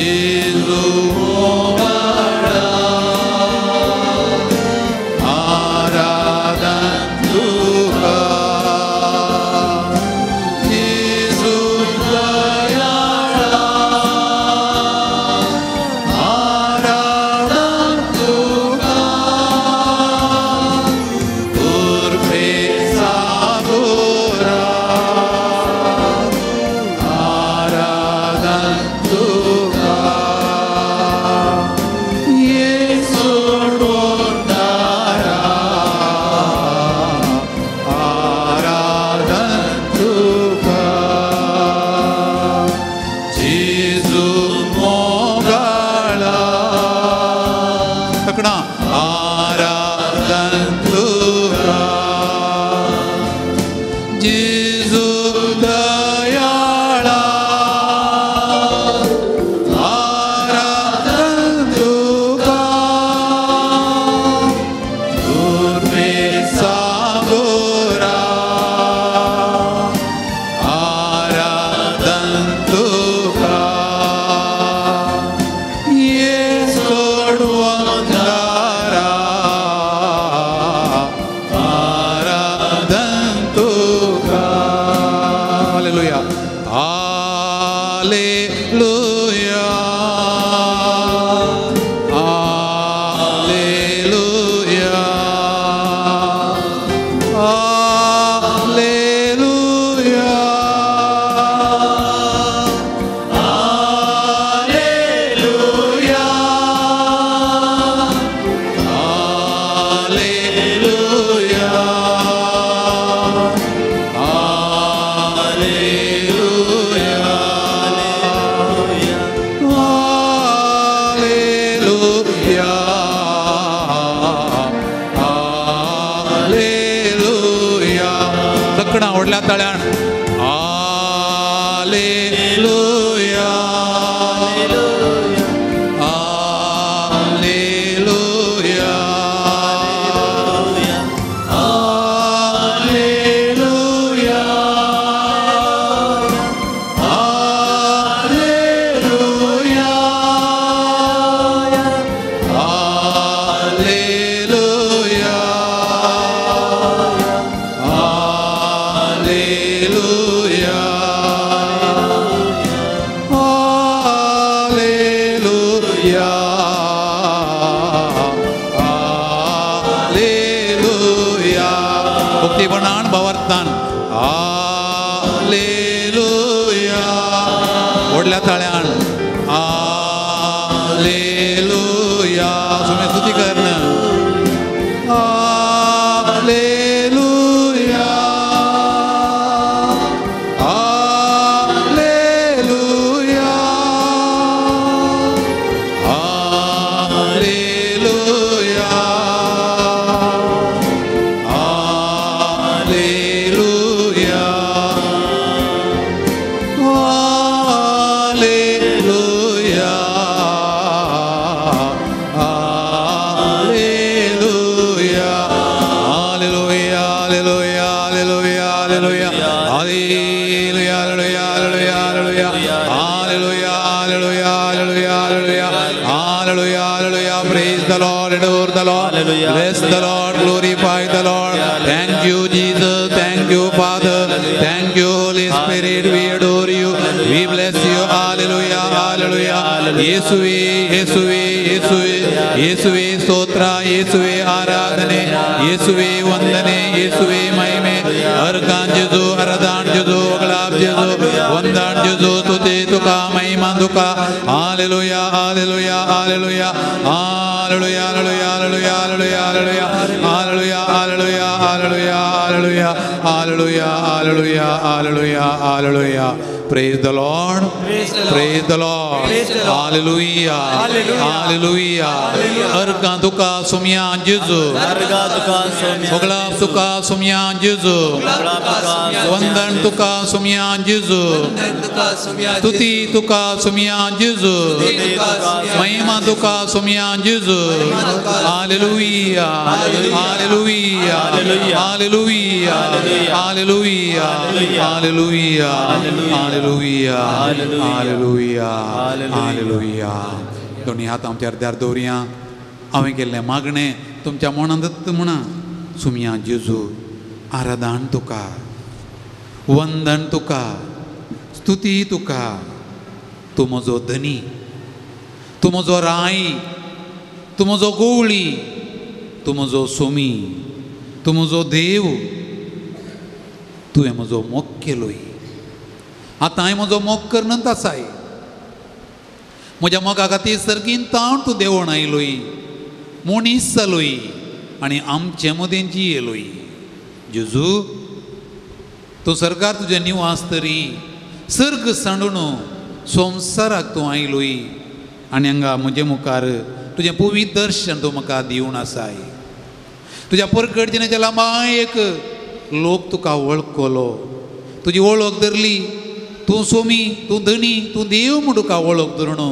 जेजू मोगाळा आराधन तुका जेजू दयाळा आराधन तुका उर्फे सागोरा आराधन तुका येसू सोडवणारा आराधन तुका जेजू मोगाळा तकडा आराधन तुका जेजू दयाळा आराधन तुका उर्फे सागोरा आराधन तुका येसू सोडवणारा आराधन तुका. Hallelujah hallelujah hallelujah hallelujah hallelujah hallelujah hallelujah hallelujah hallelujah. तकडा व्हडल्या ताळ्यान hallelujah hallelujah hallelujah hallelujah hallelujah hallelujah hallelujah hallelujah. भक्तीपणान भावार्थान हालेलुया व्हडल्या ताळ्यान हालेलुया. सुमे स्तुती करना hallelujah hallelujah hallelujah hallelujah hallelujah hallelujah hallelujah hallelujah hallelujah hallelujah hallelujah hallelujah hallelujah hallelujah hallelujah hallelujah hallelujah hallelujah. Praise the Lord, adore the Lord, bless the Lord, glorify the Lord. Thank you Jesus, thank you Father, thank you Holy Spirit. We adore you, we bless you. Hallelujah, hallelujah. ಯೇಸುವೇ ಯೇಸುವೇ ಯೇಸುವೇ ಯೇಸುವೇ ಸ್ತೋತ್ರ, ಯೇಸುವೇ ಆರಾಧನೆ, ಯೇಸುವೇ ವಂದನೆ, ಯೇಸುವೇ ಮಹಿಮೆ. Argon ಜೆಜು, ಅರದಾನ್ ಜೆಜು, ಒಗಳಾಬ್ ಜೆಜು, ವಂದಾನ್ ಜೆಜು, ತುತಿ ತುಕಾ Mahima ತುಕಾ. Hallelujah hallelujah hallelujah hallelujah hallelujah hallelujah hallelujah hallelujah hallelujah hallelujah hallelujah hallelujah hallelujah hallelujah. Praise the Lord. Praise the Lord. Hallelujah. Hallelujah. Arga tuka sumya Jesu. Ogla tuka sumya Jesu. Vandan tuka sumya Jesu. Stuti tuka sumya Jesu. Mahima tuka sumya Jesu. Hallelujah, hallelujah, hallelujah, hallelujah, hallelujah, hallelujah, hallelujah, hallelujah. दोनी हात आमच्या अर्द्यार दवरया. हांवें केल्लें मागणें तुमच्या मनांत म्हणा. सुमया जेजू, आराधन तुका, वंदन तुका, स्तुती तुका. तूं म्हजो धनी, तूं म्हजो राय, तूं म्हजो गोवळी, तूं म्हजो सोमी, तूं म्हजो देव. तुवें म्हजो मोग केलोय, आतां हांवें म्हजो मोग करनत आसाय. म्हज्या मोगा खातीर सर्गीन ताण तूं देवण आयलोय, मनीस जालोय आनी आमचे मदें जियेलोय. जेजू, तूं सर्गार तुजें निवास तरी सर्ग सांडून संवसाराक तूं आयलोय आनी हांगा म्हजे मुखार तुजें पवित्र दर्शन तूं म्हाका दिवन आसाय. तुज्या परगट जिणेच्या लांबायेक लोक तुका वळखलो, तुजी वळख धरली. तूं सोमी, तूं धनी, तूं देव म्हूण तुका वळख धरून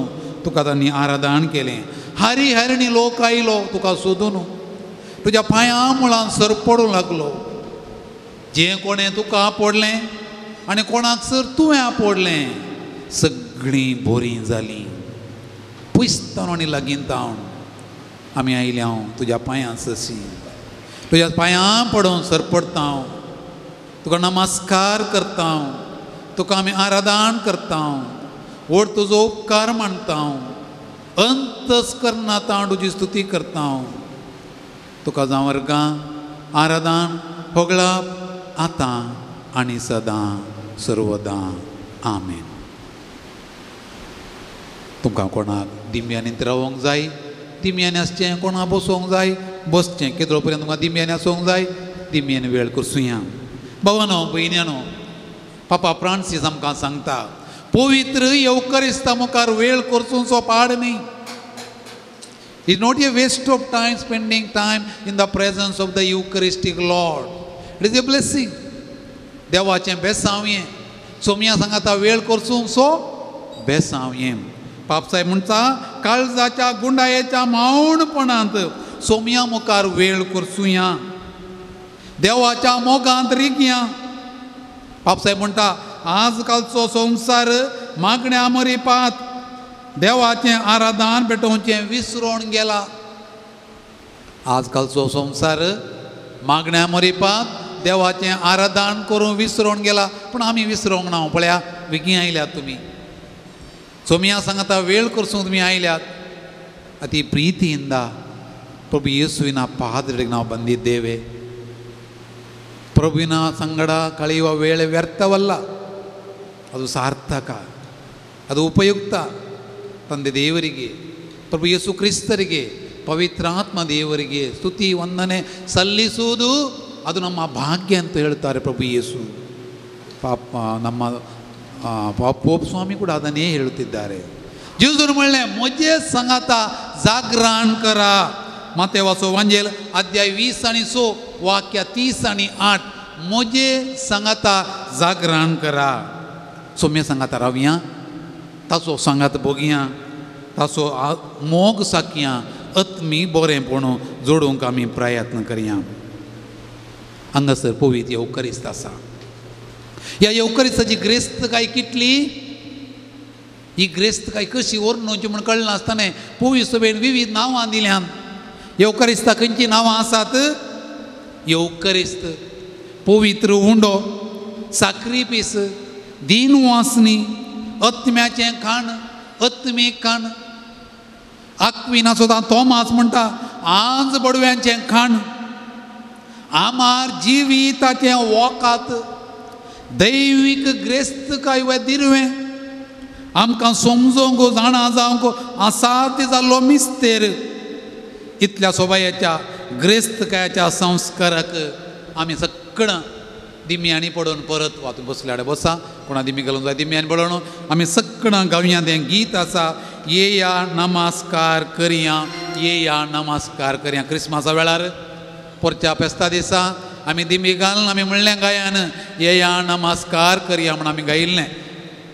तुका तांणी आराधन केलें. हारी हारिणी लोक आयलो तुका सोदून, तुज्या पांयां मुळान सरपडूंक लागलो. जें कोणें तुका आपडलें आनी कोणाक सर तुवें आपडलें, सगळीं बोरीं जालीं. पयसतावन आनी लागीं तावन आमी आयल्या हांव तुज्या पांयां सशी, तुज्या पांयां पडून सरपडटा हांव, तुका नमस्कार करता हांव, तुका आमी आराधन करता हांव, व्हड तुजो उपकार मानता हांव, अंतस करना ताण तुजी स्तुती करता हांव. तुका जावं वर्गां आराधन होगळाप आतां आनी सदां सर्वदां. आमेन. तुमकां कोणाक दिमयांनी रावोंक जाय, दिमयांनी आसचें, कोणाक बसोंक जाय बसचें. केदो पर्यंत तुमकां दिमयांनी आसूंक जाय, दिमयांनी वेळ करसुया. भावानो भयण्यानो, पापा फ्रांसीस आमकां सांगता, पवित्र येवकरिस्ता मुखार वेळ करचो पाड न्ही. It's not a waste of time spending time in the presence of the Eucharistic Lord. It is a blessing. देवाचें बेसांव हें. सोमया सांगाता वेळ करसूंक सो बेसांव हें. पापसाय म्हणटा काळजाच्या गुंडायेच्या मावणपणांत सोमया मुखार वेळ करसुया, देवाच्या मोगांत रिगया. पापसाय म्हणटा आजकालचो संवसार मागण्या मरिपात देवाचें आराधन पेटोवचें विसरोन गेला. आजकालचो संवसार मागण्या मरिपात देवाचें आराधन करून विसरोन गेला. पूण आमी विसरोंक ना. पळया बेगीन आयल्यात तुमी, सोमया सांगाता वेळ करसूंक तुमी आयल्यात. ಅತಿ ಪ್ರೀತಿಯಿಂದ ಪ್ರಭು ಯೇಸುವಿನ ಪಾದಗಳಿಗೆ ನಾವು ಬಂದಿದ್ದೇವೆ. ಪ್ರಭುವಿನ ಸಂಗಡ ಕಳೆಯುವ ವೇಳೆ ವ್ಯರ್ಥವಲ್ಲ, ಅದು ಸಾರ್ಥಕ, ಅದು ಉಪಯುಕ್ತ. ತಂದೆ ದೇವರಿಗೆ, ಪ್ರಭು ಯೇಸು ಕ್ರಿಸ್ತರಿಗೆ, ಪವಿತ್ರಾತ್ಮ ದೇವರಿಗೆ ಸ್ತುತಿ ವಂದನೆ ಸಲ್ಲಿಸುವುದು ಅದು ನಮ್ಮ ಭಾಗ್ಯ ಅಂತ ಹೇಳ್ತಾರೆ ಪ್ರಭು ಯೇಸು. ಪಾಪ ನಮ್ಮ ಪೋಪ್ ಸ್ವಾಮಿ ಕೂಡ ಅದನ್ನೇ ಹೇಳುತ್ತಿದ್ದಾರೆ. जेजून म्हणलें म्हजे संगाता जागरण करा. मातेवाचो वांजेल अध्याय 20 आणि 6 वाक्य 30 आणि 8. म्हजे संगाता जागरण करा. सोम्या संगाता रावया, ताचो सांगात भोगया, ताचो मोग साकया, आत्मी बरेंपण जोडूंक आमी प्रयत्न करया. हांगासर पवित्र येवकरिस्त आसा. ह्या येवकरिस्ताची ग्रेस्तकाय कितली, ही ग्रेस्तकाय कशी व्हरनोची म्हूण कळनासतना पवित्र सभेन विविध नांवां दिल्यान. येवकरिस्ता खंयचीं नांवां आसात? येवकरिस्त, पवित्र उंडो, साक्रिफीस, दीनवासनी, आत्म्याचें खाण, आत्मीक खाण. आक्विना सुद्दां तोमास म्हणटा आज बडव्यांचें खाण, आमार जिविताचें वोकात, दैवीक ग्रेस्तकाय वा दिरवें आमकां समजोंक जाणा जावंक आसा जाल्लो मिस्तेर. इतल्या सोबायेच्या ग्रेस्तकायाच्या संस्काराक आमी सगळां दिम्यांनी पडून परत वातून बसल्यार बसा, कोणा दिमी घालूंक जाय दिम्यांनी पडून आमी सगळां गावया. तें गीत आसा, येया नमस्कार करया, येया नमस्कार करया. क्रिसमसा वेळार पोरच्या फेस्ता दिसा आमी दिमी घालून आमी म्हणलें गायान येया नमस्कार करया म्हूण आमी गायिल्लें.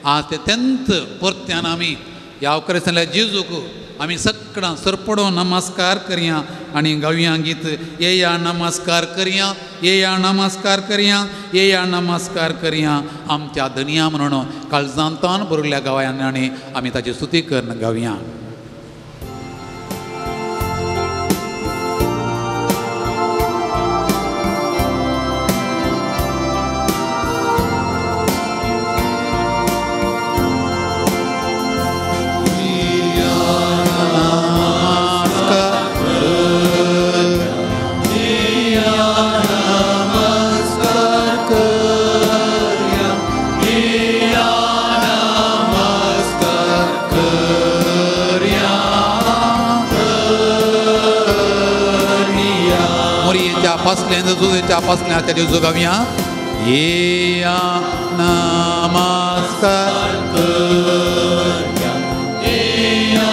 आज ते तेंत परत्यान आमी ह्या क्रिस्तांतल्या जेजूक आमी सगळां सरपडो नमस्कार करया आनी गावया गीत येया नमस्कार करया, येया नमस्कार करया, येया नमस्कार करया आमच्या धनया म्हणून काळजांतान बरयल्ल्या गावयांनी आमी ताची स्तुती करून गावया. जुजेच्या पासल्या दिवसो गावया येया नमस्कार करया, येया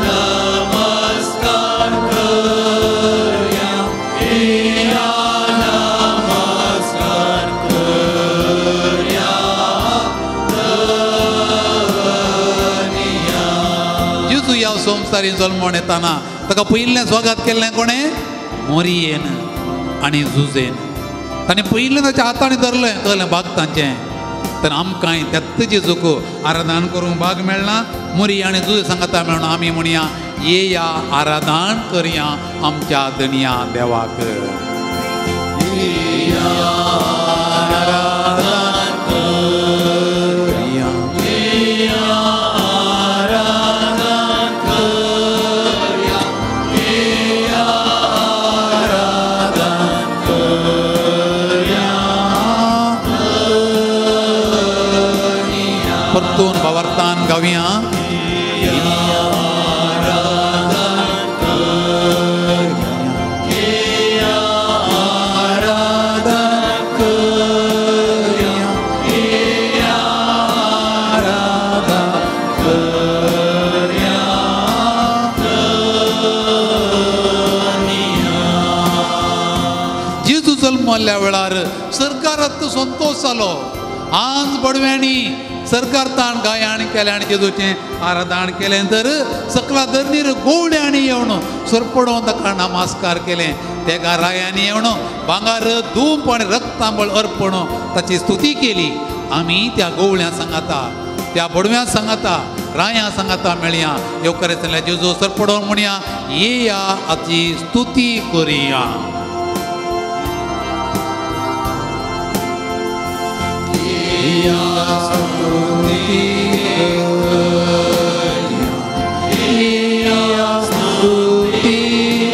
नमस्कार करया, येया नमस्कार करया धनिया. जेजू ह्या संवसारी जल्मोन येताना ताका पयलें स्वागत केल्लें कोणें? मोरयेन आनी जुजेन. ताणें पयलें ताच्या हातांनी धरलें कळ्ळें भाग तांचें. तर आमकांय त्याच जेजूक आराधन करूंक भाग मेळना. मोरी आनी जुजे सांगता मेळून आमी म्हणया येया आराधन करया आमच्या धनया देवाक. येया आराधन करया, येया आराधन करया, येया आराधन करया धनिया. परतून भावार्थान गावया येया आराधन करया, येया आराधन करया, येया आराधन करया धनिया. जेजू जल्मल्या वेळार सरकारात संतोश जालो. आज बडव्यांनी सरकार ताण गायाण केलें आनी जेजूचें आराधन केलें तर सकला धरणीर गोवड्यांनी येवन सरपडोवन ताका नमस्कार केलें. तेगा रायांनी येवन भांगार धूप आनी रक्तांबळ अर्पण ताची स्तुती केली. आमी त्या गोवळ्यां सांगाता, त्या बडव्यां सांगाता, रायां सांगाता मेळया येवकार जेजू सरपडोवन म्हणया येया हाची स्तुती करुया. येया स्तुती करया, येया स्तुती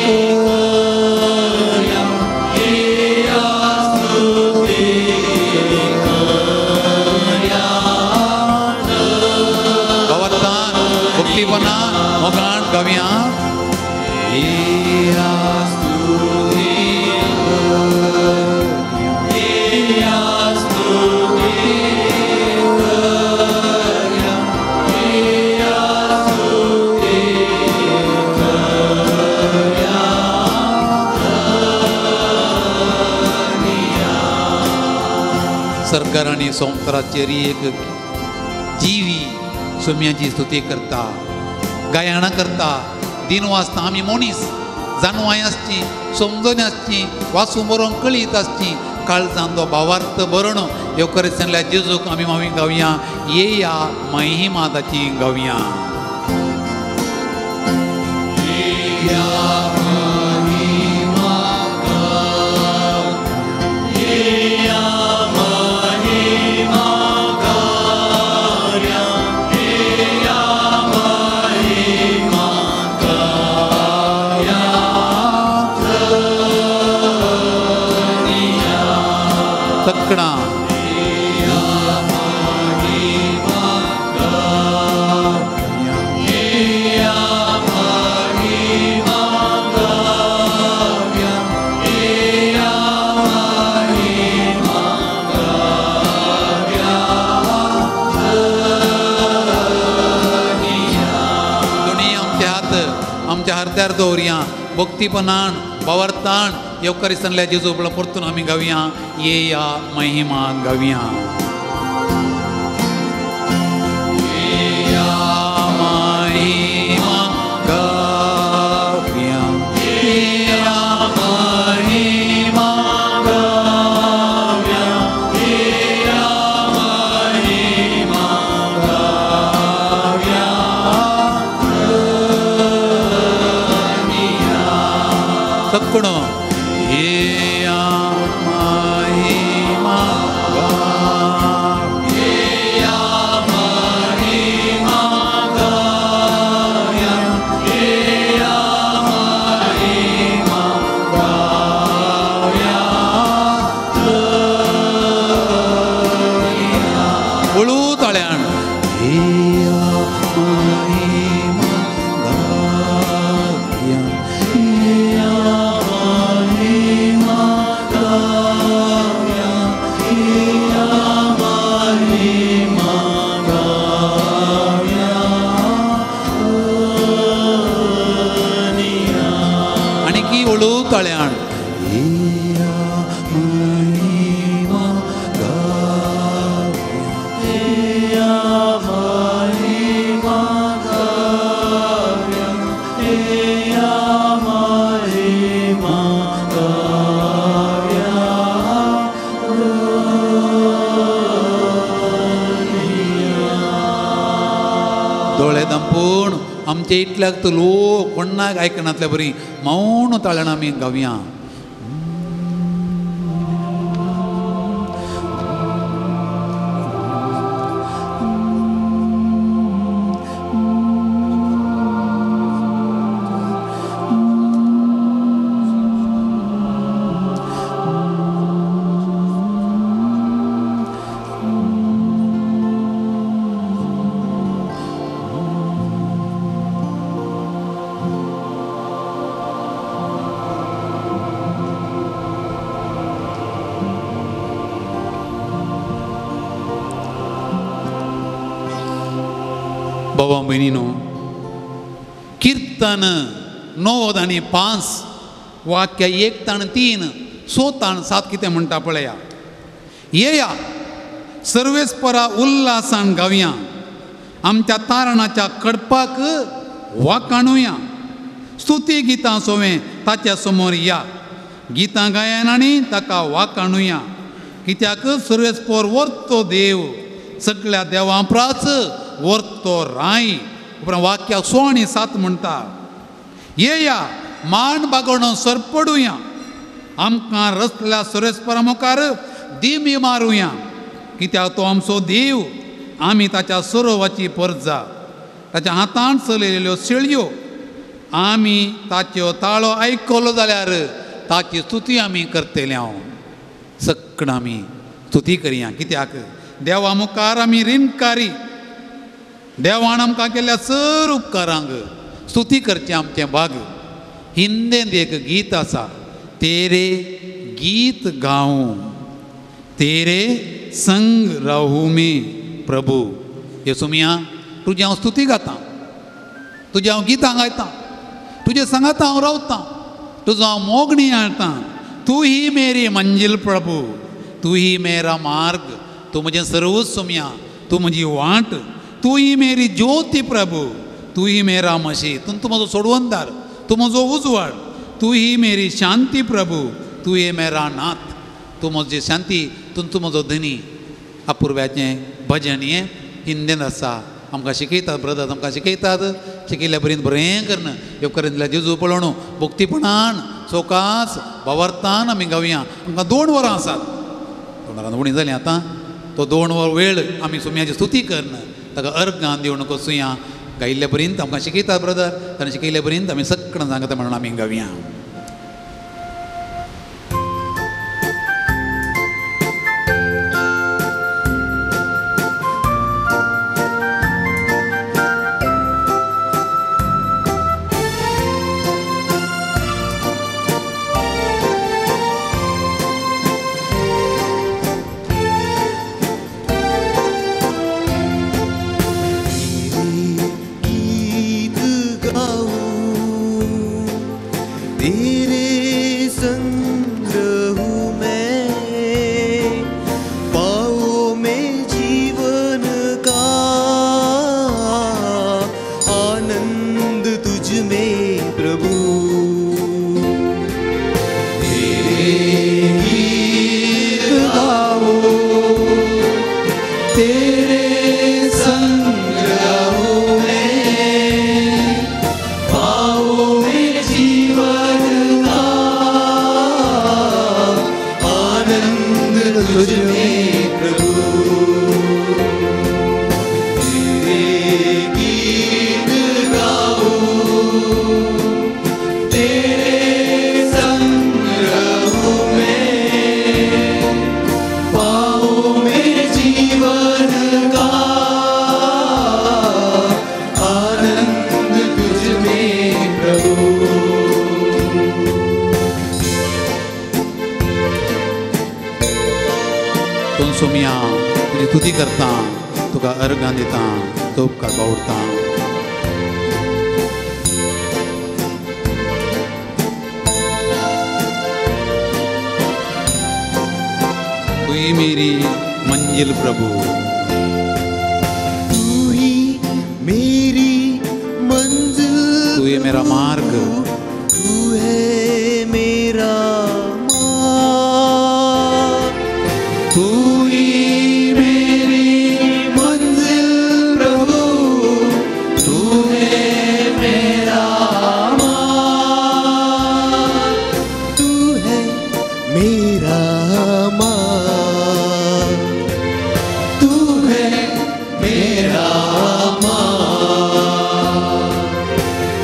करया, येया स्तुती करया. भवतान भक्तिपणान मोगान गावया येया स्तुती करया, येया स्तुती करया, येया स्तुती करया धनिया. सरकार आनी संवसाराचेर एक जिवी सोम्याची स्तुती करता, गायनां करता. दिन वाचता आमी मनीस जाणवाय आसची, समजणी आसची, वाचूं बरोवंक कळीत आसची, काळजान तो भावार्थ बरोवन येवकार जेजूक आमी मावी गावया येया महिमा ताची गावया. येया महिमा गावया, येया महिमा गावया, येया महिमा गावया धनिया. तकणा येया महिमा गावया, येया महिमा गावया, येया महिमा गावया धनिया. दोनी आमच्या हात आमच्या हरद्यार दवरया भक्तीपणान भावार्थान येवकार सांगल्या जेजू परतून आमी गावया येया महिमा गावया. येया महिमा गावया, येया आमचे इतल्याक तर लोक कोणाक आयकनातल्या बरी मौन ताळ्यान आमी गावया. बाबा भयणीनो, किर्तन 95 वाक्य 1 आनी 3 6 आनी 7 कितें म्हणटा पळया. येया सर्वेस्परा उल्हासान गावया, आमच्या तारणाच्या कडपाक वाकाणुया, स्तुती गितां सोवें ताच्या समोर या, गितां गायन आनी ताका वाकाणुया, कित्याक सर्वेस्पर वर्तो देव सगळ्या देवां प्राच वर्तो राय. उपरांत वाक्या 6 आनी 7 म्हणटा, येया मान बागोवन सरपडुया, आमकां रसल्या सर्वेस्परा मुखार दिमी मारुया, कित्याक तो आमचो देव, आमी ताच्या सरोवाची परजा, ताच्या हातान चलयल्यो शेळयो, आमी ताच्यो ताळो आयकलो जाल्यार ताची स्तुती आमी करतले. हांव सगळं आमी स्तुती करया, कित्याक देवा मुखार आमी रिणकारी, देवान आमकां केल्ल्या चड उपकारांक स्तुती करचें आमचें भाग. हिंदींत एक गीत आसा, तेरे गीत गाऊं तेरे संग राहू मी प्रभू. येसुमिया तुजी हांव स्तुती गातां, तुजी हांव गितां गायतां, तुजे सांगाता हांव रावतां, तुजो हांव मोग नियाळटां. तूं ही मेरी मंजिल प्रभू, तूं ही मेरा मार्ग, तूं म्हजें सर्वच सुमिया, तूं म्हजी वाट, तूं ही मेरी ज्योती प्रभू, तूं ही मेरा मशी, तूं म्हजो सोडवणदार, तूं म्हजो उजवाड, तूं ही मेरी शांती प्रभू, तूं ही मेरा नाथ, तूं म्हजी शांती, तूं म्हजो धनी. अपुर्व्याचें भजन हें हिंदीन आसा. आमकां शिकयतात ब्रदर्स, आमकां शिकयतात, शिकयल्ल्या बरीन बरें करन उपकरण जेजू पळोवन भक्तीपणान सोकास भावार्थान आमी गावया. आमकां 2 वरां आसात, 2 वरां उणी जालीं आतां. तो 2 वर वेळ आमी सुम्याची स्तुती करन ताका अर्गान दिवन कोसुया. गायिल्ल्या पर्यंत आमकां शिकयतात ब्रदर, ताणें शिकयल्ल्या पर्यंत आमी सगळें सांगता म्हणून आमी गावया. सोमिया तुजी तुती करता, तुका अर्गां दिता, तो उपकार बावडता. तू ही मेरी मंजिल प्रभु, तू ही मेरी मंजिल, तू ही मेरा मार्ग, तू है मेरा मार्ग, तू ही मेरी मंजिल प्रभु, तू है माँ, तू है मेरा माँ।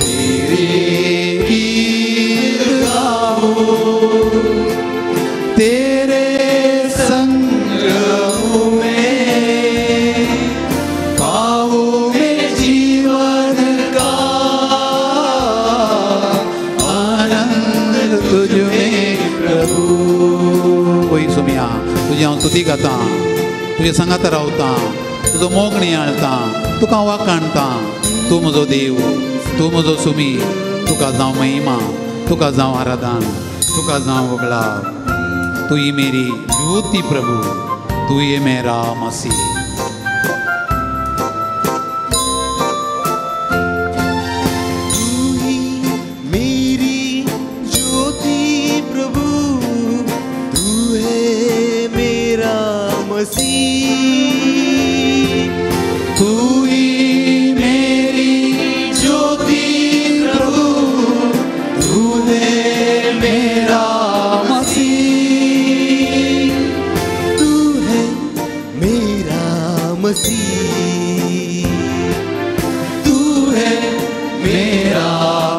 तेरे गीत गाऊं, तेरे संग रहूं मैं, पाऊं मैं जीवन का आनंद तुझ में प्रभु। होय सोमिया, तुजी हांव स्तुती गाता, तुजे सांगात रावता, तुजो मोग नियाळता, तुका वाखाणता। तूं म्हजो देव, तूं म्हजो सुमी, तुका जावं महिमा, तुका जावं आराधन, तुका जावं वगळाव। तू ही मेरी ज्योति प्रभु, तू ही मेरा मसीह। तू ही मेरी ज्योति प्रभु, तू है मेरा मसीह। तू ही मेरी ज्योति प्रभु, तू है मेरा मसीह। तू है मेरा मसीह, तू है मेरा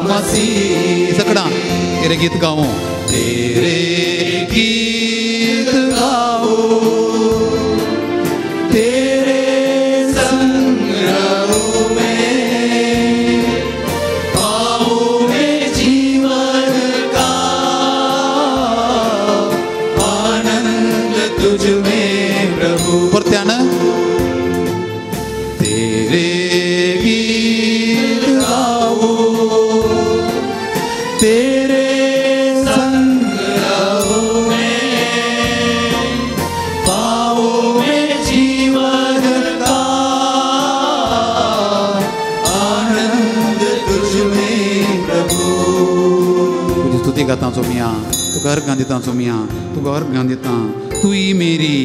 मसीह। सकड़ा तेरे गीत गाऊं, तेरे गीत गाऊं, तेरे संग रहूं मैं, पाऊं मैं जीवन का आनंद तुझ में प्रभु। परत्यान तेरे गीत गाऊं, तेरे संग रहूं मैं, पाऊं मैं जीवन का आनंद तुझ में प्रभु। तुझी स्तुती गाता सोमिया, तुका अर्घां दिता सोमिया, तुका अर्घां दिता। तू ही मेरी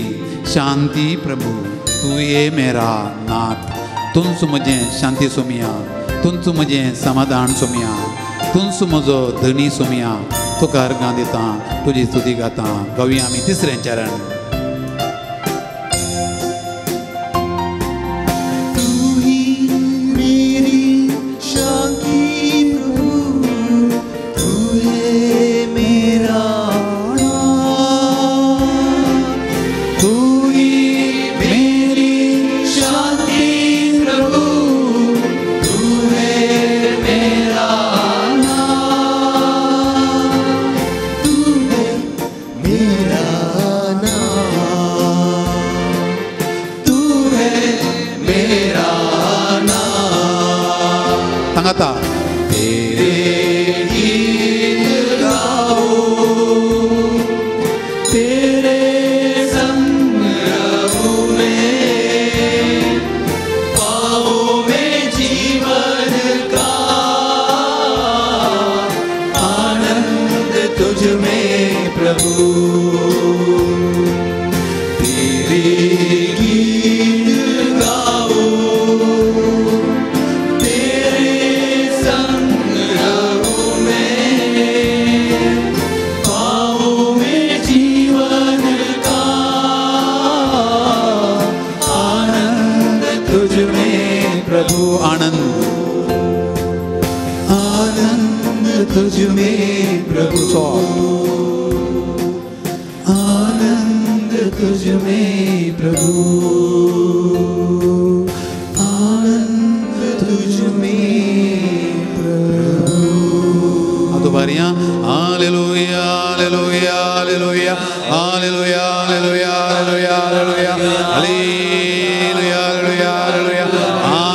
शांति प्रभु, तू ही मेरा नाथ। तुंच म्हजें शांती सोमिया, तुंच म्हजें समाधान सोमिया, तुंच म्हजो धनी सोमिया। तुका अर्घां दिता, तुजी स्तुती गाता। गावया आमी तिसरें चरण। तू ही मेरी शांति प्रभु, तू है मेरा नाथ। तू ही मेरी शांति प्रभु, तू है मेरा नाथ। तू है मेरा नाथ, तू है मेरा नाथ। सांगाता तेरे गीत गाऊं, तेरे संग रहूं मैं, पाऊं मैं जीवन का आनंद तुझ में प्रभु। तेरे गीत गाऊं, तेरे संग रहूं मैं, पाऊं मैं जीवन का आनंद तुझ में प्रभु। आनंद आनंद तुझ में प्रभु, आनंद तुझ में प्रभु, आनंद तुझ में प्रभु। दोबारियां hallelujah hallelujah hallelujah hallelujah hallelujah hallelujah hallelujah hallelujah hallelujah hallelujah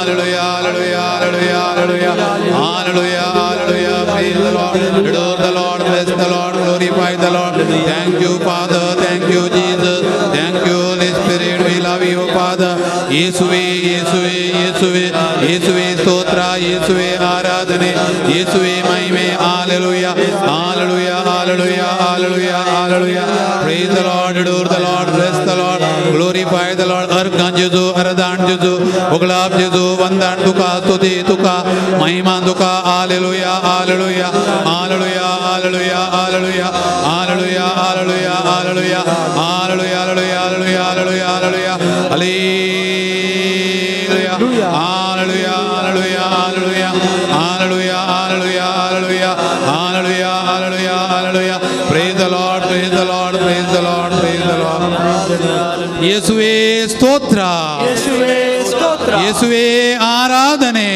hallelujah hallelujah hallelujah hallelujah hallelujah. Praise the Lord, adore the Lord, bless the Lord, glorify the Lord. Thank you Father, thank you Jesus, thank you Holy Spirit. We love you Father. ಯೇಸುವೇ ಯೇಸುವೇ ಯೇಸುವೇ ಯೇಸುವೇ ಸ್ತೋತ್ರ, ಯೇಸುವೇ ಆರಾಧನೆ, ಯೇಸುವೇ ಮಹಿಮೆ. Hallelujah hallelujah hallelujah hallelujah hallelujah. Praise the Lord, adore the Lord, bless the Lord, glorify the Lord. अर्घां जेजू, अरदान जेजू, उगलाप जेजू, वंदन तुका, स्तुति तुका, महिमा तुका. Hallelujah hallelujah hallelujah hallelujah hallelujah hallelujah. Hallelujah, hallelujah, hallelujah, hallelujah, hallelujah, hallelujah, hallelujah, hallelujah, hallelujah, hallelujah, hallelujah, hallelujah, hallelujah, hallelujah, hallelujah, hallelujah. Praise the Lord, praise the Lord, praise the Lord, praise the Lord. ಯೇಸುವೇ ಸ್ತೋತ್ರ, ಯೇಸುವೇ ಸ್ತೋತ್ರ, ಯೇಸುವೇ ಆರಾಧನೆ,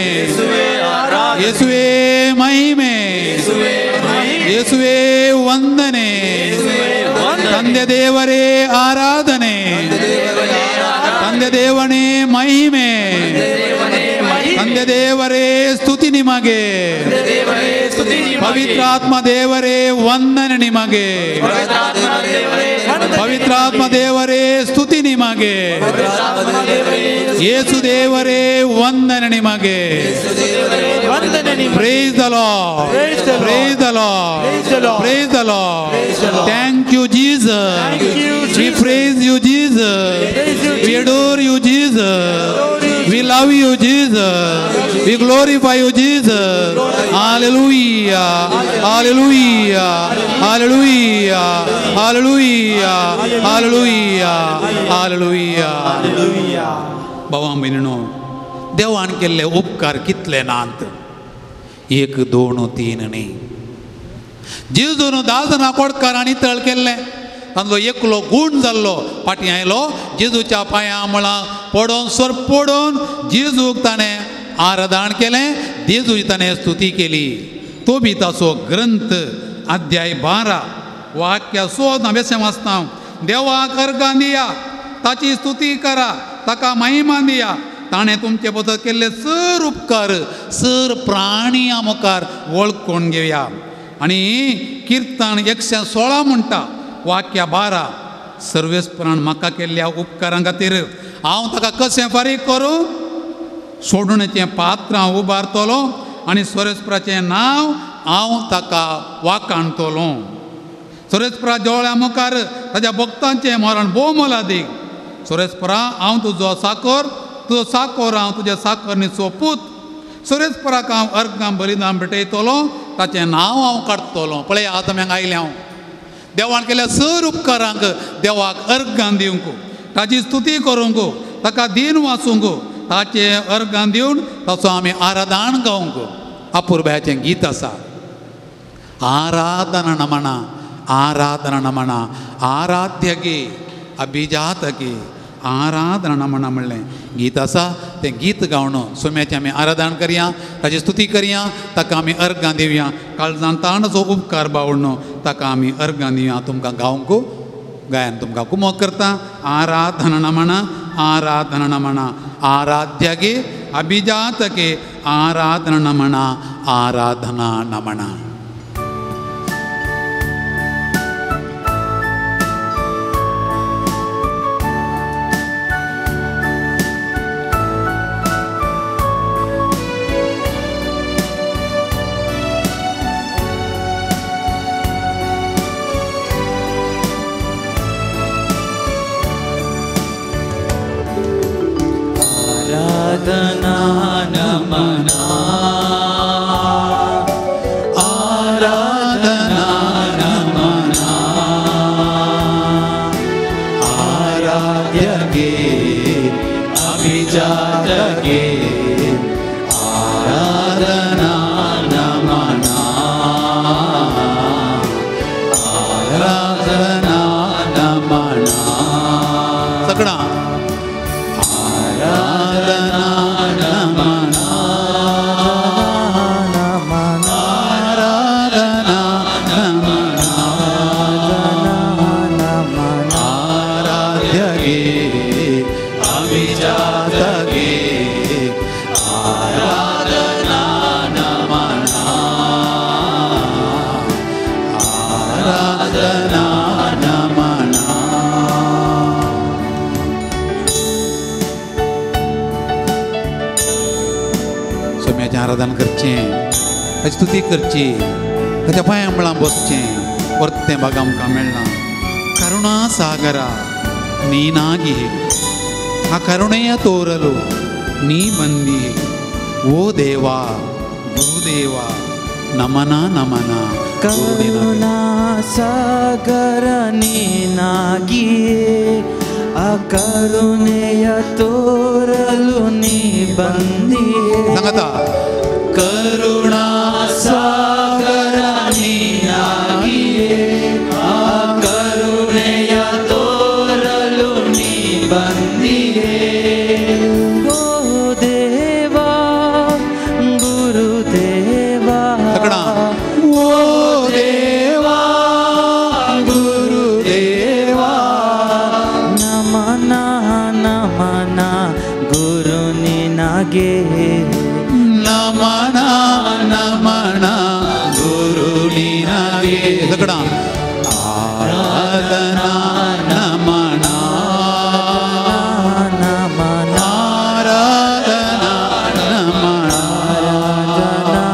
ಯೇಸುವೇ ಮಹಿಮೆ, ಯೇಸುವೇ ವಂದನೆ, ತಂದೆ ದೇವರೇ ಆರಾಧನೆ, ತಂದೆ ದೇವನೇ ಮಹಿಮೆ, ತಂದೆ ದೇವರೇ ಸ್ತುತಿ ನಿಮಗೆ, ಪವಿತ್ರಾತ್ಮ ದೇವರೇ ವಂದನೆ ನಿಮಗೆ, ಪವಿತ್ರಾತ್ಮ ದೇವರೇ ಸ್ತುತಿ ನಿಮಗೆ, ಯೇಸು ದೇವರೇ ವಂದನೆ ನಿಮಗೆ. Praise the Lord, praise the Lord, praise the Lord. Thank you Jesus, we praise you Jesus, we adore you Jesus, we love you Jesus, we glorify you Jesus. Hallelujah, hallelujah, hallelujah, hallelujah, hallelujah, hallelujah. बाबा म्हयनो देवान केल्ले उपकार कितले नात, 1 2 3 न्ही. जेजून 10 जाणां कोडकार आनी तळ केल्लें, तांचो एकलो गूण जाल्लो फाटीं आयलो, जेजूच्या पांयां मुळां पडोन सर पडोन जेजूक ताणें आराधन केलें, जेजूची ताणें स्तुती केली. तो बी ताचो ग्रंथ अध्याय 12 वाक्य 16 बेशें वाचता हांव. देवाक अर्गां दिया, ताची स्तुती करा, ताका महिमा दिया, ताणें तुमचे बद्दल केल्ले सर उपकार सर प्राणियां मुखार वळखून घेवया. आनी किर्तन 116 म्हणटा वाक्य 12, सर्वेस्परान म्हाका केल्ल्या उपकारां खातीर हांव ताका कशें फारीक करूं? सोडणेचें पात्र हांव उबारतलो आनी सर्वेस्पराचें नांव हांव ताका वाखाणतलो. सर्वेस्परा दोळ्या मुखार ताज्या भक्तांचें मरण भोव मोलादीक. सर्वेस्परा हांव तुजो साकर, तुजो साकोर हांव तुज्या साकरणीचो पूत. सर्वेस्पराक हांव अर्गां बलिदान भेटयतलो, ताचें नांव हांव काडटलो. पळय आतां हांगा आयलें हांव देवान केल्या सर उपकारांक देवाक अर्गां दिवंक, ताची स्तुती करूंक, ताका दीन वाचूंक, ताचें अर्गां दिवन ताचो आमी आराधन गावंक. अपुरबायेचें गीत आसा, आराधना नमना, आराधना नमना, आराध्य गे अभिजात गे आराधना नमना म्हणलें गीत आसा. तें गीत गावन सोम्याचें आमी आराधन करया, ताची स्तुती करया, ताका आमी अर्गां दिवया. काळजान ताणचो उपकार बावडनो ताका आमी अर्गां दिवया. तुमकां गावंक गायन तुमकां कुमोक करता. आराधना नमना, आराधना नमना, आराध्य गे अभिजात गे आराधना नमना, आराधना नमना. आराधना नमना, आराधना नमना, आराध्य गे अभिजात गे आराधना नमना, आराधना नमना. सगळा आराधना नमना, आराधना नमना, आराध्य गे अभिजात गे आराधना नमना, आराधना नमना. सोम्याचें आराधन करचें, ताची स्तुती करची, ताच्या पांयां मुळां बसचें, परतें बाग आमकां मेळना. करुणा सागरा ನೀನಾಗಿ ಆ ಕರುಣೆಯ ತೋರಲು ನೀ ಬಂದಿ. ಓ ದೇವಾ, ಗುರುದೇವ, ನಮನ ನಮನ. ಕರುಣಾ ಸಾಗರ ನೀನಾಗಿಯೇ, ಆ ಕರುಣೆಯ ತೋರಲು ನೀ ಬಂದಿಯೇ. ಸಂಗತ. ಕರುಣಾ ಸಾಗರ ನೀನಾಗಿಯೇ, ಆ ಕರುಣೆಯ ತೋರಲು ನೀ ಬಂದಿಯೇ. ಓ ದೇವಾ ಗುರುದೇವಾ, ಓ ದೇವಾ ಗುರುದೇವಾ, ನಮನ ನಮನ ಗುರು ನಿನಗೆ, ನಮನ ನಮನ ಗುರು ನಿನಗೆ. ಸಕಡ. ಆರಾಧನಾ ನಮನ, ನಮನ ಆರಾಧನಾ ನಮನ, ಆರಾಧನಾ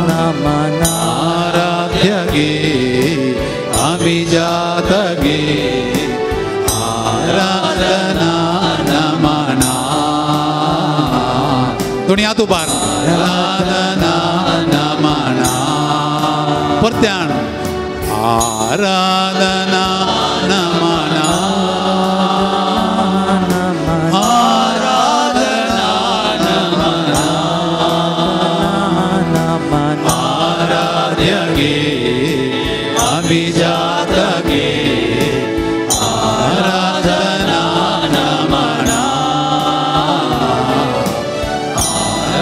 ನಮನ. ಆರಾಧ್ಯಗೆ ಅಭಿಜಾತಗೆ ಆರಾಧನಾ ನಮನ. दोन्ही हात उबार. आराधना नमन. परत्यान आराधना नमन, आराधना नमन, ನಮನ आराध्यगे अभिजातगे आराधना नमन,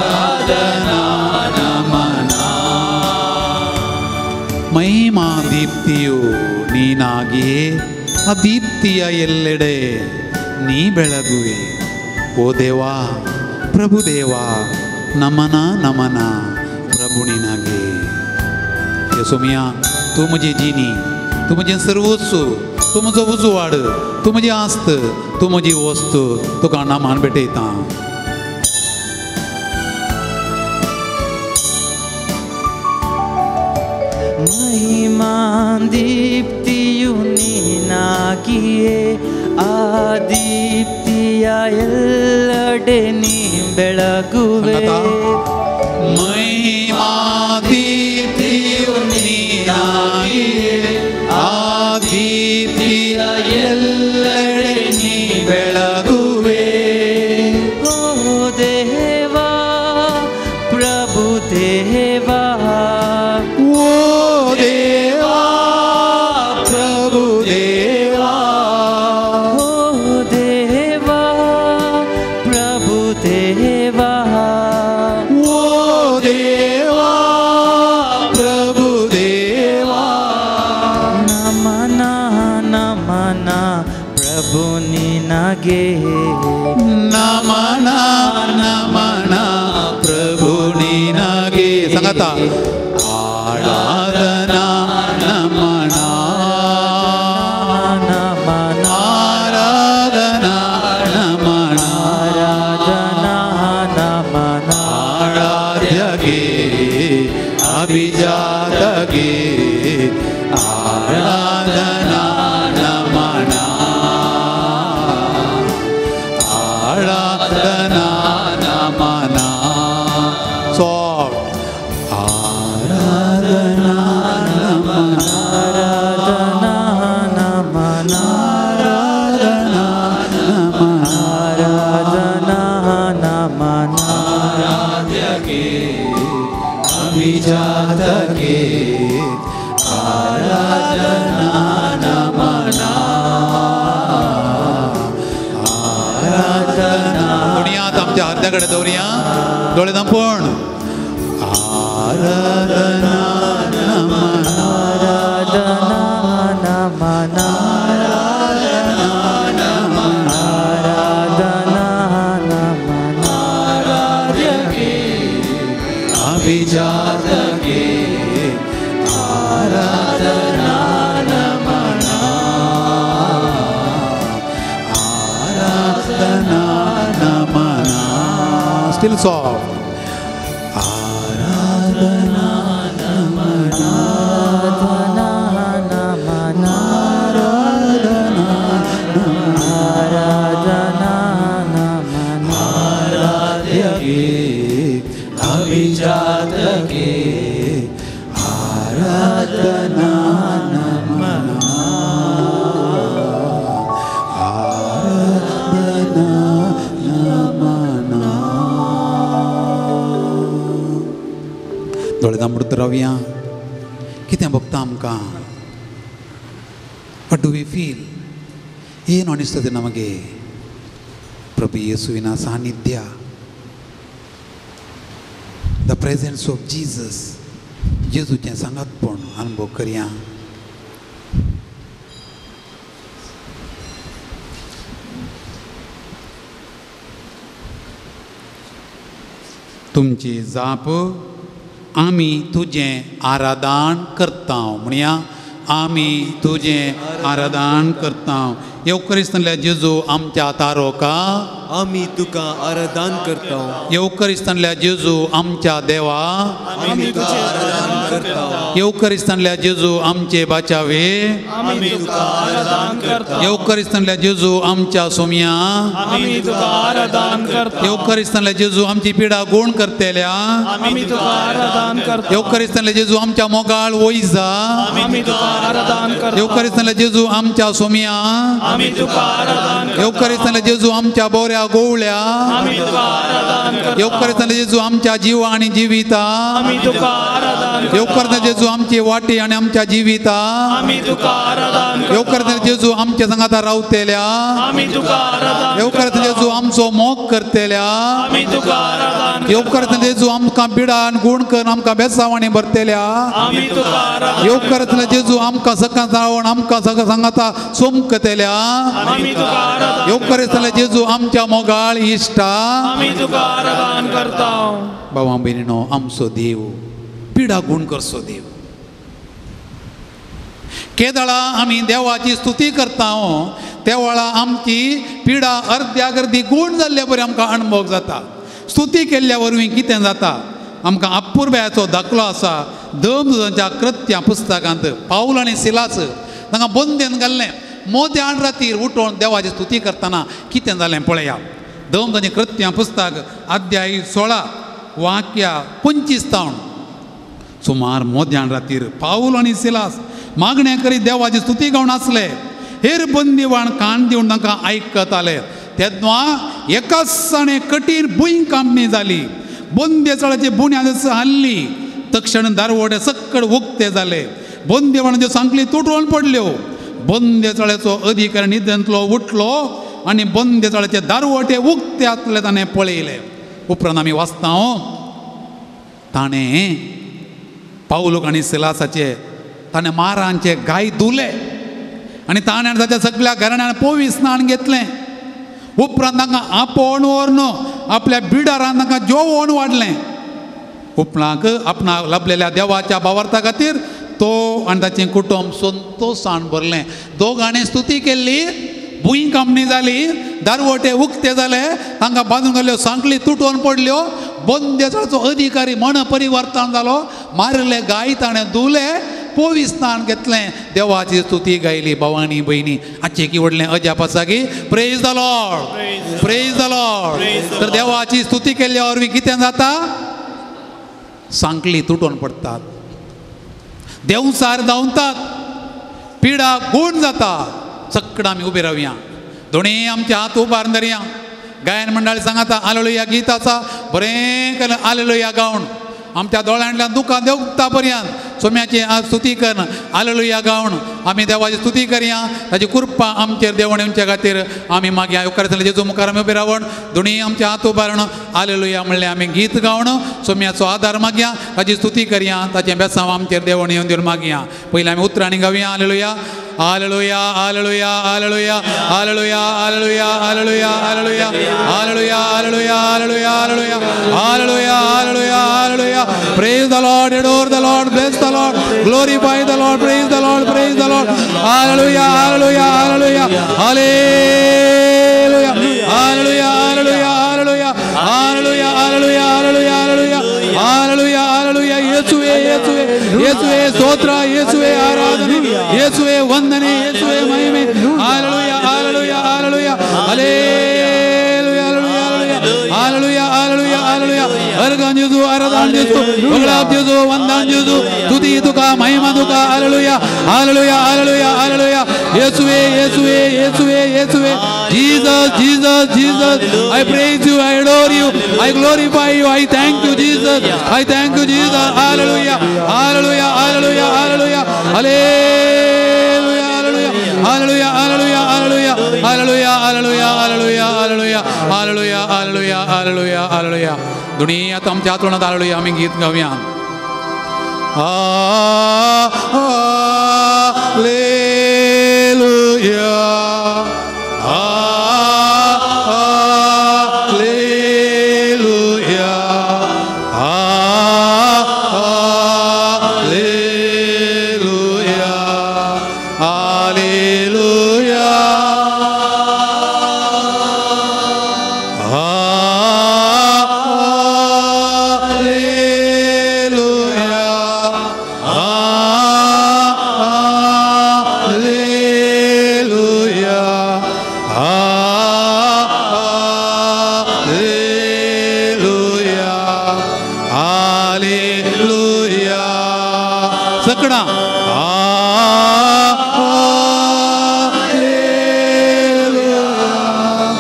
आराधना नमन. ಮಹಿಮಾ ದೀಪ್ತಿಯು ನೀನಾಗಿಯೇ, ಆ ದೀಪ್ತಿಯ ಎಲ್ಲೆಡೆ ನೀ ಬೆಳಗುವೆ. ಓ ದೇವಾ ಪ್ರಭುದೇವಾ, ನಮನ ನಮನ ಪ್ರಭು ನಿನಗೆ. ಯೇಸುಮಿಯಾ, तूं म्हजी जिनी, तूं म्हजें सर्वस्व, तूं म्हजो उजवाड, तूं म्हजी आस्त, तूं म्हजी वस्तू, तुका नमन भेटयता. ಮಹಿಮಾ ದೀಪ್ತಿಯು ನೀನಾಗಿಯೇ, ಆ ದೀಪ್ತಿಯ ಎಲ್ಲೆಡೆ ನೀ ಬೆಳಗುವೆ. ಮಹಿಮಾ ದೀಪ್ತಿಯು ನೀನಾಗಿಯೇ, ಆ ದೀಪ್ತಿಯ ಎಲ್ಲೆಡೆ ನೀ ಬೆಳಗುವೆ. ಓ ದೇವಾ ಪ್ರಭು ದೇವಾ, ಓ ದೇವಾ ಪ್ರಭು ದೇವಾ, ಓ ದೇವಾ ಪ್ರಭು ದೇವಾ, ಓ ದೇವಾ ಪ್ರಭು ದೇವಾ, ನಮನ ನಮನ ಪ್ರಭು ನಿನಗೆ, ನಮನ ನಮನ ಪ್ರಭು ನಿನಗೆ. ಸಂಗತ. ಆರಾಧನಾ ನಮನ, ನಮನ ಆರಾಧನಾ ನಮನ, ಆರಾಧನಾ ನಮನ. ಆರಾಧ್ಯಗೆ ಅಭಿಜಾತಗೆ ಆರಾಧನಾ ನಮನ, ಆರಾಧನಾ ನಮನ. ಸಾಫ್ಟ್. ಆರಾಧನಾ ನಮನ, ಆರಾಧನಾ ನಮನ, ಆರಾಧನಾ ನಮನ, ಆರಾಧನಾ ನಮನ. ಆರಾಧ್ಯಗೆ ಅಭಿಜಾತಗೆ ಆರಾಧನಾ ನಮನ, आराधना. दोन्ही हात आमच्या अर्ध्याकडे दवरुया, दोळे धांपून. आराधना नमन, आराधना नमन, आराधना नमन, आराधना नमन. आराध्यगे अभिजातगे आराधना नमन, आराधना नमन. Still soft. आराधना नमन, आराधना नमन, आराधना नमन, आराधना नमन. आराध्यगे अभिजातगे दोळे दामडूत रावया. कितें भोगता आमकां? What do we feel? ಏನು ಅನಿಸ್ತದೆ ನಮಗೆ? ಪ್ರಭು ಯೇಸುವಿನ ಸಾನ್ನಿಧ್ಯ, the presence of Jesus. जेजूचें सांगातपण अनुभव करया. तुमची जाप आमी तुजें आराधन करता म्हणया. आमी तुजें आराधन करता. येवकरिस्तांतल्या जेजू आमच्या तारोका, आमी तुका आराधन करता. येवकरिस्तांतल्या जेजू आमच्या देवा, आमी तुझे आराधन करता. येवकरिस्तांतल्या जेजू आमचे बाचावे, आमी तुका आराधन करता. येवकरिस्तांतल्या जेजू आमच्या सोम्या, आमी तुका आराधन करता. येवकरिस्तांतल्या जेजू आमची पिडा गुण करतेल्या, आमी तुका आराधन करता. येवकरिस्तांतल्या जेजू आमच्या मोगाळ वयजा, आमी तुका आराधन करता. येवकरिस्तांतल्या जेजू आमच्या सोम्या, आमी तुका आराधन करता. येवकरिस्तांतल्या जेजू आमच्या बोऱ्या गोवळ्या, आमी तुका आराधन करता. येवकरिस्तांतल्या जेजू आमच्या जिवा आनी जिविता, आमी तुका आराधन करता. येवकरिस्तांतल्या जेजू आमची वाटी आनी आमच्या जिविता, आमी तुका आराधन करता. येवकरिस्तांतल्या जेजू आमच्या संगाता रावतेल्या, आमी तुका आराधन. येवकरिस्तांतल्या जेजू आमचो मोग करतेल्या, आमी तुका आराधन. येवकरिस्तांतल्या जेजू आमकां बिडान गुण करून आमकां बेसावाणी भरतेल्या, आमी तुका आराधन. येवकरिस्तांतल्या जेजू आमकां सकाळ जावन आमकां सगळं सांगाता सोमकतेल्या, आमी तुका आराधन. येवकरिस्तांतल्या जेजू आमच्या मोगाळ इश्टा, आमी तुका आराधन करता. बाबा भयणीनो, आमचो देव पिडा गुण करचो देव. केदळा आमी देवाची स्तुती करता त्या वेळा आमची पिडा अर्द्या गर्दी गुण जाल्ल्या बरी आमकां अणभव जाता. स्तुती केल्ल्या वरवीं कितें जाता? आमकां अपुरबायेचो दाखलो आसा दमदुजांच्या कृत्या पुस्तकांत. पावल आनी सिलास तांकां बंदेन घाल्लें. मोद्यान रातीर उठोवन देवाची स्तुती करतना कितें जालें पळया. दमदुजांचें कृत्यां पुस्तक अध्याय 16 वाक्या 25 तावन. सुमार मोद्यान रातीर पावल आनी सिलास मागणें करीत देवाची स्तुती गावन आसले. हेर बंदीवान कान दिवन तांकां आयकताले. तेन्ना एकाच कठीण भूंय कांपणी जाली. बंदेचळाची बुन्याद हाल्ली. तक्षण दारवडे सक्कड उक्ते जाले. बंदेवानाच्यो सांखळी तुटोवन पडल्यो. बंदेचळ्याचो अधिकारी न्हिदेंतलो उठलो आनी बंदेचळ्याचे दारवटे उक्ते आसले ताणें पळयले. उपरांत आमी वाचता ताणें पावलूक आनी सिलासाचे ताणें मारांचे गाय धुले आनी ताणें ताच्या सगळ्या घराण्यान पोवी स्नान घेतलें. उपरांत तांकां आपोवन व्हरून आपल्या बिडारान तांकां जेवण वाडलें. उपरांत आपणाक लाभलेल्या देवाच्या भावार्था खातीर तो आनी ताचें कुटुंब संतोशान भरलें. दोगांनी स्तुती केल्ली, भूंय कांपणी जाली, दारवटे उक्ते जाले, तांकां बांदून घाल्ल्यो सांखळी तुटोवन पडल्यो. बंदेचो अधिकारी मन परिवर्तन जालो. मारिल्ले गाय ताणें धुले, पोवी स्नान घेतलें, देवाची स्तुती गायली. भावानी भयणी, आजचें की व्हडलें अजाप आसा की praise the Lord, praise the Lord. तर देवाची स्तुती केल्ल्या वरवीं कितें जाता? सांखळी तुटोवन पडटात, देंवचार धांवतात, पिडा गुण जाता. सगळं आमी उबे रावया, दोनी आमचे हात उबारून धरया. गायन मंडळी सांगाता आलेलुया गीताचा बरें करून आलेलुया गावन आमच्या दोळ्यांतल्यान दुकां देंवता पर्यंत सोम्याची स्तुती कर. आलेलुया गावन आमी देवाची स्तुती करया. ताची कृपा आमचेर देवण येवचे खातीर आमी मागीर येवकार जेजू मुखार आमी उबे रावन दोनी आमचे हात उबारून आलेलुया म्हणलें आमी गीत गावन सोम्याचो आदार मागया, ताची स्तुती करया, ताचें बेसांव आमचेर देवण येवन दिवन मागया. पयलीं आमी उतरांनी गावया आलेलुया. Hallelujah, hallelujah, hallelujah, hallelujah, hallelujah, hallelujah, hallelujah, hallelujah, hallelujah, hallelujah, hallelujah, hallelujah, hallelujah, hallelujah. Praise the Lord, adore the Lord, bless the Lord, glorify the Lord, praise the Lord, praise the Lord. Hallelujah, hallelujah, hallelujah, hallelujah, hallelujah, hallelujah, hallelujah, hallelujah, hallelujah, hallelujah, hallelujah, hallelujah, hallelujah. येसुवे, येसुवे, येसुवे स्तोत्र, येसुवे आराधने, येसुवे वंदने, येसुवे महिमे. Hallelujah, hallelujah, hallelujah, hallelujah, hallelujah, hallelujah, hallelujah, hallelujah, अर्गां जेजू आराधन जेजू वगळाप जेजू वंदन जेजू तुदी तुका महिमा तुका हालेलुया हालेलुया हालेलुया हालेलुया येसुवे येसुवे येसुवे येसुवे Jesus Jesus Jesus I praise you I adore you I glorify you I thank you Jesus I thank you Jesus hallelujah hallelujah hallelujah hallelujah hallelujah hallelujah hallelujah hallelujah hallelujah hallelujah hallelujah hallelujah hallelujah hallelujah hallelujah दुनिया आमच्या हातरुणात hallelujah आम्ही गीत गावया hallelujah hallelujah hallelujah hallelujah hallelujah hallelujah hallelujah hallelujah सकड़ा hallelujah hallelujah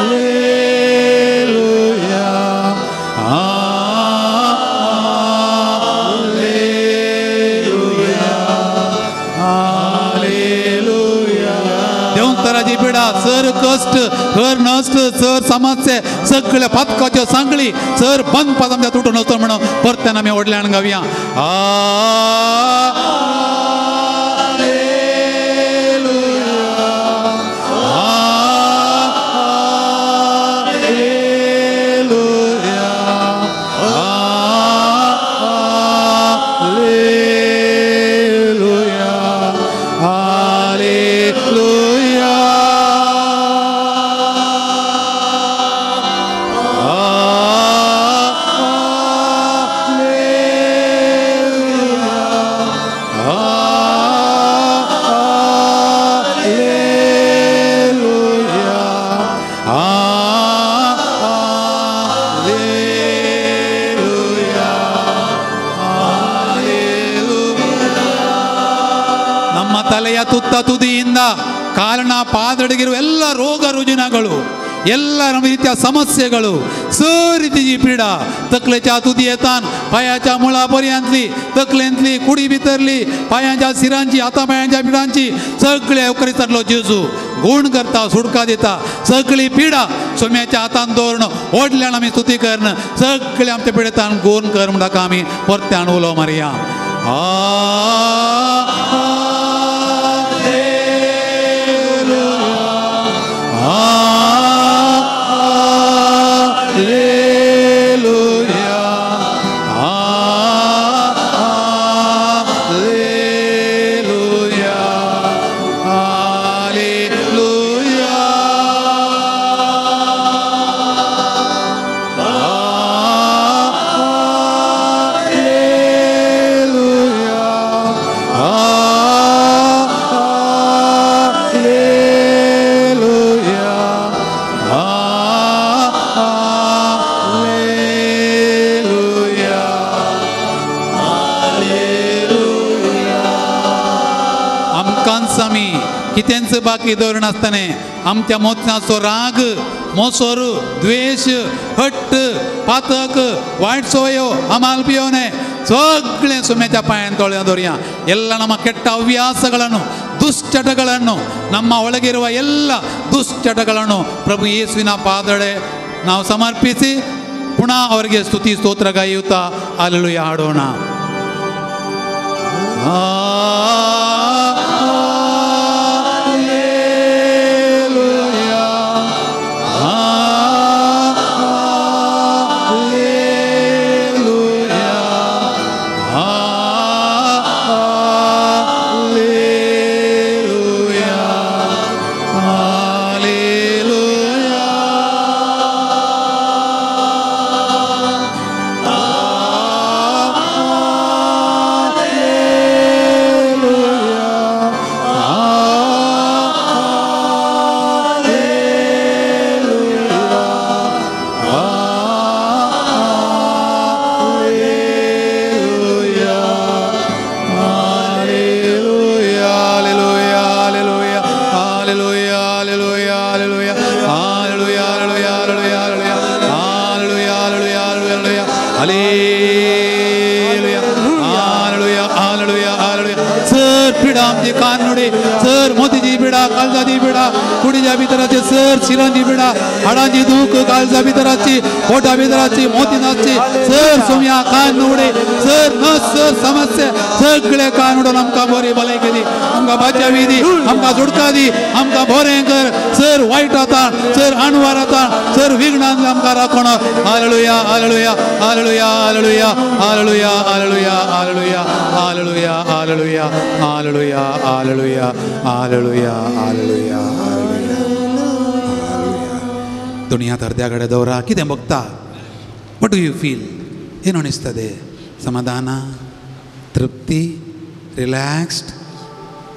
hallelujah hallelujah hallelujah hallelujah hallelujah hallelujah देवतराची पिडा सर कश्ट सर नश्ट सर समस्या सगळ्या पातकाच्यो सांगळी सर बंद पाद आमच्या तुटून वचो म्हणून परत्यान आमी व्हडल्यान गावया hallelujah hallelujah hallelujah hallelujah hallelujah hallelujah hallelujah ನಮ್ಮ ತಲೆಯ ತುತ್ತ ತುದಿಯಿಂದ ಕಾಲನ ಪಾದಡಿಗಿರುವ ಎಲ್ಲ ರೋಗ ರುಜಿನಗಳು ಎಲ್ಲ ರೀತಿಯ ಸಮಸ್ಯೆಗಳು ಸರಿತಿ ಪೀಡಾ तकलेच्या तुदयेतान पायाच्या मुळा पर्यंतली तकलेंतली कुडी भितरली पायांच्या सिरांची हाता पायांच्या पिडांची सगळे क्रिस्तांतलो जेजू गुण करता सुटका दिता सगळी पिडा सोम्याच्या हातान दवरून व्हडल्यान आमी स्तुती करून सगळे आमच्या पिडेतान गुण कर म्हणटा आमी परत्यान उलो मारया. Hallelujah, Hallelujah, Hallelujah, Hallelujah, Hallelujah, Hallelujah, Hallelujah. आमकांच आमी कितेंच बाकी दवरनासतना आमच्या मोत्याचो राग, मोसोर, द्वेश, हट्ट, पातक, वायट सवयो हमाल पियोने सगळें सुम्याच्या पांयान ತೊಳೆಯ ದೊರೆಯ ಎಲ್ಲ ನಮ್ಮ ಕೆಟ್ಟ ಹವ್ಯಾಸಗಳನ್ನು, ದುಶ್ಚಟಗಳನ್ನು, ನಮ್ಮ ಒಳಗಿರುವ ಎಲ್ಲ ದುಶ್ಚಟಗಳನ್ನು ಪ್ರಭು ಯೇಸುವಿನ ಪಾದಡೆ ನಾವು ಸಮರ್ಪಿಸಿ ಪುನಃ ಅವರಿಗೆ ಸ್ತುತಿ ಸ್ತೋತ್ರ ಗಾಯುತ್ತಾ ಹಲ್ಲೆಲೂಯಾ ಹಾಡೋಣ. Hallelujah, Hallelujah, कुडीच्या भितराचे सर शिरांची पिडा हाडांची दूख काळजा भितराची पोटा भितराची मोतीनाची सर सोम्या कान उडे सर न सर समस्या सगळे कान उडोवन आमकां बरी भलायकी दी आमकां बाचावी दी आमकां सुटका दी आमकां बरें कर सर वायट आता सर अणवार आता सर विघ्नान आमकां राखण. Hallelujah hallelujah hallelujah hallelujah hallelujah hallelujah hallelujah hallelujah hallelujah hallelujah hallelujah hallelujah hallelujah hallelujah. दुनिया अर्ध्या कडेन दवरा कितें बघता what do you feel ಏನು ಅನಿಸ್ತದೆ? ಸಮಾಧಾನ, ತೃಪ್ತಿ, ರಿಲ್ಯಾಕ್ಸ್ಡ್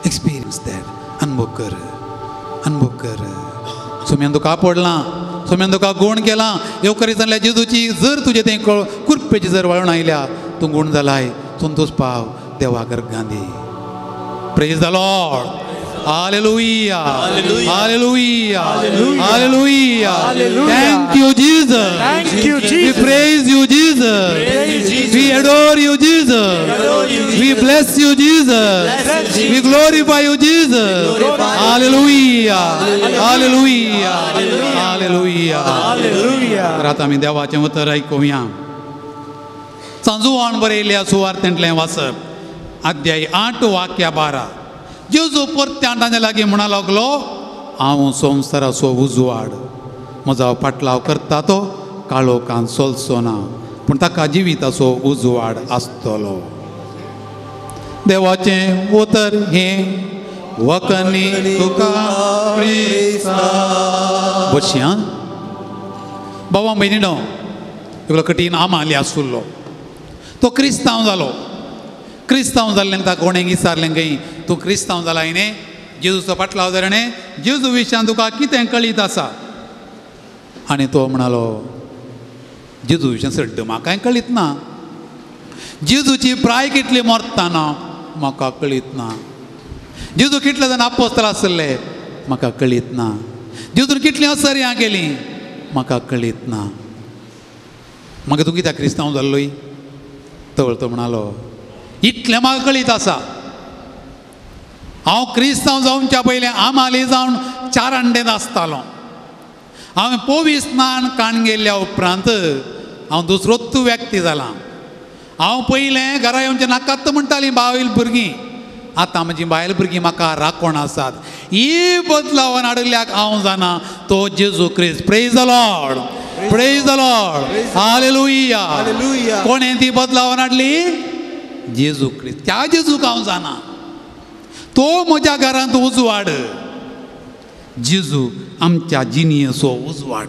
ಎಕ್ಸ್ಪೀರಿಯನ್ಸ್ that. अनुभव कर अनुभव कर. सुम्यान तुका पडलां सुम्यान तुका गुण केलां येवकरी जेजूची जर तुजें तें कृपेची जर वळण आयल्या तूं गुण जालाय संतोष पाव देवा गर्गांदी. Praise the Lord. Hallelujah. Hallelujah. Hallelujah. Thank you, Jesus. Thank you, Jesus. We praise you, Jesus. We adore you, Jesus. We bless you, Jesus. We glorify you, Jesus. Hallelujah. Hallelujah. Hallelujah. Hallelujah. तर आतां आमी देवाचें उतर आयकुया. सांजुवान बरयल्ल्या सुवार्तेंतलें वाचप अध्याय 8 वाक्या 12. जेजू परत्यान तांच्या लागीं म्हणा लागलो हांव संवसाराचो उजवाड म्हजो फाटलाव करता तो काळोखान चलचो ना पूण ताका जिविताचो उजवाड आसतलो. देवाचें उतर हें वखनी तुका बसया. बाबा भयणीनो एकलो कठीण आमाली आसुल्लो तो क्रिस्तांव जालो. क्रिस्तांव जाल्ल्यान ताका कोणें विचारलें खंय तूं क्रिस्तांव जालाय न्ही जेजूचो फाटलाव जालो न्ही जेजू विशयान तुका कितें कळीत आसा? आनी तो म्हणालो जेजू विशयान सड्ड म्हाका कळीत ना जेजूची प्राय कितली मरतना म्हाका कळीत ना जेजू कितले जाण आपोस्तल आसले म्हाका कळीत ना जेजून कितलीं असर्यां केलीं म्हाका कळीत ना. मागीर तूं कित्याक क्रिस्तांव जाल्लोय? तवळ तो म्हणालो इतलें म्हाका कळीत आसा हांव क्रिस्तांव जावच्या पयलीं आमाली जावन 4 अंडेंत आसतालो. हांवें पोवीस स्नान काण गेल्ल्या उपरांत हांव दुसरोच व्यक्ती जाला. हांव पयलें घरा येवचें नाकात म्हणटालीं बायल भुरगीं आतां म्हजी बायल भुरगीं म्हाका राखण आसात. ही बदलावन हाडिल्ल्याक हांव जाणा तो जेजू क्रिस्त. Praise the Lord. Praise the Lord. Hallelujah. कोणें ती बदलावन हाडली? जेजू क्रिस्त. त्या जेजूक हांव जाणा तो म्हज्या घरांत उजवाड. जेजू आमच्या जिणेचो उजवाड.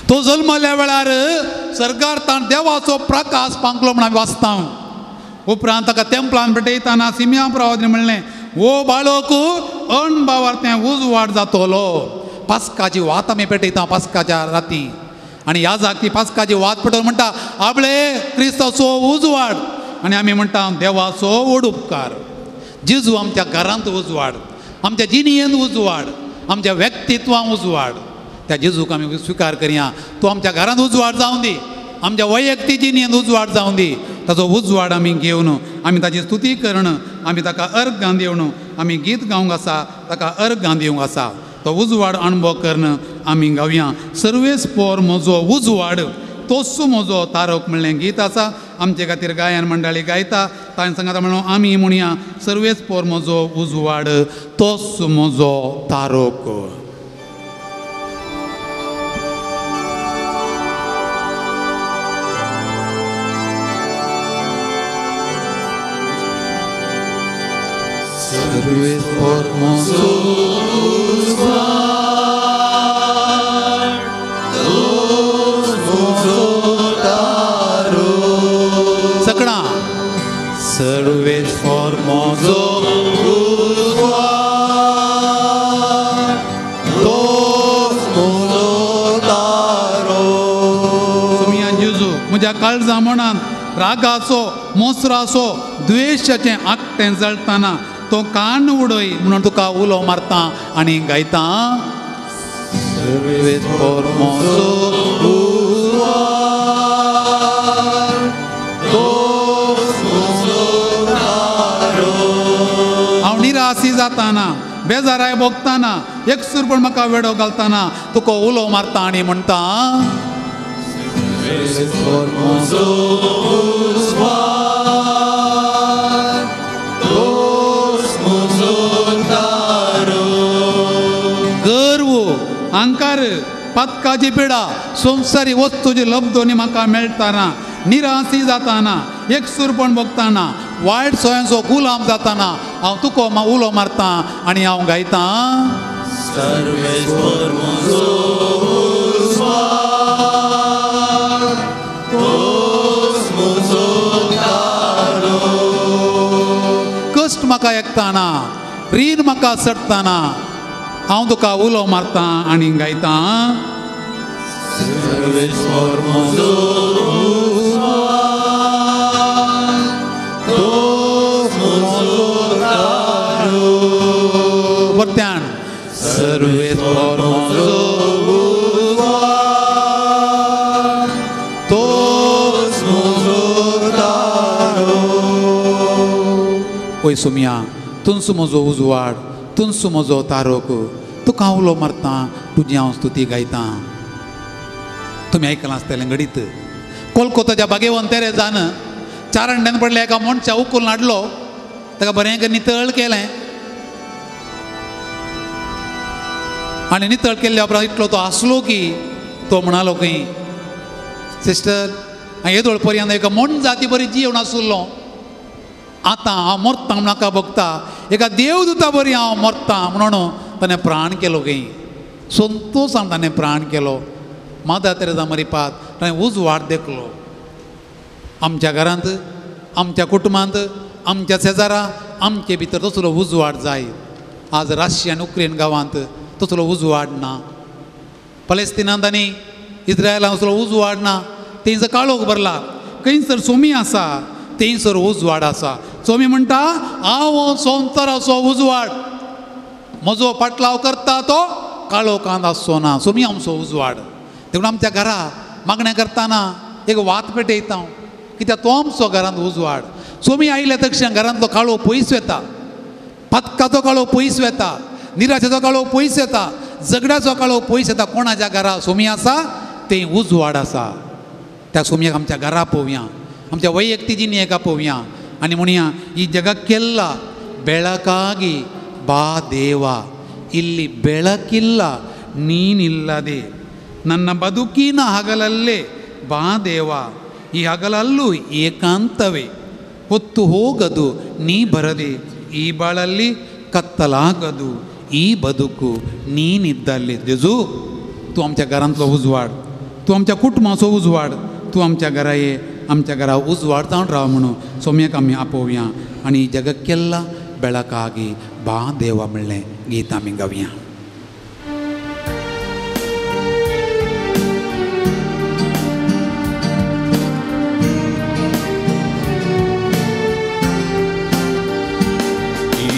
तो जल्मल्या वेळार सर्गार ताण देवाचो प्रकाश पांकलो म्हण आमी वाचता. उपरांत ताका तेंपलान भेटयतना सिमिया प्रवादीन म्हणलें वो बाळक अणबावार तें उजवाड जातलो. पास्काची वात आमी पेटयता पास्काच्या राती आनी ह्या जागती पास्काची वात पेटोवन म्हणटा आपले क्रिस्ताचो उजवाड आनी आमी म्हणटा देवाचो व्हड उपकार. जेजू आमच्या घरांत उजवाड आमच्या जिणेंत उजवाड आमच्या व्यक्तित्वांत उजवाड. त्या जेजूक आमी स्विकार करया. तो आमच्या घरांत उजवाड जावं दी आमच्या वैयक्तीक जिणेंत उजवाड जावं दी. ताचो उजवाड आमी घेवन आमी ताची स्तुती करण आमी ताका अर्घां दिवन आमी गीत गावंक आसा ताका अर्घां दिवंक आसा. तो उजवाड अणभव करण आमी गावया. सर्वेस पोर म्हजो उजवाड तोच म्हजो तारक म्हणलें गीत आसा. आमचे खातीर गायन मंडळी गायता तांचे सांगाता म्हणून आमी म्हणया सर्वेस पोर म्हजो उजवाड तोच म्हजो तारक. सर्वेस पोर म्हजो उजवाड तोच म्हजो तारक. सकळां सर्वेस पोर म्हजो उजवाड तोच म्हजो तारक. सुमिया जेजू म्हज्या काळजा मनांत रागाचो मोसराचो द्वेशाचें आकटें जळटना तो कान उडय म्हणून तुका उलो मारता आनी गायता. सर्वेस पोर म्हजो उजवाड तोच म्हजो तारक. हांव निराशी जाताना बेजाराय भोगताना, एकसूरपण म्हाका वेडो घालताना तुका उलो मारता आनी म्हणटा गर्व, अहंकार, पातकाची पिडा, संवसारी वस्तूची लब्धोनी म्हाका मेळटाना, निराशी जाताना, एकसूरपण भोगताना, वायट सोयांचो गुलाम जाताना हांव तुका उलो मारता आनी हांव गायता कश्ट म्हाका एकताना, रीण म्हाका चडटाना हांव तुका उलो मारता आनी गायता परत्यान सर्वेस्पर म्हजो उजवाड, तोच म्हजो तारो. ओय सोम्या, तुंसो म्हजो उजवाड, तुंसो म्हजो तारोक, तुका उलो मारता, तुजी हांव स्तुती गायता. तुमी आयकलां आसतलें घडीत कोलकोताच्या बागेवन तेरेजान चार अंड्यान पडल्या एका मनशा उखलून हाडलो, ताका बरें करून नितळ केलें आनी नितळ केल्ल्या उपरांत इतलो तो आसलो की तो म्हणालो खंय, सिस्टर, हांव येदोळ पर्यंत एका मोन जाती बरी जिवन आसुल्लो, आतां हांव मरता म्हूण म्हाका भोगता, एका देवदूता बरी हांव मरता म्हणून ताणें प्राण केलो खंय, संतोशान ताणें प्राण केलो. मादर तेरेजा मरिपात ताणें उजवाड देखलो. आमच्या घरांत, आमच्या कुटुंबांत, आमच्या शेजारा, आमचे भितर तसलो उजवाड जाय. आज रशिया आनी उक्रेन गांवांत तसलो उजवाड ना, पलेस्तिनांत आनी इस्रायलांत तसलो उजवाड ना, थंयसर काळोख भरला. खंयसर सोमी आसा थंयसर उजवाड आसा. सोमी म्हणटा हांव संवसाराचो उजवाड, म्हजो पाटलाव करता तो काळोखांत आसचो ना. सोमी आमचो उजवाड. देखून आमच्या घरा मागणें करतना एक वात पेटयता हांव, कित्याक तो आमचो घरांत उजवाड. सोमी आयल्या तक्षण घरांतलो काळो पयस वता, पातकाचो काळो पयस वता, निराशेचो काळो पयस येता, झगड्याचो काळो पयस येता. कोणाच्या घरा सोमी आसा तें उजवाड आसा. त्या सोमयाक आमच्या घरा पळोवया, आमच्या वैयक्तीक जिणेक पळोवया आनी म्हणया ही जगाक केल्ला ಬೆಳಕಾಗಿ ಬಾ ದೇವ, ಇಲ್ಲಿ ಬೆಳಕಿಲ್ಲ ನೀನಿಲ್ಲದೆ, ನನ್ನ ಬದುಕಿನ ಹಗಲಲ್ಲೇ ಬಾ ದೇವ, ಈ ಹಗಲಲ್ಲೂ ಏಕಾಂತವೇ, ಹೊತ್ತು ಹೋಗದು ನೀ ಬರದೆ, ಈ ಬಾಳಲ್ಲಿ ಕತ್ತಲಾಗದು ಈ ಬದುಕು ನೀನಿದ್ದಲ್ಲಿ. जेजू तूं आमच्या घरांतलो उजवाड, तूं आमच्या कुटुंबाचो उजवाड, तूं आमच्या घरा ये, आमच्या घरा उजवाड जावन राव म्हणून सोम्याक आमी आपोवया आनी जगक्केल्ल ಬೆಳಕಾಗಿ ಬಾ ದೇವ म्हणलें गीत आमी गावया.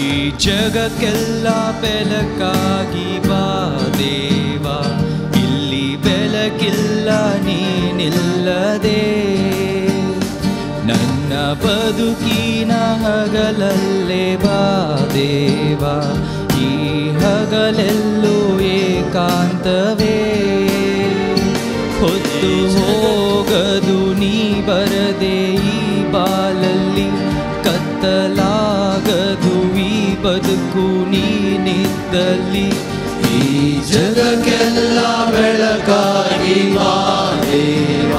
ಈ ಜಗಕ್ಕೆಲ್ಲ ಬೆಳಕಾಗಿ ಬಾ ದೇವ, ಇಲ್ಲಿ ಬೆಳಕಿಲ್ಲ ನೀನಿಲ್ಲದೆ, ನನ್ನ ಬದುಕಿನ ಹಗಲಲ್ಲೇ ಬಾ ದೇವ, ಈ ಹಗಲೆಲ್ಲೂ ಏಕಾಂತವೇ, ಹೊತ್ತು ಹೋಗದು ನೀ ಬರದೆ, ಈ ಬಾಲಲ್ಲಿ ಕತ್ತಲಾಗದು ಈ ಬದುಕು ನೀನಿದ್ದಲ್ಲಿ. ಈ ಜಗಕ್ಕೆಲ್ಲ ಬೆಳಕಾಗಿ ಬಾ ದೇವ,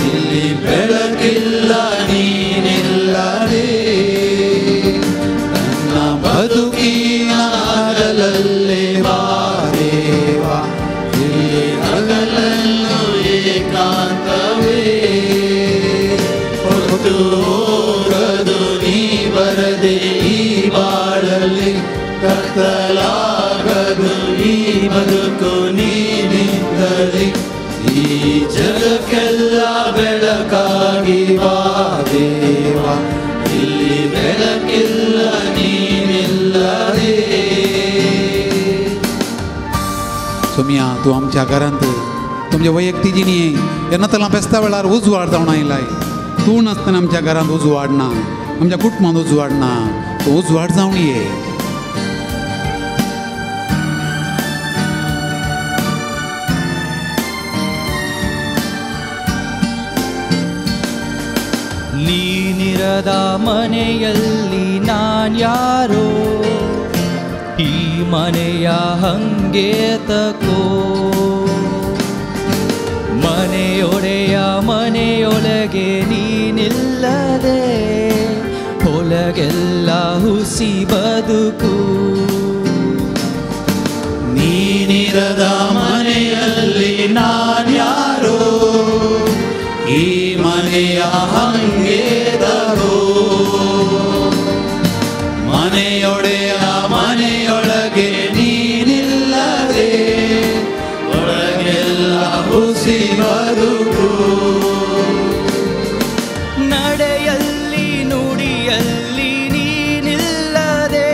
ಇಲ್ಲಿ ಬೆಳಕಿಲ್ಲ ನೀನಿಲ್ಲದೆ, ನನ್ನ ಬದುಕಿನ ಹಗಲಲ್ಲೇ ಬಾ ದೇವ, ಇಲ್ಲಿ ಹಗಲಲ್ಲೂ ಏಕಾಂತವೇ, ಹೊತ್ತು ಹೋಗದು ನೀ ಬರದೆ, ಈ ಬಾಳಲ್ಲಿ ಕತ್ತಲಾಗದು ಈ ಬದುಕು ನೀನಿದ್ದಲ್ಲಿ. ಈ ಜಗಕ್ಕೆಲ್ಲ ಬೆಳಕಾಗಿ ಬಾ ದೇವ, ಇಲ್ಲಿ ಬೆಳಕಿಲ್ಲ ನೀನಿಲ್ಲದೆ. सोमिया तूं आमच्या घरांत तुमच्या वैयक्तीक जिणेक ह्या नातलां फेस्ता वेळार उजवाड जावन आयलाय. तूं नासतना आमच्या घरांत उजवाड ना, आमच्या कुटुंबांत उजवाड ना, तूं उजवाड जावन ये. ನೀನಿರದ ಮನೆಯಲ್ಲಿ ನಾನ್ಯಾರೋ, ಈ ಮನೆಯ ಹಂಗೆ ತಕೋ. ಮನೆಯೊಡೆಯ ಮನೆಯೊಳಗೆ ನೀನಿಲ್ಲದೆ ಹೊಲಗೆಲ್ಲ ಹುಸಿ ಬದುಕು. ನೀನಿರದ ಮನೆಯಲ್ಲಿ ನಾನ್ಯಾರೋ, ಈ ಮನೆಯ ಹಂಗೇದರೋ. ಮನೆಯೊಡೆಯ ಮನೆಯೊಳಗೆ ನೀನಿಲ್ಲದೆ ಒಳಗೆಲ್ಲ ಹುಸಿ ಬದುಕು. ನಡೆಯಲ್ಲಿ ನುಡಿಯಲ್ಲಿ ನೀನಿಲ್ಲದೆ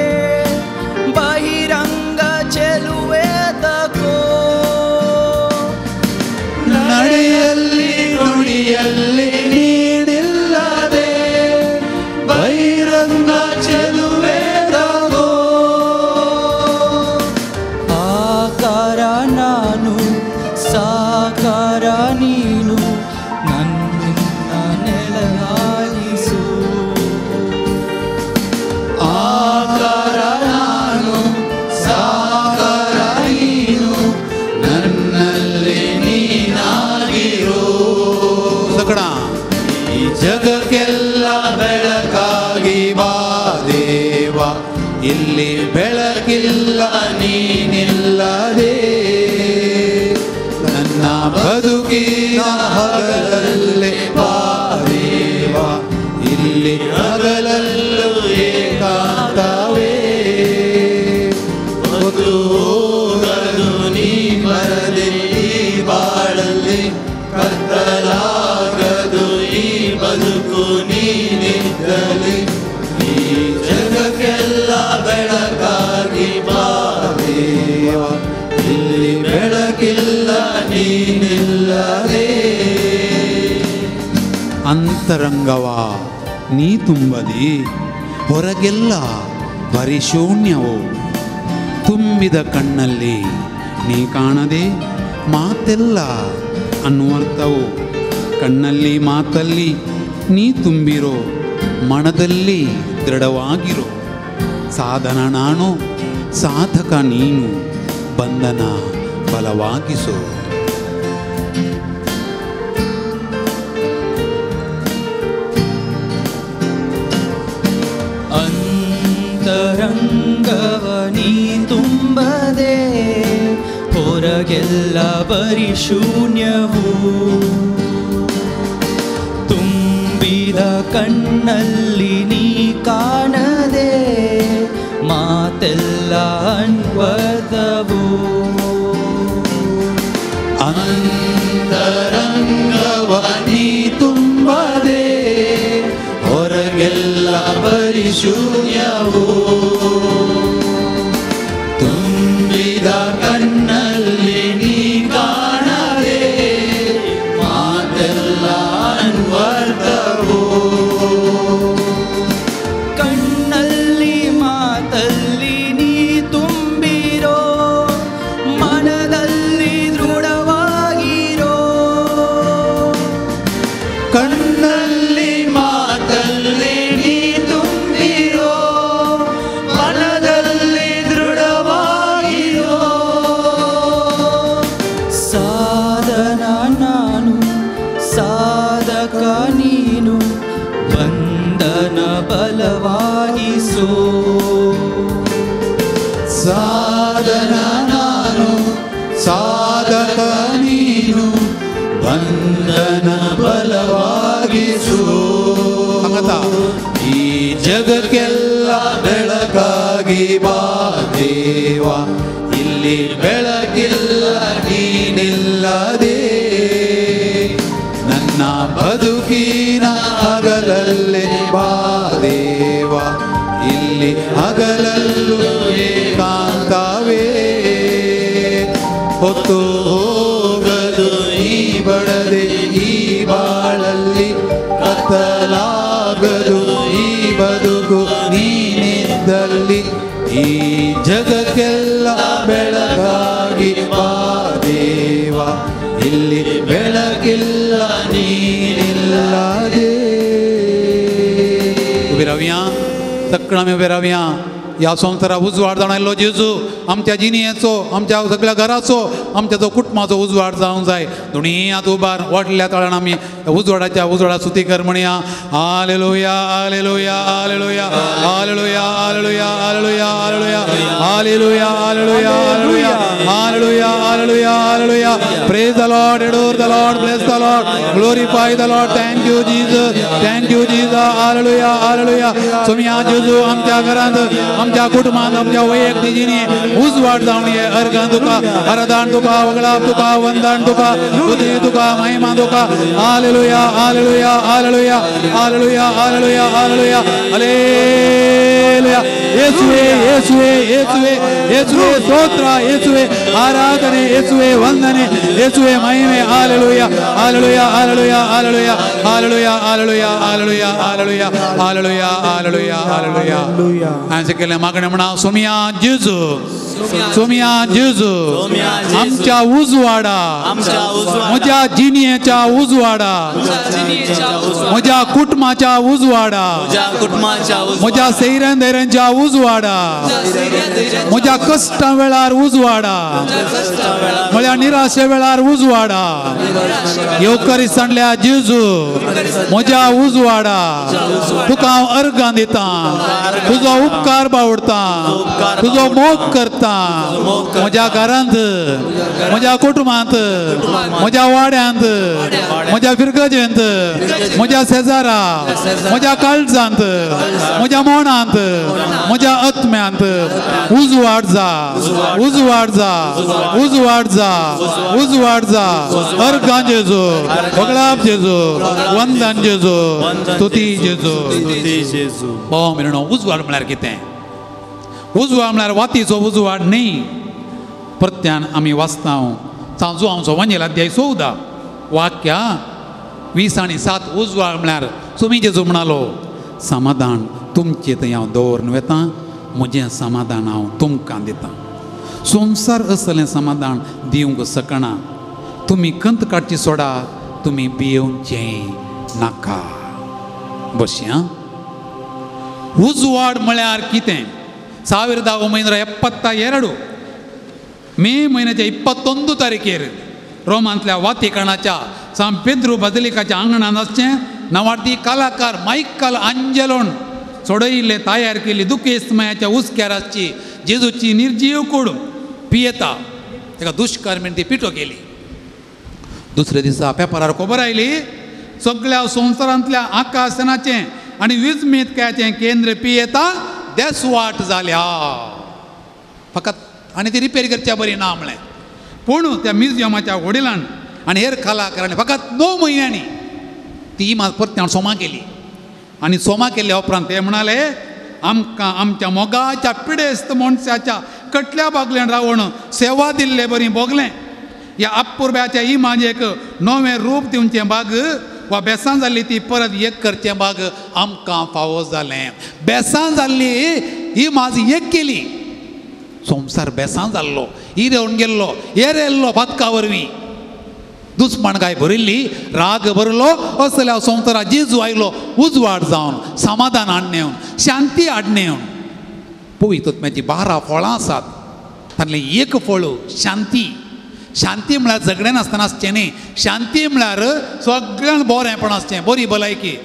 ಬಹಿರಂಗ ಚೆಲುವೆ ತಕೋ. ನಡೆಯಲ್ಲಿ ನುಡಿಯಲ್ಲಿ ನೀನಿಲ್ಲದೆ ಬಹಿರಂಗ ಚೆಲುವೆ ತಕೋ. ಆಕಾರ ನಾನು ಸಾಕಾರ ನೀನು, ನನ್ನ ನೆಲಹಾಯಿಸು. ಆಕಾರ ನಾನು ಸಾಕಾರ ನೀನು, ನನ್ನಲ್ಲಿ ನೀನಾಗಿರೋ. ಸಕಣ ಈ ಜಗಕ್ಕೆಲ್ಲ ಬೆಳಕಾಗಿ ಬಾ ದೇವ, ಇಲ್ಲಿ ಬೆಳಕಿಲ್ಲ ನೀನಿಲ್ಲದೆ. ನನ್ನ ಬದುಕಿನ ಹಗಲಲ್ಲೇ ಬಾ ದೇವ, ಇಲ್ಲಿ ಹಗಲಲ್ಲೂ ಏಕಾಂತವೇ. ಹೊತ್ತು ಹೋಗದು ನೀ ಬರದೆ ಈ ಬಾಳಲ್ಲಿ, ಕತ್ತಲಾಗದು ಈ ಬದುಕು ನೀನಿದ್ದಲ್ಲಿ. ಈ ಜಗಕ್ಕೆಲ್ಲ ಬೆಳಕಾಗಿ ಬಾ ದೇವ, ಇಲ್ಲಿ ಬೆಳಕಿಲ್ಲ ನೀನಿಲ್ಲದೆ. ಅಂತರಂಗವ ನೀ ತುಂಬದಿ ಹೊರಗೆಲ್ಲ ಪರಿಶೂನ್ಯವು. ತುಂಬಿದ ಕಣ್ಣಲ್ಲಿ ನೀ ಕಾಣದೆ ಮಾತೆಲ್ಲ ಅನ್ನುವರ್ಥವು. ಕಣ್ಣಲ್ಲಿ ಮಾತಲ್ಲಿ ನೀ ತುಂಬಿರೋ, ಮನದಲ್ಲಿ ದೃಢವಾಗಿರೋ. ಸಾಧನ ನಾನು ಸಾಧಕ ನೀನು, ಬಂಧನ ಬಲವಾಗಿಸು. ಅಂತರಂಗವ ನೀ ತುಂಬದೆ ಹೊರಗೆಲ್ಲ ಬರಿ ಶೂನ್ಯವು. ತುಂಬಿದ ಕಣ್ಣಲ್ಲಿ ನೀ ಕಾಣದೆ ಮಾತೆಲ್ಲ ಅನ್ವರ್ಥವು. ಅಂತರಂಗವ ನೀ ತುಂಬದೆ ಹೊರಗೆಲ್ಲ ಬರಿ ಶೂನ್ಯವು. ತುಂಬಿದ ಕಣ್ಣಲ್ಲಿ ನೀ ಕಾಣದೆ ಮಾತೆಲ್ಲ ಅನ್ವರ್ಥವು. ಕಣ್ಣಲ್ಲಿ ಮಾತಲ್ಲಿ ನೀ ತುಂಬಿರೋ, ಮನದಲ್ಲಿ ದೃಢವಾಗಿರೋ. ಕಣ್ಣಲ್ಲಿ ಮಾತಲ್ಲಿ ನೀ ತುಂಬಿರೋ, ಮನದಲ್ಲಿ ದೃಢವಾಗಿರೋ. ಸಾಧನ ನಾನು ಸಾಧಕ ನೀನು, ಬಂಧನ ಬಲವಾಗಿಸೋ. ಸಾಧನ ನಾನು ಸಾಧಕ ನೀನು, ಬಂಧನ ಬಲವಾಗಿಸು. ಸಂಗತ. ಈ ಜಗಕ್ಕೆಲ್ಲ ಬೆಳಕಾಗಿ ಬಾ ದೇವ, ಇಲ್ಲಿ ಬೆಳಕಿಲ್ಲ ನೀನಿಲ್ಲದೆ. ನನ್ನ ಬದುಕಿನ ಹಗಲಲ್ಲೇ ಬಾ ದೇವ, ಇಲ್ಲಿ ಹಗಲಲ್ಲೂ ಏಕಾಂತವೇ. ಹೊತ್ತು ಹೋಗದು ಈ ಬಡದೆ ಈ ಬಾಳಲ್ಲಿ, ಕತ್ತಲಾಗದು ಈ ಬದುಕು ನೀನಿದ್ದಲ್ಲಿ. ಈ ಜಗಕ್ಕೆಲ್ಲ ಬೆಳಕಾಗಿ ಬಾ ದೇವ, ಇಲ್ಲಿ ಬೆಳಕಿಲ್ಲ ನೀನಿಲ್ಲದೆ. रावया, सगळं आमी उबे रावया. ह्या संवसारा उजवाड जावन आयिल्लो जेजू आमच्या जिणेचो, आमच्या सगळ्या घराचो, आमच्या जो कुटुंबाचो उजवाड जावंक जाय. दुनियांत उबार वाडल्या तळान आमी उजवाडाच्या उजवाडा स्तुती कर म्हणया. Hallelujah, hallelujah, hallelujah, hallelujah, hallelujah, hallelujah, hallelujah, hallelujah, hallelujah, hallelujah, hallelujah, hallelujah, hallelujah. Praise the Lord, adore the Lord, bless the Lord, glorify the Lord. Thank you Jesus, thank you Jesus. Hallelujah, hallelujah. Saumya जेजू आमच्या घरांत, आमच्या कुटुंबांत, आमच्या वैयक्तीक जिणेंत उजवाड जावन ये. अर्घान तुका, आराधन तुका, वगळाप तुका, वंदन तुका, स्तुती तुका, महिमा तुका. Hallelujah, hallelujah, hallelujah, hallelujah, hallelujah, hallelujah, hallelujah. येसुवे, येसुवे, येसुवे, येसुवे स्तोत्र, येसुवे आराधने, येसुवे वंदने, येसुवे महिमे. Hallelujah, hallelujah, hallelujah, hallelujah, hallelujah, hallelujah, hallelujah, hallelujah, hallelujah, hallelujah, hallelujah. हांवें केलें मागणें म्हणा, सोम्या जेजू, सोम्या जेजू, आमच्या उजवाडा, म्हज्या जिणेच्या उजवाडा, म्हज्या कुटुंबाच्या उजवाडा, म्हज्या सैऱ्यान धैर्यांच्या उजवाडा, म्हज्या कश्टां वेळार उजवाडा, म्हज्या निराशे वेळार उजवाडा, येवकरिस्तांतल्या जेजू म्हज्या उजवाडा, तुका हांव अर्गां दितां, तुजो उपकार बावडता, तुजो मोग करता. म्हज्या घरांत, म्हज्या कुटुंबांत, म्हज्या वाड्यांत, म्हज्या फिरगजेंत, म्हज्या शेजारा, म्हज्या काळजांत, म्हज्या मनांत, म्हज्या आत्म्यांत उजवाड जा, उजवाड जा, उजवाड जा, उजवाड जा. अर्गां जेजू, वगळाप जेजू, वंदन जेजू, स्तुती जेजू. भाव भयणीनो, उजवाड म्हळ्यार कितें? उजवाड म्हळ्यार वातीचो उजवाड न्ही. परत्यान आमी वाचता सांजो आमचो वंजेल अध्याय 14 वाक्या 20 आनी 7. उजवाड म्हळ्यार सुमी जेजू म्हणालो, समाधान तुमचें थंय हांव दवरून वेता, म्हजें समाधान हांव तुमकां दितां. संवसार असलें समाधान दिवंक शकना. तुमी कंत काडची सोडा, तुमी भियेवचें नाका. बसया. उजवाड म्हळ्यार कितें? 1972 मे म्हयन्याच्या 21 तारखेर रोमांतल्या वातिकणाच्या सांत पेद्रू बाजिलिकाच्या आंगणांत आसचें नांवाडती कलाकार मायकल आंजेलोन सोडयिल्ले तयार केल्ली दुखेस्तमयाच्या हुस्क्यार आसची जेजूची निर्जीव कूड पियेता ताका दुश्कर्मीन ती पिठो केली. दुसऱ्या दिसा पेपरार खबर आयली सगळ्या संवसारांतल्या आकाशनाचें आनी विजमेतकाचें केंद्र पियेता देसवाट जाल्या. फकत आनी ती रिपेर करच्या बरी ना म्हळें. पूण त्या म्युझियमाच्या वडिलान आनी हेर कलाकारांनी फकत 9 म्हयन्यांनी ती इमाज परत्यान सोमा केली. आनी सोमा केल्ल्या उपरांत ते म्हणाले, आमकां आमच्या मोगाच्या पिडेस्त मनशाच्या कटल्या बागल्यान रावन सेवा दिल्ले बरी भोगलें. ह्या अपुर्ब्याच्या इमाजेक नवें रूप दिवचें बाग वा बेसां जाल्ली ती परत एक करचें बाग आमकां फावो जालें. बेसां जाल्ली इमाज एक केली. संवसार बेसां जाल्लो, इरेवन गेल्लो, येरेल्लो पातका वरवीं दुस्मानकाय भरिल्ली, राग भरलो. असल्या संवसारात जेजू आयलो उजवाड जावन, समाधान हाडून, शांती हाडून. पवित्र आत्म्याची 12 फळां आसात, तांतलें एक फळ शांती. शांती म्हळ्यार झगडें नासतना आसचें न्ही. शांती म्हळ्यार सगळ्यांक बरेंपण आसचें, बरी भलायकी,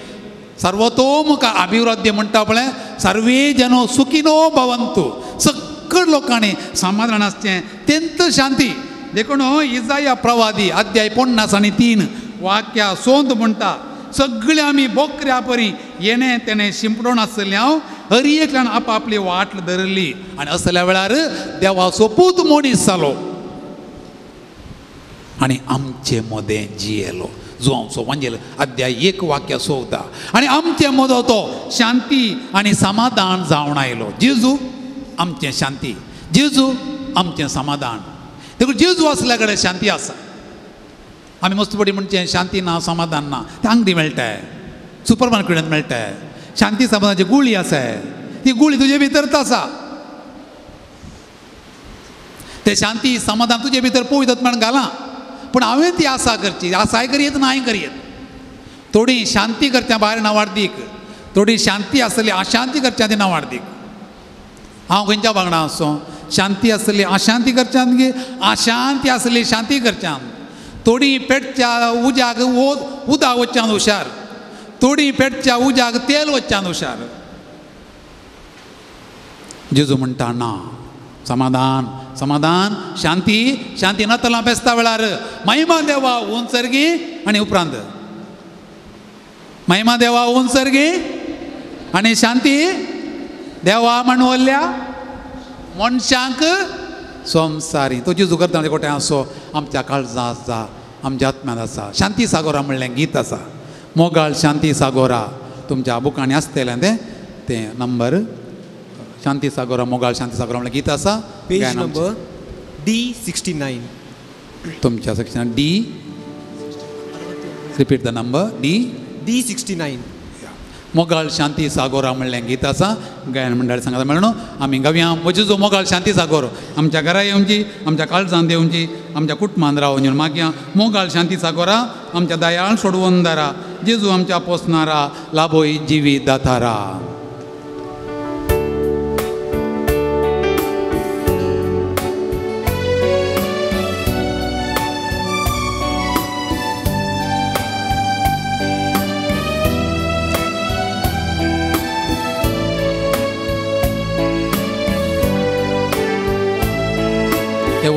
सर्वतोमुख अभिवृद्धी म्हणटा पळय, सर्वे जनो सुखिनो भवंतु, सगळ्या लोकांनी समाधान आसचें, तेंत शांती. देखून इजाया प्रवादी अध्याय 53 वाक्या 100 म्हणटा, सगळे आमी बोकऱ्या परी येणे तेणें शिंपडून आसले हांव, हर एकल्यान आपापली वाट धरली. आनी असल्या वेळार देवाचो पूत मनीस जालो आनी आमचे मदें जियेलो. जो आमचो वंजेल अध्याय 1 वाक्य 14. आनी आमचे मदो तो शांती आनी समाधान जावन आयलो. जेजू आमचें शांती, जेजू आमचें समाधान. देखून जेजू आसल्या कडेन शांती आसा. आमी मस्तपटी म्हणचें शांती ना, समाधान ना, तें आंगडी मेळटाय, सुपर मार्केटांत मेळटाय. शांती समाधानाची गुळी आसा, ती गुळी तुजे भितर आसा. ते शांती समाधान तुजे भितर पवित्र आत्म्यान घालां, पूण हांवें ती आसा करची, आसाय करयेत नाय करयेत. थोडी शांती करच्या भायर नावार्दीक, थोडी शांती आसली अशांती करच्या ती ना वाडदीक. हांव खंयच्या वांगडा आसो, शांती आसली अशांती करच्यान गे, अशांती आसली शांती करच्यान. थोडी पेटच्या उज्याक उदक वच्च्यान हुशार, थोडी पेटच्या उज्याक तेल वच्च्यान हुशार. जेजू म्हणटा ना, समाधान समाधान शांती शांती. नातलां फेस्ता वेळार महिमा देवा उंचरगी आनी उपरांत महिमा देवा उंचरगी आनी शांती देवा म्हणवल्ल्या मनशांक संवसारी. तो जेजू करता कोठे आसो आमच्या काळजा आसा, आमच्या आत्म्यांत आसा. शांती सागोरा म्हणलें गीत आसा, मोगाळ शांती सागोरा. तुमच्या बुकांनी आसतलें तें, तें नंबर शांती सागोरा मोगाळ शांती सागोरा म्हणलें गीत आसा. पेज नंबर D69. तुमच्या section D, repeat the number D D69. मोगाळ शांती सागोरा म्हणलें गीत आसा. गायन मंडळ सांगता म्हणून आमी गावया म्हजो मोगाळ शांती सागोर आमच्या घरा येवची, आमच्या काळजांत येवची, आमच्या कुटुंबांत रावून मागया. मोगाळ शांती सागोरा आमच्या दयाळ सोडवंदारा, जेजू आमच्या पोसणारा, लाभोय जिवी दातारा.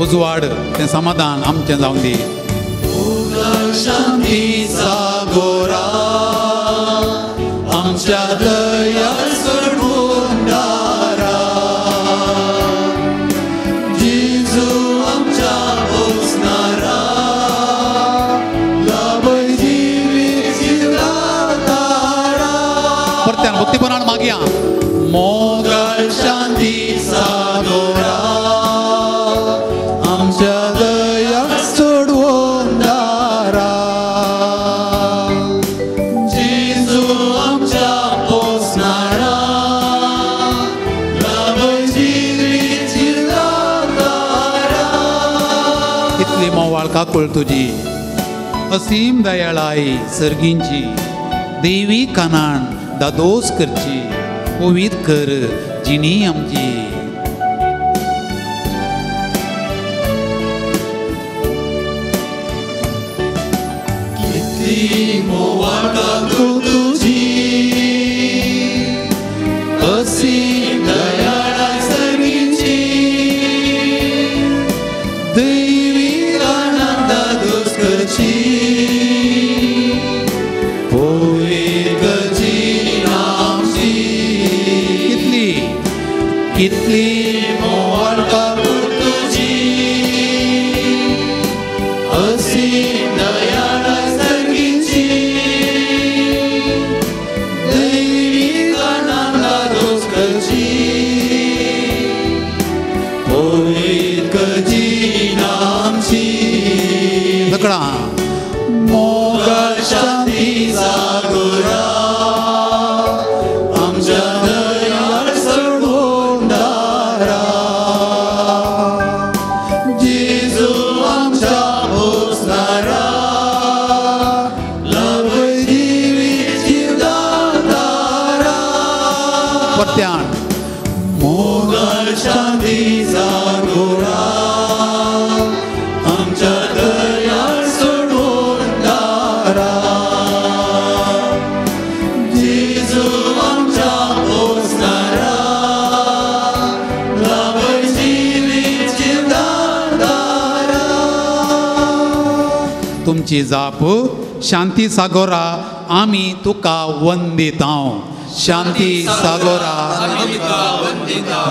उजवाड तें समाधान आमचें जावन दी. शांती सागोरा आमच्या दया सोडवणारा, जेजू आमच्या पोसणारा, लाभय जिवीत जिवदातारा. परत्यान भक्तीपणान मागया. मोगाळ शांती सागोरा आमच्या दया सोडवणारा, जेजू आमच्या पोसणारा, लाभय जिवीत जिवदातारा. इतली मोवाळ काकूळ तुजी, असीम दयाळाय सर्गींची, देवी कानान दादोस करची, पवीत कर जिणी आमची. मोवाळ काकूळ तुजी, असीम दयाळाय सर्गींची, दैवी आनंद दादोस करची, पवित्र जीण आमची. कितली कितली मोवाळ काकूळ तुजी, असीम दयाळाय सर्गींची, दैवी आनंद दादोस करची, पवित्र जीण आमची. सगळा मोगाळ शांती सागोरा आमच्या दयाळ सोडवणारा, जेजू आमच्या पोसणारा, लाभय जिवीत जिवदातारा. परत्यान मोगाळ शांती सागोरा आमच्या दयाळ सोडवणारा, जेजू आमच्या पोसणारा, लाभय जिवीत जिवदातारा. तुमची जाप शांती सागोरा आमी तुका वंदितांव. शांती सागोरा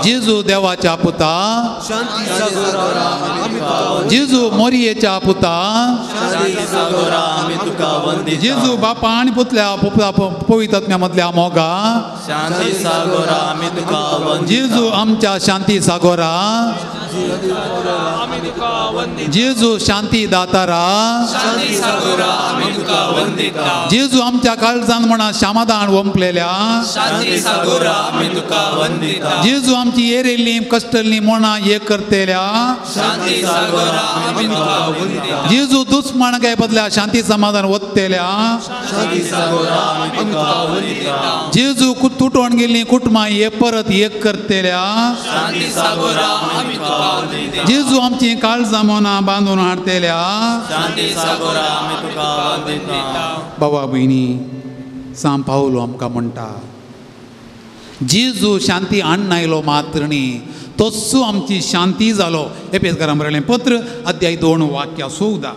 जेजू देवाच्या पुता, जेजू मोरयेच्या पुता, जेजू बापा आनी पुतल्या पवित्र आत्म्या मदल्या मोगा, जेजू आमच्या शांती सागोरा. जेजू शांती दातारा, जेजू आमच्या काळजान म्हणा समाधान वंपलेल्या, जेजू आमची येरेल्ली कष्टल्ली म्हणा एक करतेल्या, जेजू दुस्मान काय बदल्या शांती समाधान वत्तेल्या, जेजू तुटोवन गेल्ली कुटुंबां एक परत एक करतेल्या, जेजू आमची काळजां मनां बांदून हाडतेल्या. बाबा भयणी, सांव पावलो आमकां म्हणटा, जेजू शांती हाडून आयलो मात्र न्ही, तोच आमची शांती जालो. एपेसकारां बरयलें पत्र अध्याय 2 वाक्य 14.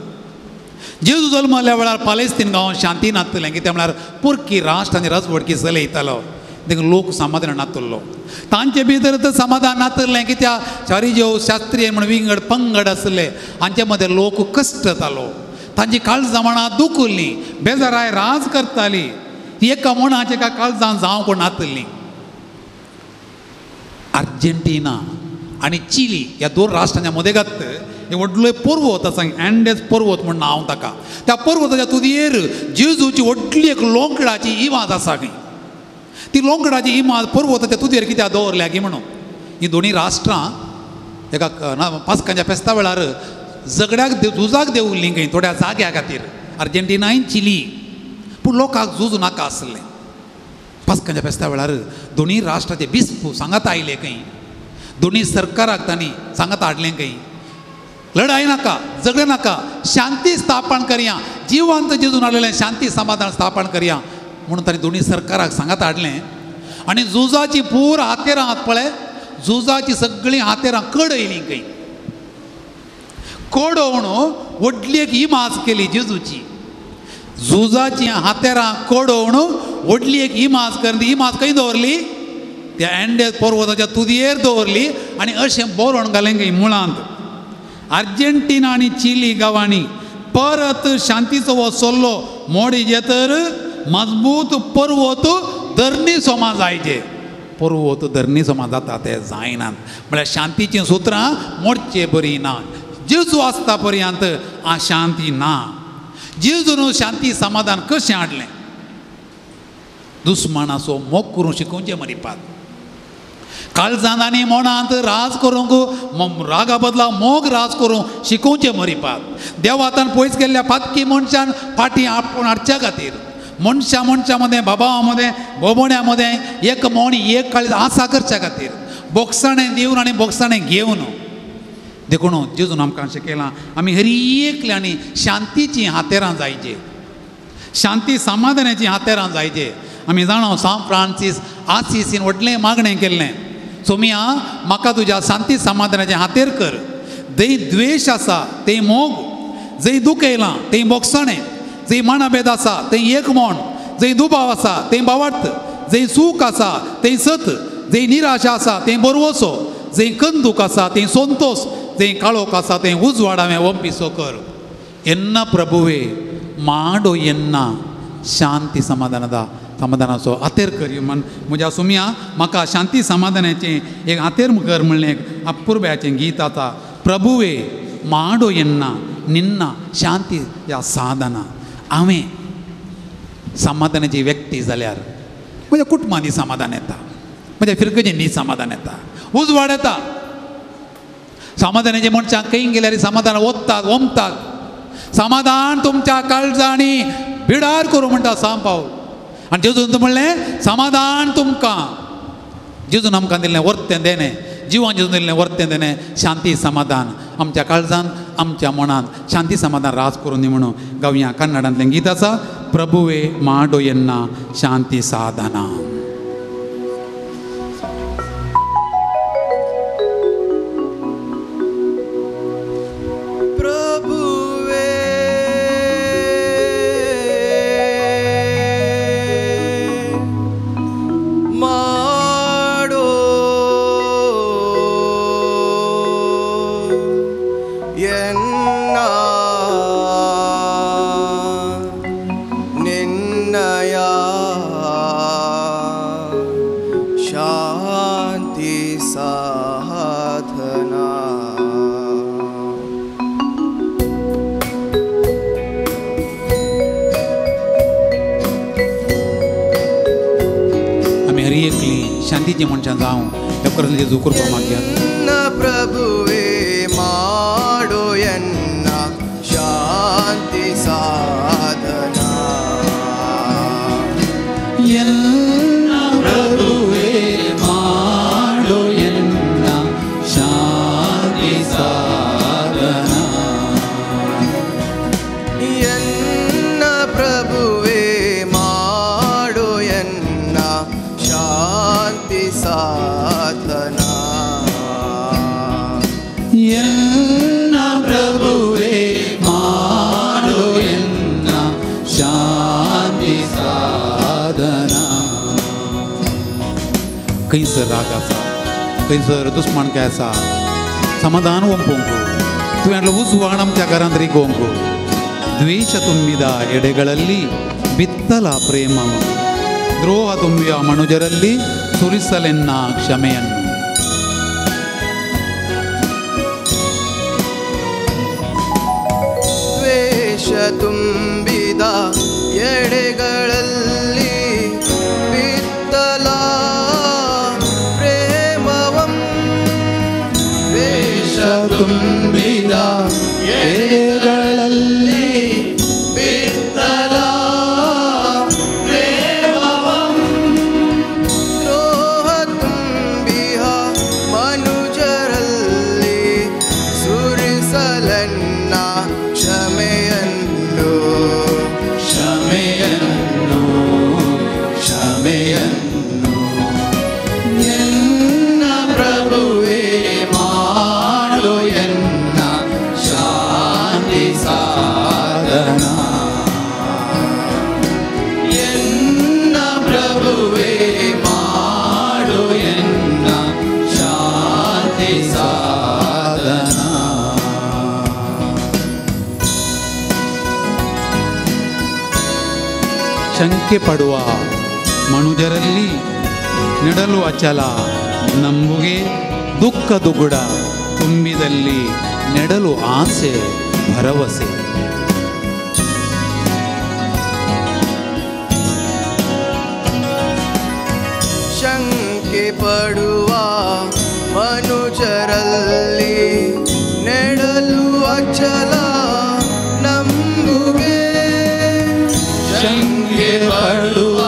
जेजू जल्मल्या वेळार पालेस्तीन गांवांत शांती नासतलें, कित्याक म्हळ्यार पुर्की राष्ट्र आनी राजवटकी चलयतालो, देखून लोक समाधान नातल्लो. तांचे भितर तर समाधान नातल्लें, कित्याक चारिजेव शास्त्रीय म्हण विंगड पंगड आसले, हांचे मदें लोक कश्टतालो, तांची काळजां मनां दुखल्लीं, बेजाराय राज करताली, एका मनाचें एका काळजान जावंक नातल्लीं. अर्जेंटिना आनी चिली ह्या दोन राष्ट्रांच्या मदेगात हे व्हडलो पर्वत आसा, अँडेज पर्वत म्हण नांव ताका. त्या पर्वताच्या तुदयेर जेजूची व्हडली एक लोंकडाची इमाज आसा खंय. ती लोंकडाची इमाज पर्वताच्या तुदयेर कित्याक दवरल्या की म्हणून ही दोनी राष्ट्रां एका पास्कांच्या फेस्ता वेळार झगड्याक झुजाक देंवल्लीं खंय थोड्या जाग्या खातीर, अर्जेंटिना आनी चिली. पूण लोकांक झूज नाका आसलें. पास्कांच्या फेस्ता वेळार दोनी राष्ट्राचे बिस्प सांगात आयले खंय, दोनी सरकाराक तांणी सांगात हाडलें खंय, लढाई नाका, झगडे नाका, शांती स्थापन करया, जिवंत जेजून हाडलेलें शांती समाधान स्थापन करया म्हणून तांणी दोनी सरकाराक सांगात हाडलें. आनी झुजाची पूर हातेरां हात पळय, झुजाची सगळीं हातेरां कडयलीं खंय, कडोवन व्हडली एक इमाज केली जेजूची. झुजाची हातेरां कडोवन व्हडली एक इमाज करून ती इमाज खंय दवरली, त्या अँडेज पर्वताच्या तुदयेर दवरली आनी अशें बरोवन घालें खंय मुळांत, अर्जेंटिना आनी चिली गांवांनी परत शांतीचो हो सल्लो मोडीजे तर मजबूत पर्वत धरणी सोमा जायचे. पर्वत धरणी सोमा जाता ते जायनात, म्हळ्यार शांतीचीं सुत्रां मोडचे बरी ना. जेजू आसता पर्यंत अशांती ना. जेजून शांती समाधान कशें हाडलें? दुस्मानाचो मोग करूंक शिकोवचें मरिपात, काळजांत आनी मनांत राज करूंक, रागा बदला मोग राज करूंक शिकोवचें मरिपात. देवातान पयस गेल्ल्या पातकी मनशान फाटीं आपोवन हाडच्या खातीर मनशां मनशां मदें, बाबां मदें, बोबोण्या मदें एक मोण एक काळीज आसा करच्या खातीर बोगसाणें दिवन आनी बोगसाणें घेवन. देखून जेजून आमकां शिकयलां आमी हर एकल्यांनी शांतीचीं हातेरां जायचे, शांती समाधानाचीं हातेरां जायचे. आमी जाणा सांव फ्रांसीस आसीसीन व्हडलें मागणें केल्लें, सोमिया म्हाका तुज्या शांती समाधानाचें हातेर कर. जंय द्वेश आसा थंय मोग, जंय दुखयलां थंय बोगसाणें, जंय मानाभेद आसा थंय एक मोण, जंय दुबाव आसा थंय भावार्थ, जंय सूख आसा थंय सत, जंय निराशा आसा थंय बरवसो, जंय कंदूक आसा थंय संतोश, जंय काळोख आसा थंय उजवाड हांवें वंपिसो कर. येन्ना प्रभुवे माडो येन्ना शांती समाधानादा समाधानाचो हातेर कर. म्हण म्हज्या सुमया म्हाका शांती समाधानाचें एक हातेर कर म्हणलें एक अपुर्ब्याचें गीत आसा. प्रभुवे माडो येन्ना निन्ना शांती ह्या साधना. हांवें समाधानाची व्यक्ती जाल्यार म्हज्या कुटुंबांनी समाधान येता, म्हज्या फिरगजेंनी समाधान येता, उजवाड येता. समाधानाचे मनशां खंय गेल्यार समाधान ओततात, ओमतात. समाधान तुमच्या काळजांनी बिडार करूं म्हणटा सांव पावल. आनी जेजून म्हणलें समाधान तुमकां. जेजून आमकां दिल्लें वर्तें देणें, जिवान जेजून दिल्लें वर्तें देणें शांती समाधान आमच्या काळजान आमच्या मनान शांती समाधान राज करून दी म्हणून गावया. कन्नडांतलें गीत आसा, प्रभुवे माडो येन्ना शांती साधना. निन्नया शांतीचे मनशां जावं ह्या जेजू कृपा मागया. ಪ್ರಭುವೇ ಮಾಡು ಎನ್ನ ಶಾಂತಿ ಸಾಧನ, ಎನ್ನ ಪ್ರಭುವೇ ಮಾಡು ಎನ್ನ ಶಾಂತಿ ಸಾಧನ, ಎನ್ನ ಪ್ರಭುವೇ ಮಾಡು ಎನ್ನ ಶಾಂತಿ ಸಾಧನ, ಎನ್ನ ಪ್ರಭುವೇ ಮಾಡು ಎನ್ನ ಶಾಂತಿ ಸಾಧನ. खंयसर राग आसा, खंयसर दुस्मानकाय आसा, समाधान वंपोंक तुवें उजवाड आमच्या घरांत रिगोवंक. ದ್ವೇಷ ತುಂಬಿದ ಎಡೆಗಳಲ್ಲಿ ಬಿತ್ತಲ ಪ್ರೇಮವ, ದ್ರೋಹ ತುಂಬಿದ ಮನುಜರಲ್ಲಿ ಸುರಿಸಲೆನ್ನ ಕ್ಷಮೆಯನ್ನು. ದ್ವೇಷ ತುಂಬಿದ ಎಡೆಗಳಲ್ಲಿ ಬಿತ್ತಲ ಪ್ರೇಮವಂ, ದ್ವೇಷ ತುಂಬಿದ ಎಡೆಗಳಲ್ಲಿ ಬಿತ್ತಲ ಪ್ರೇಮವಂ, ದ್ರೋಹ ತುಂಬಿಹ ಮನುಜರಲ್ಲಿ ಸುರಿಸಲನ್ನ ಕ್ಷಮೆಯನ್ನು, ಕ್ಷಮೆಯನ್ನು, ಕ್ಷಮೆಯನ್ನು. ಎನ್ನ ಪ್ರಭುವೇ ಮಾಡು ಎನ್ನ ಶಾಂತಿ ಸಾಧನ, ಎನ್ನ ಪ್ರಭುವೇ ಮಾಡು ಎನ್ನ ಶಾಂತಿ ಸಾಧನ. ಶಂಕೆ ಪಡುವ ಮನುಜರಲ್ಲಿ ನೆಡಲು ಅಚಲ ನಂಬುಗೆ, ದುಃಖ ದುಗುಡ ತುಂಬಿದಲ್ಲಿ ನೆಡಲು ಆಸೆ ಭರವಸೆ. ಶಂಕೆ ಪಡುವ ಮನುಜರಲ್ಲಿ ನೆಡಲು ಅಚಲ ನಂಬುಗೆ, ಶಂಕೆ ಪಡುವ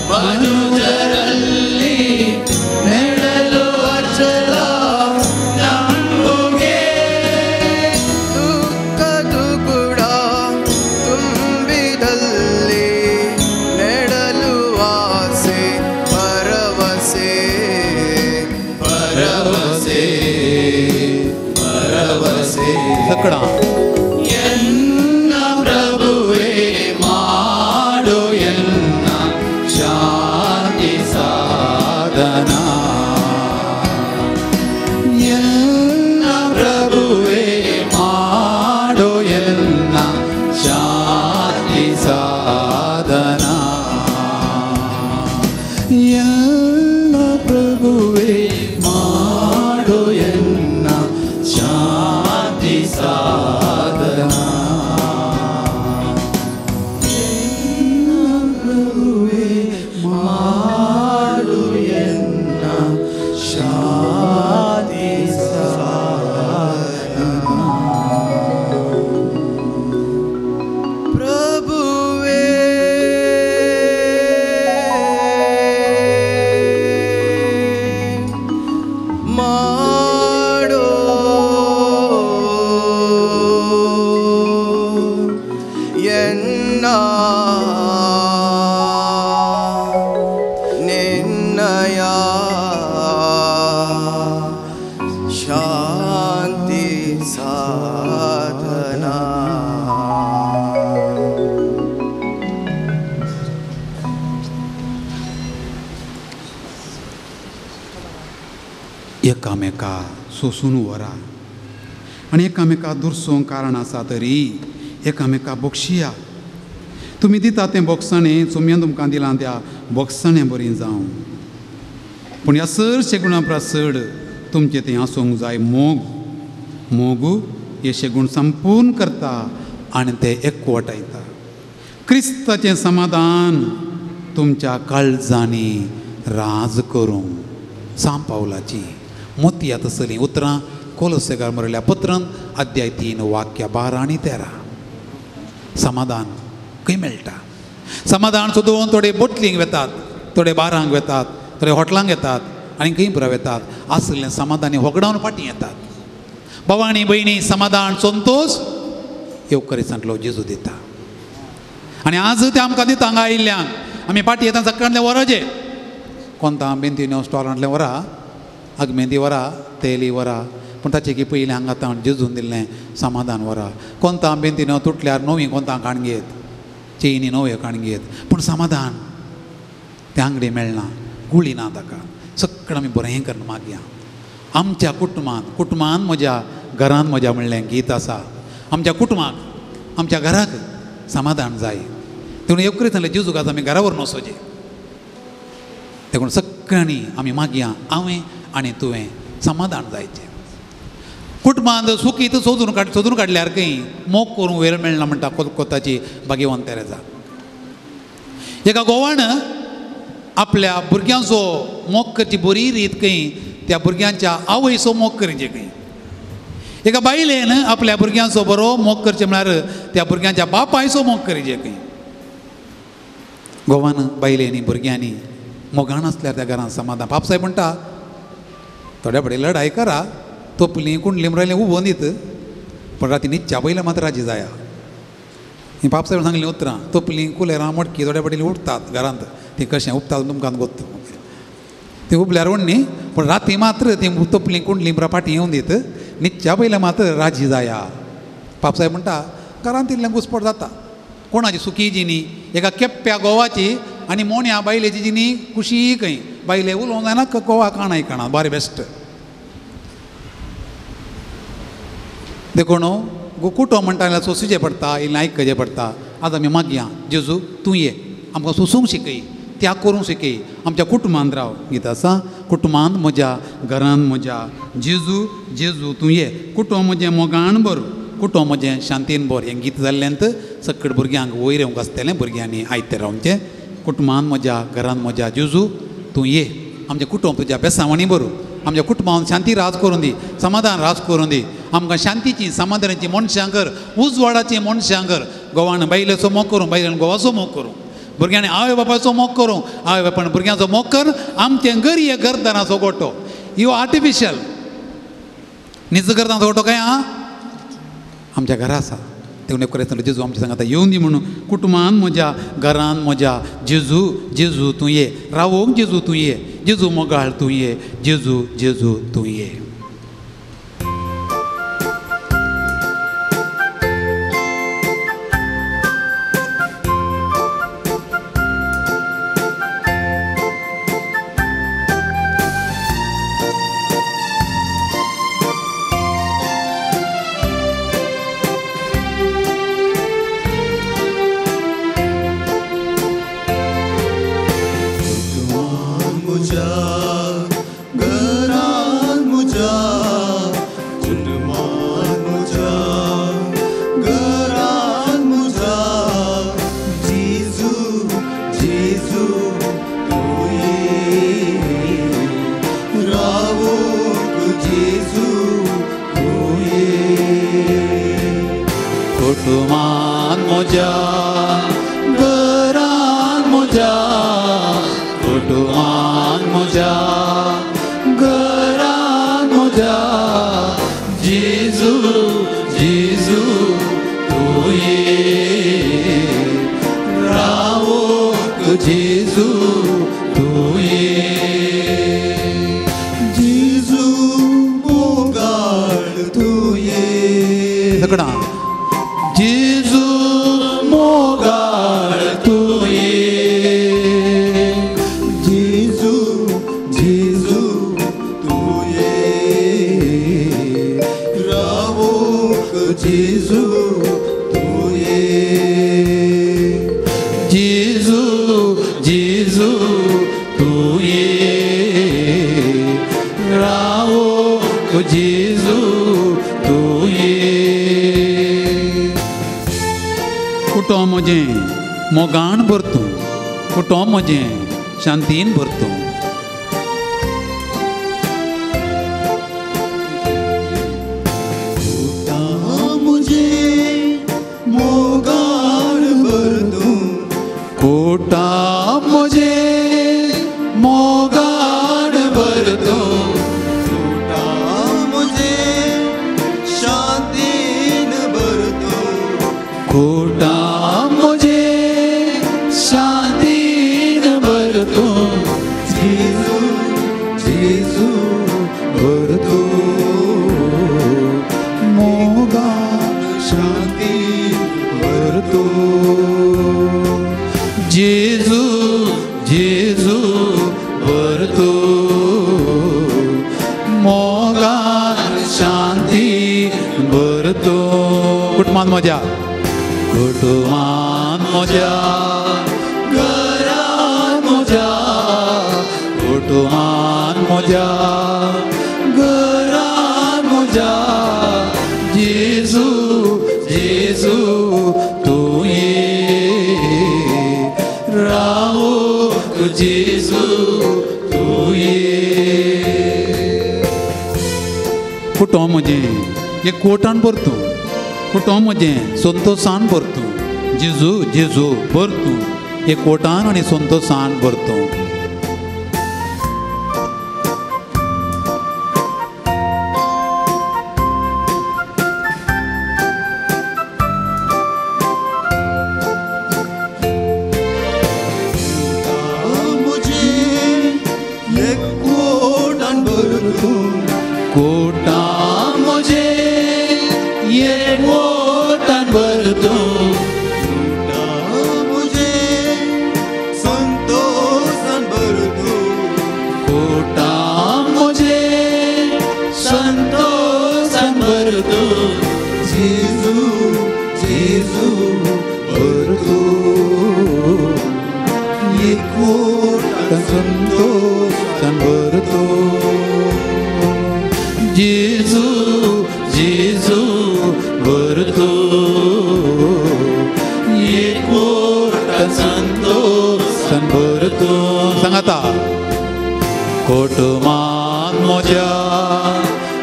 ಮನುಜರಲ್ಲಿ ನೆಡಲು ಅಚಲ ನಂಬುಗೆ, ದುಃಖ ದುಗುಡ ತುಂಬಿದಲ್ಲಿ ನೆಡಲು ಆಸೆ ಭರವಸೆ, ಭರವಸೆ, ಭರವಸೆ. ಸಕಡ ಎನ್ನ ಪ್ರಭುವೇ ಮಾಡು ಎನ್ನ ಶಾಂತಿ ಸಾಧನ, ಎನ್ನ ಪ್ರಭುವೇ ಮಾಡು ಎನ್ನ ಶಾಂತಿ ಸಾಧನ, ಎನ್ನ ಪ್ರಭುವೇ ಮಾಡು ಎನ್ನ ಶಾಂತಿ ಸಾಧನ, ಎನ್ನ ಪ್ರಭುವೇ ಮಾಡು ಎನ್ನ ಶಾಂತಿ ಸಾಧನ. ಪ್ರಭುವೇ ಮಾಡೋ ಎನ್ನ ನಿನ್ನಯ ಶಾಂತಿ ಸಾಧನ. एकामेका सोसून व्हरा आनी एकामेका दुरसोंक कारण आसा तरी एकामेका बक्षिया. तुमी दिता तें बोगसणें चोमयान तुमकां दिलां त्या बोगसणें बरीं जावं, पूण ह्या चडशे गुणां परस चड तुमचें तें आसूंक जाय मोग. मोग हे शेगूण संपूर्ण करता आनी ते एकवटायता. क्रिस्ताचें समाधान तुमच्या काळजांनी राज करूं. सांव पावलाची मोतया तसलीं उतरां कोलोसेकार बरयल्या पत्रान अध्याय 3 वाक्या 12 आनी 13. समाधान खंय मेळटा? समाधान सोदून थोडे बोटलींक वेतात, थोडे बारांक वेतात, थोडे हॉटलांक येतात आनी खंय पुरा वेतात. आसलें समाधानी होगडावन फाटीं येतात. भाव आनी भयणी, समाधान संतोश येवकरीसांतलो जेजू दिता आनी आज ते आमकां दिता. हांगा आयिल्ल्यांक आमी फाटीं येता सकाळीं वराचे कोणता बेंतीनो स्टॉलांतलें वरा, आगमेंदी वरा, तेली वरा, पूण ताचे की पयलीं हांगा आतां जेजून दिल्लें समाधान वरा. कोणता बेंतीनो तुटल्यार नवी कोणता काणगेत, चेनी नव्यो काणगेत, पूण समाधान तें आंगडी मेळना, गुळी ना ताका. सगळें आमी बरें करून मागया. आमच्या कुटुंबान, कुटुंबान म्हज्या घरान म्हज्या म्हणलें गीत आसा. आमच्या कुटुंबाक, आमच्या घराक समाधान जाय. देखून एकरीत सांगलें जेजूक आतां आमी घरा व्हरून वचोचें. देखून सगळ्यांनी आमी मागया, हांवें आनी तुवें समाधान जायचें. कुटुंबांत सुखी तर सोदून काडल्यार खंय मोग करूंक वेळ मेळना म्हणटा कोलकोताची भाग्यवंत तेरेजा. एका गोवान आपल्या भुरग्यांचो मोग करची बरी रीत खंय त्या भुरग्यांच्या आवयचो मोग करचे खंय. एका बायलेन आपल्या भुरग्यांचो बरो मोग करचें म्हळ्यार त्या भुरग्यांच्या बापायचो मोग करचे खंय. गोवान बायलेनी भुरग्यांनी मोगान आसल्यार त्या घरांत समाधान. बापसाहेब म्हणटा थोड्या फुडें लढाय करा, तोपली कुंडली म्हणलें उबोवन दीत, पूण राती न्हिदच्या पयलें मात राजी जाया. ही बापसाहेब सांगलीं उतरां. तोपली कुलेरां मटकी थोड्या फाटीं उठतात घरांत, ती कशें उबतात तुमकां गोत्त, ती उबल्यार व्हडली, पूण राती मात्र ती तोपली कुंडली पुरा फाटीं येवन दीत, न्हिदच्या पयलें मात्र राजी जाया. बापसाहेब म्हणटा घरांत इल्लें घुसपट जाता. कोणाची सुकी जिनी, एका केप्प्या गोवाची आनी मोण्या बायलेची जिनी खुशी खंय बायले उलोवंक जायना, गोवा काण आयकना बरें बेस्ट. देखून कुटुंब म्हणटा जाल्यार सोंसूचें पडटा, इल्लें आयकचें पडटा. आज आमी मागया, जेजू तूं ये, आमकां सोंसूंक शिकय, त्याग करूंक शिकय, आमच्या कुटुंबांत राव. गीत आसा कुटुंबांत म्हज्या घरांत म्हज्या जेजू जेजू तूं ये, कुटुंब म्हजें मोगान भर, कुटुंब म्हजें शांतीन भर. हें गीत जाल्ल्यान सगळे भुरग्यांक वयर येवंक आसतलें, भुरग्यांनी आयते रावचें. कुटुंबांत म्हज्या घरांत म्हज्या जेजू तूं ये, आमचें कुटुंब तुज्या बेसावांनी भरूं, आमच्या कुटुंबान शांती राज करून दी, समाधान राज करून दी, आमकां शांतीची समाधानाची मनशां कर, उजवाडाची मनशां कर. गोवान बायलेचो मोग करूं, बायलेन गोवाचो मोग करूं, भुरग्यांनी आवय बापायचो मोग करूं, आवय बापायन भुरग्यांचो मोग कर. आमचें गरीय गर्दनाचो गोटो ह्यो आर्टिफिशियल निज गर्दांचो गोटो काय आहा आमच्या घरा आसा. तेणें करें जेजू आमच्या सांगता येवन दी म्हणून. कुटुंबान म्हज्या घरान म्हज्या जेजू जेजू तूं ये, रावोंक जेजू तूं ये, जेजू मोगाळ तूं ये, जेजू जेजू तूं ये. कुटुंबान म्हज्या घरान म्हज्या, कुटुंबान म्हज्या घरान म्हज्या जेजू जेजू तूं ये, रावोंक जेजू तूं ये, जेजू मोगाळ तूं ये. सगळा जेजू मोगाळ तूं ये, जेजू जेजू तूं ये, रावोंक जेजू तूं ये, जेजू जेजू तूं ये, रावोंक जेजू तूं ये. कुटुंब म्हजें मोगान भरतूं, कुटुंब म्हजें शांतीन भरतूं, जेजू जेजू भर तूं मोगान शांती भर तूं कुटुंबान म्हज्या कुटुंबान म्हज्या घरान म्हज्या कुटुंबान म्हज्या घरान म्हज्या जेजू जेजू तूं ये रावूंक जेजू तूं ये. कुटुंब म्हजें एक कोटान भरतूं कुटुंब म्हजें संतोशान भरतूं जेजू जेजू भरतूं एक कोटान आनी संतोशान भरतूं. कुटुंबान म्हज्या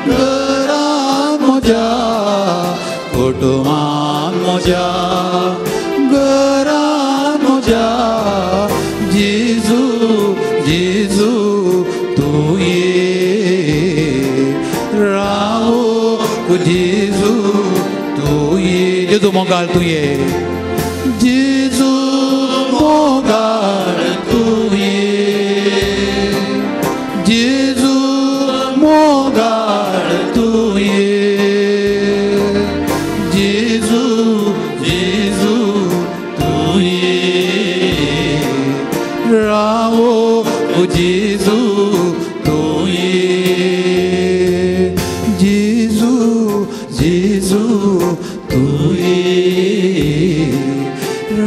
घरान म्हज्या कुटुंबान म्हज्या घरान म्हज्या जेजू जेजू तूं ये रावूंक जेजू तूं ये जेजू मोगाळ तूं ये जेजू मोगाळ तूं ये जेजू मोगाळ तूं ये जेजू जेजू तूं ये रावूंक जेजू तूं ये जेजू जेजू तूं ये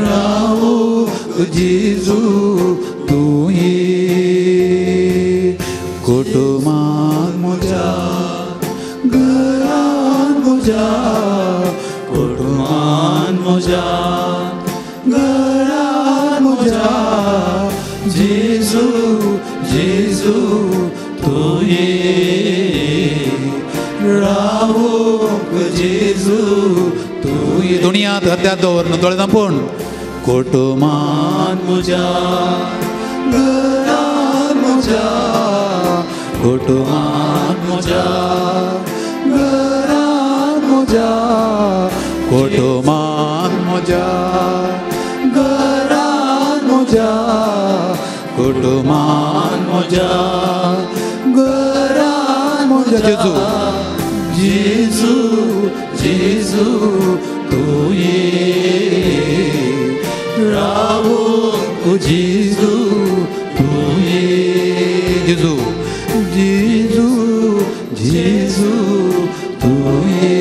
रावूंक जेजू तूं ये. कुटुंबान म्हज्या घरान म्हज्या कुटुंबान म्हज्या घरान म्हज्या जेजू जेजू तूं ये रावूंक जेजू तूं ये. दुनियांत हत्यार दवर दोळे धांपून कुटुंबान म्हज्या घरान म्हज्या कुटुंबान म्हज्या घरान म्हज्या कुटुंबान म्हज्या घरान म्हज्या कुटुंबान म्हज्या घरान म्हज्या जेजू जेजू जेजू तूं ये रावूंक जेजू तूं ये जेजू जेजू जेजू तूं ये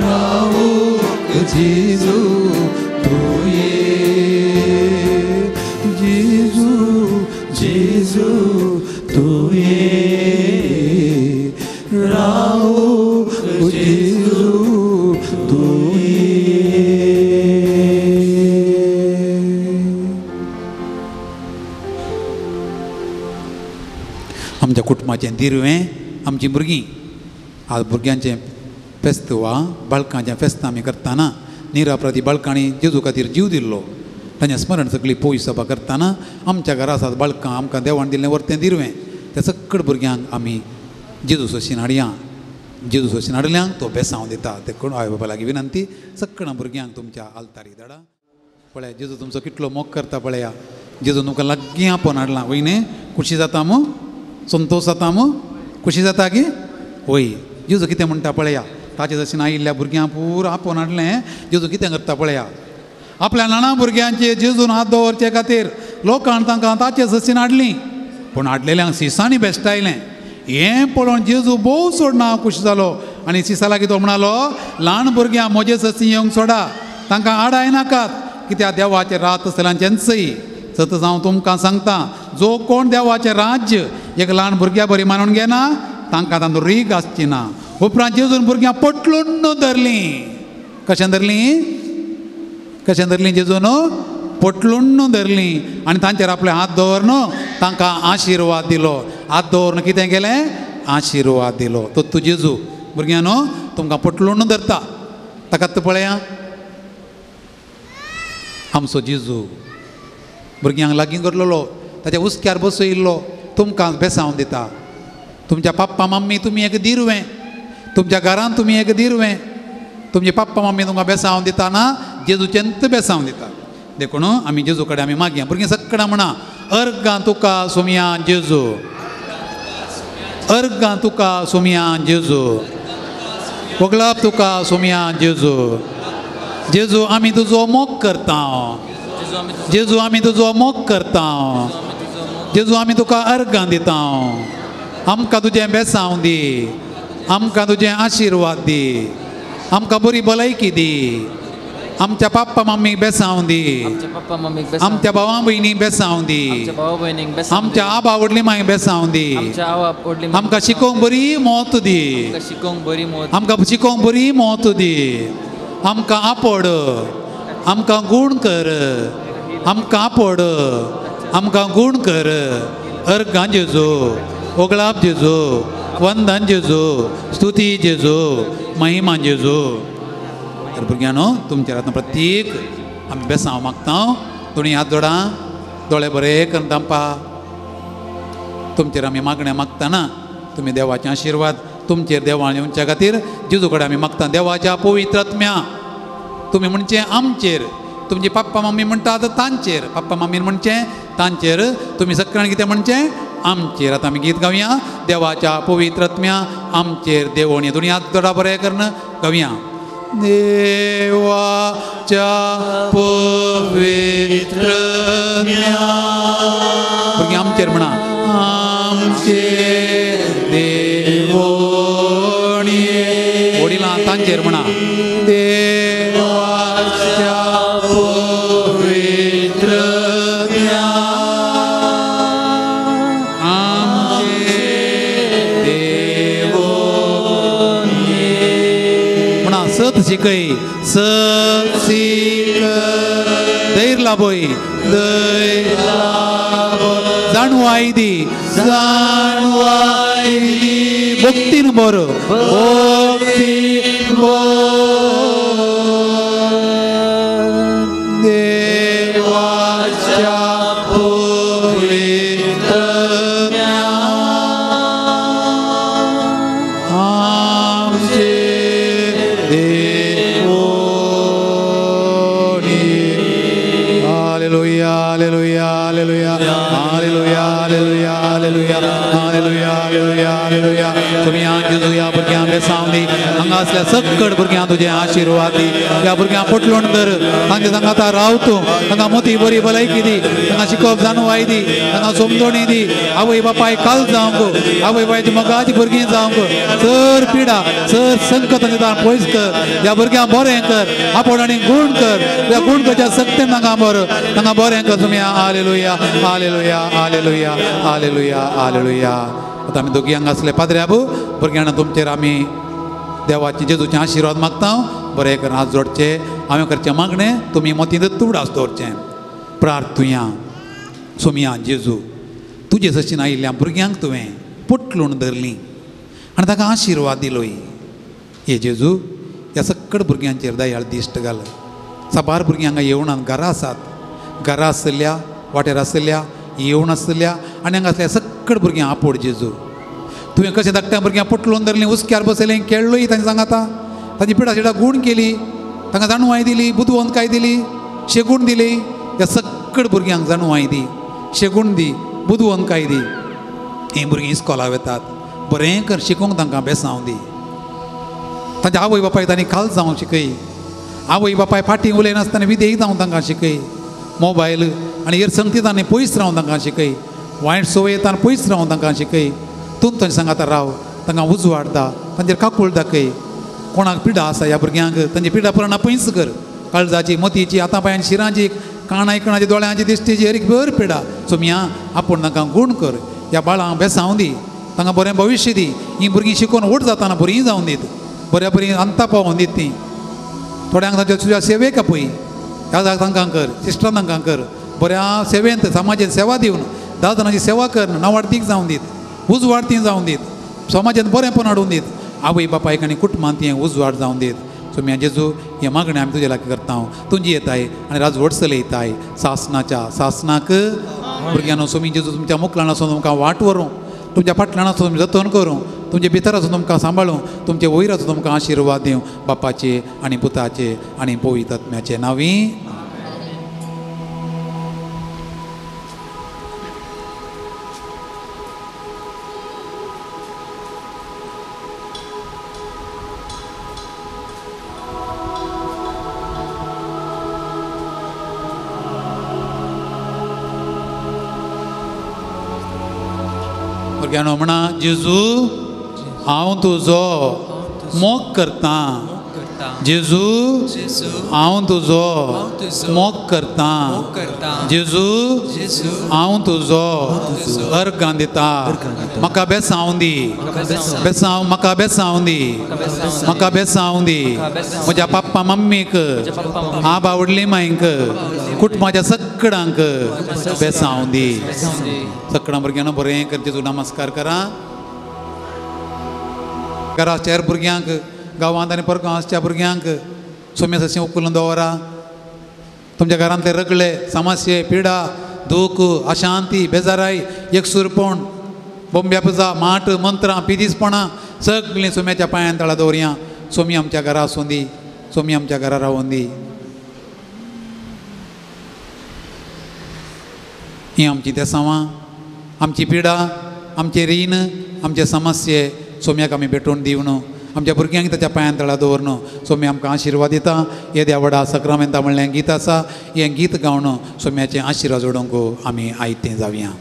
रावूंक जेजू तूं ये जेजू जेजू तूं ये रावूंक जेजू तूं ये. आमच्या कुटुंबाचें दिरवें आमचीं भुरगीं आज भुरग्यांचें फेस्त वा बाळकांचें फेस्त आमी करतना निरापराधी बाळकांनी जेजू खातीर जीव दिल्लो तांचें स्मरण सगळी पोय सभा करतना आमच्या घरा आसात बाळकां आमकां देवान दिल्लें वर्तें दिरवें त्या सगळ्या भुरग्यांक आमी जेजू सोशीन हाडया जेजू सोशीन हाडल्यांक तो बेसांव दिता. ते कोण आवय बाबा लागीं विनंती सगळ्या भुरग्यांक तुमच्या आल्तारी धाडा. पळया जेजू तुमचो कितलो मोग करता पळया जेजू तुमकां लागीं आपोवन हाडलां वय न्ही खुशी जाता मू संतोश जाता मू खुशी जाता की वय जेजू कितें म्हणटा पळया ताचे जशें आयिल्ल्या भुरग्यांक पुरो आपोवन हाडलें जेजू कितें करता पळया. आपल्या ल्हाना भुरग्यांचे जेजून हात दवरचे खातीर लोकान तांकां ताचे ससीन हाडलीं, पूण हाडलेल्यांक सिसांनी बेश्टायलें. हें पळोवन जेजू भोव सोडना खूश जालो आनी सिसा लागीं तो म्हणालो, ल्हान भुरग्यां म्हजे ससी येवंक सोडा, तांकां आडाय नाकात, कित्याक देवाचें रात आसतल्यांचेंचय. सतच हांव तुमकां सांगता, जो कोण देवाचें राज्य एक ल्हान भुरग्या बरी मानून घेना तांकां तांतूं रीग आसची ना. उपरांत जेजून भुरग्यां पटलून धरलीं. कशें धरलीं? कशें धरलीं जेजून? पटलून धरलीं आनी तांचेर आपले हात दवरन तांकां आशिर्वाद दिलो. हात दवरून कितें केलें? आशिर्वाद दिलो. तो तूं जेजू भुरग्यांनो तुमकां पटलून धरता. ताका पळया आमचो जेजू भुरग्यांक लागीं करलेलो, ताच्या हुस्क्यार बसयिल्लो, तुमकां बेसांव दिता. तुमच्या पप्पा मम्मी तुमी एक दिरवें, तुमच्या घरांत तुमी एक दिरवें, तुमचे पप्पा मम्मी तुमकां बेसांव दिता ना, जेजूचेंत बेसांव दिता. देखून आमी जेजू कडेन आमी मागया. भुरगीं सगळ्यां म्हणा, अर्गां तुका सोमया जेजू, अर्गां तुका सोमया जेजू, वगळाप तुका सोमया जेजू. जेजू आमी तुजो मोग करता, जेजू आमी तुजो मोग करता, जेजू आमी तुका अर्गां दिता. आमकां तुजें बेसांव दी, आमकां तुजें आशिर्वाद दी, आमकां बरी भलायकी दी, आमच्या पप्पा मम्मीक बेसांव दी, आमच्या भावा भयणीक बेसांव दी, आमच्या आबा व्हडली मांय बेसांव दी, आमकां शिकोवंक बरी मोत दी, आमकां शिकोवंक बरी मोत दी, आमकां आपोड, आमकां गूण कर, आमकां आपोड, आमकां गूण कर. अर्गां जेजू, ओगळाप जेजू, वंदन जेजू, स्तुती जेजू, महिमा जेजू. तर भुरग्यांनो तुमच्या आतां प्रत्येक आमी बेसांव मागता. दोनी हात जोडा, दोळे बरे करून दामपा. तुमचेर आमी मागणें मागतना तुमी देवाचे आशिर्वाद तुमचेर देवान येवच्या खातीर जेजू कडेन आमी मागता. देवाच्या पवित्र आत्म्या तुमी म्हणचें आमचेर, तुमची पप्पा मम्मी म्हणटात तांचेर, पप्पा मम्मीन म्हणचें तांचेर, तुमी सगळ्यांनी कितें म्हणचें आमचेर. आतां आमी गीत गावया, देवाच्या पवित्र आत्म्या आमचेर देवोन. दोनी हात जोडा बरें करून गावया. देवाच्या पवित्र भुरगीं आमचेर म्हणा, आमचेर देवोणी. वडिलां तांचेर म्हणा, देवाच्या पवित्र आमचेर देवोणी. म्हणा सत शिकय, सत शिकय, धैर्य लाभय, धैर्य लाभय, जाणवाय दी, जाणवाय दी, भक्तीन बर, भक्तीन बर. देवाच्या पवित्र आमचेर Deoni. Hallelujah, hallelujah, hallelujah, hallelujah, hallelujah, hallelujah, hallelujah, hallelujah, hallelujah. तुमी जेजू ह्या भुरग्यांक बेसांव दी, हांगा आसल्या सकट भुरग्यांक तुजे आशिर्वाद दी. ह्या भुरग्यांक पोटलोण धर, तांचे सांगाता राव तूं, तांकां मोती बरी भलायकी दी, तांकां शिकोवप जाणवाय दी, तांकां समजोणी दी. आवय बापाय काल जावंक, आवय बापायची मोगाची भुरगीं जावंक, चड पिडा चड संकट तांचे पयस कर. ह्या भुरग्यांक बरें कर, आपोड आनी गूण कर, ह्या गूण करच्या सक्तेन तांकां बरो, तांकां बरें कर तुमी. Hallelujah, hallelujah, hallelujah, hallelujah, hallelujah. आतां आमी दोगी हांगा आसले पाद्र्याबू भुरग्यांना तुमचेर आमी देवाचे जेजूचे आशिर्वाद मागता. बरें करून हात जोडचे, हांवें करचें मागणें तुमी मोतींत तुडास दवरचें. प्रार्थुया. सोमया जेजू, तुजे सशीन आयिल्ल्या भुरग्यांक तुवें पोटलून धरलीं आनी ताका आशिर्वाद दिलोय. हे जेजू, ह्या सकट भुरग्यांचेर दयाळ दिश्ट घाल. साबार भुरगीं हांगा येवन घरा आसात, घरा आसल्या, वाटेर आसल्या, येवन आसल्या आनी हांगा आसल्या सकट भुरग्यां आपोड जेजू. तुवें कशें धाकट्या भुरग्यां पोटलून धरलीं, हुस्क्यार बसयलें, खेळ्ळोय तांचे सांगाता, तांची पिडा शिडा गूण केली, तांकां जाणवाय दिली, बुदवंतकाय दिली, शेगूण दिली. ह्या सकट भुरग्यांक जाणवाय दी, शेगूण दी, बुदवंतकाय दी. हीं भुरगीं इस्कोलाक वेतात, बरें कर शिकोवंक तांकां बेसांव दी. तांच्या आवय बापायक तांणी खाल जावंक शिकय. आवय बापाय फाटीं उलयनासतना विधेयी जावन तांकां शिकय. मोबायल आनी हेर संगतीतांनी पयस रावन तांकां शिकय. वायट संवयेतान पयस रावन तांकां शिकय. तूं तांच्या सांगाता राव, तांकां उजवाडता, तांचेर काकूळ दाखय. कोणाक पिडा आसा ह्या भुरग्यांक तांची पिडा पुराणां पयस कर. काळजाची, मतीची, हाता पांयांची, शिरांची, कानां आयकणाची, दोळ्यांची, दिश्टीची हर एक भर पिडा सोमया आपूण तांकां गूण कर. ह्या बाळांक बेसांव दी, तांकां बरें भविश्य दी. हीं भुरगीं शिकोवन व्हड जाताना बरीं जावन दीत, बऱ्या बरीं अंता पावोवन दीत तीं. थोड्यांक तांच्या तुज्या सेवेक आपय, ह्या तांकां कर, सिस्टरां तांकां कर. बऱ्या सेवेंत समाजांत सेवा दिवन 10 जाणांची सेवा कर, नांवाडतीक जावन दीत, उजवाडती जावन दीत, समाजांत बरेंपण हाडून दीत. आवय बापायक आनी कुटुंबांत हें उजवाड जावन दीत. सोम्या जेजू हें मागणें आमी तुजे लागीं करता. तुजी येताय आनी राजवट चलयताय सासनाच्या सासनाक. भुरग्यांनो, सोमी जेजू तुमच्या मुखल्यान आसून तुमकां वाट व्हरूं, तुमच्या फाटल्यान आसून जतन करूं, तुमचे भितर आसून तुमकां सांबाळूं, तुमचे वयर आसून तुमकां आशिर्वाद दिवं. बापाचे आनी पुताचे आनी पवित्र आत्म्याचे नांवी. भुरग्यांनो म्हणा, जेजू हांव तुजो मोग करतां. जेजू हांव तुजो मोग करतां. जेजू हांव तुजो अर्गां दिता. म्हाका बेसांव दी, बेसांव, म्हाका बेसांव दी, म्हाका बेसांव दी. म्हज्या पप्पा मम्मीक, आबा व्हडली मांयक, कुटुंबाच्या सगळ्यांक बेसांव दी. सगळ्या भुरग्यांनो बरें कर, जेजू नमस्कार करा. घरा चार भुरग्यांक, गांवांत आनी परगांव आसच्या भुरग्यांक सोम्या सशें उखलून दवरा. तुमच्या घरांतले रगले, समस्ये, पिडा, दूख, अशांती, बेजाराय, एकसूरपण, बोंब्या पुजा, माट, मंत्रां, पिदीसपणां सगळीं सोम्याच्या पांयान तळा दवरया. सोमी आमच्या घरा आसूं दी, सोमी आमच्या घरा रावूं दी. हीं आमचीं देसांवां, आमची पिडा, आमचें रीण, आमचे समस्ये सोम्याक आमी भेटोवन दिवन आमच्या भुरग्यांक ताच्या पांयान तळा दवरन सोमी आमकां आशिर्वाद दिता. येद्या व्हडा सक्रामेंता म्हणलें गीत आसा, हें गीत गावन सोम्याचें आशिर्वाद जोडूंक आमी आयतें जावया.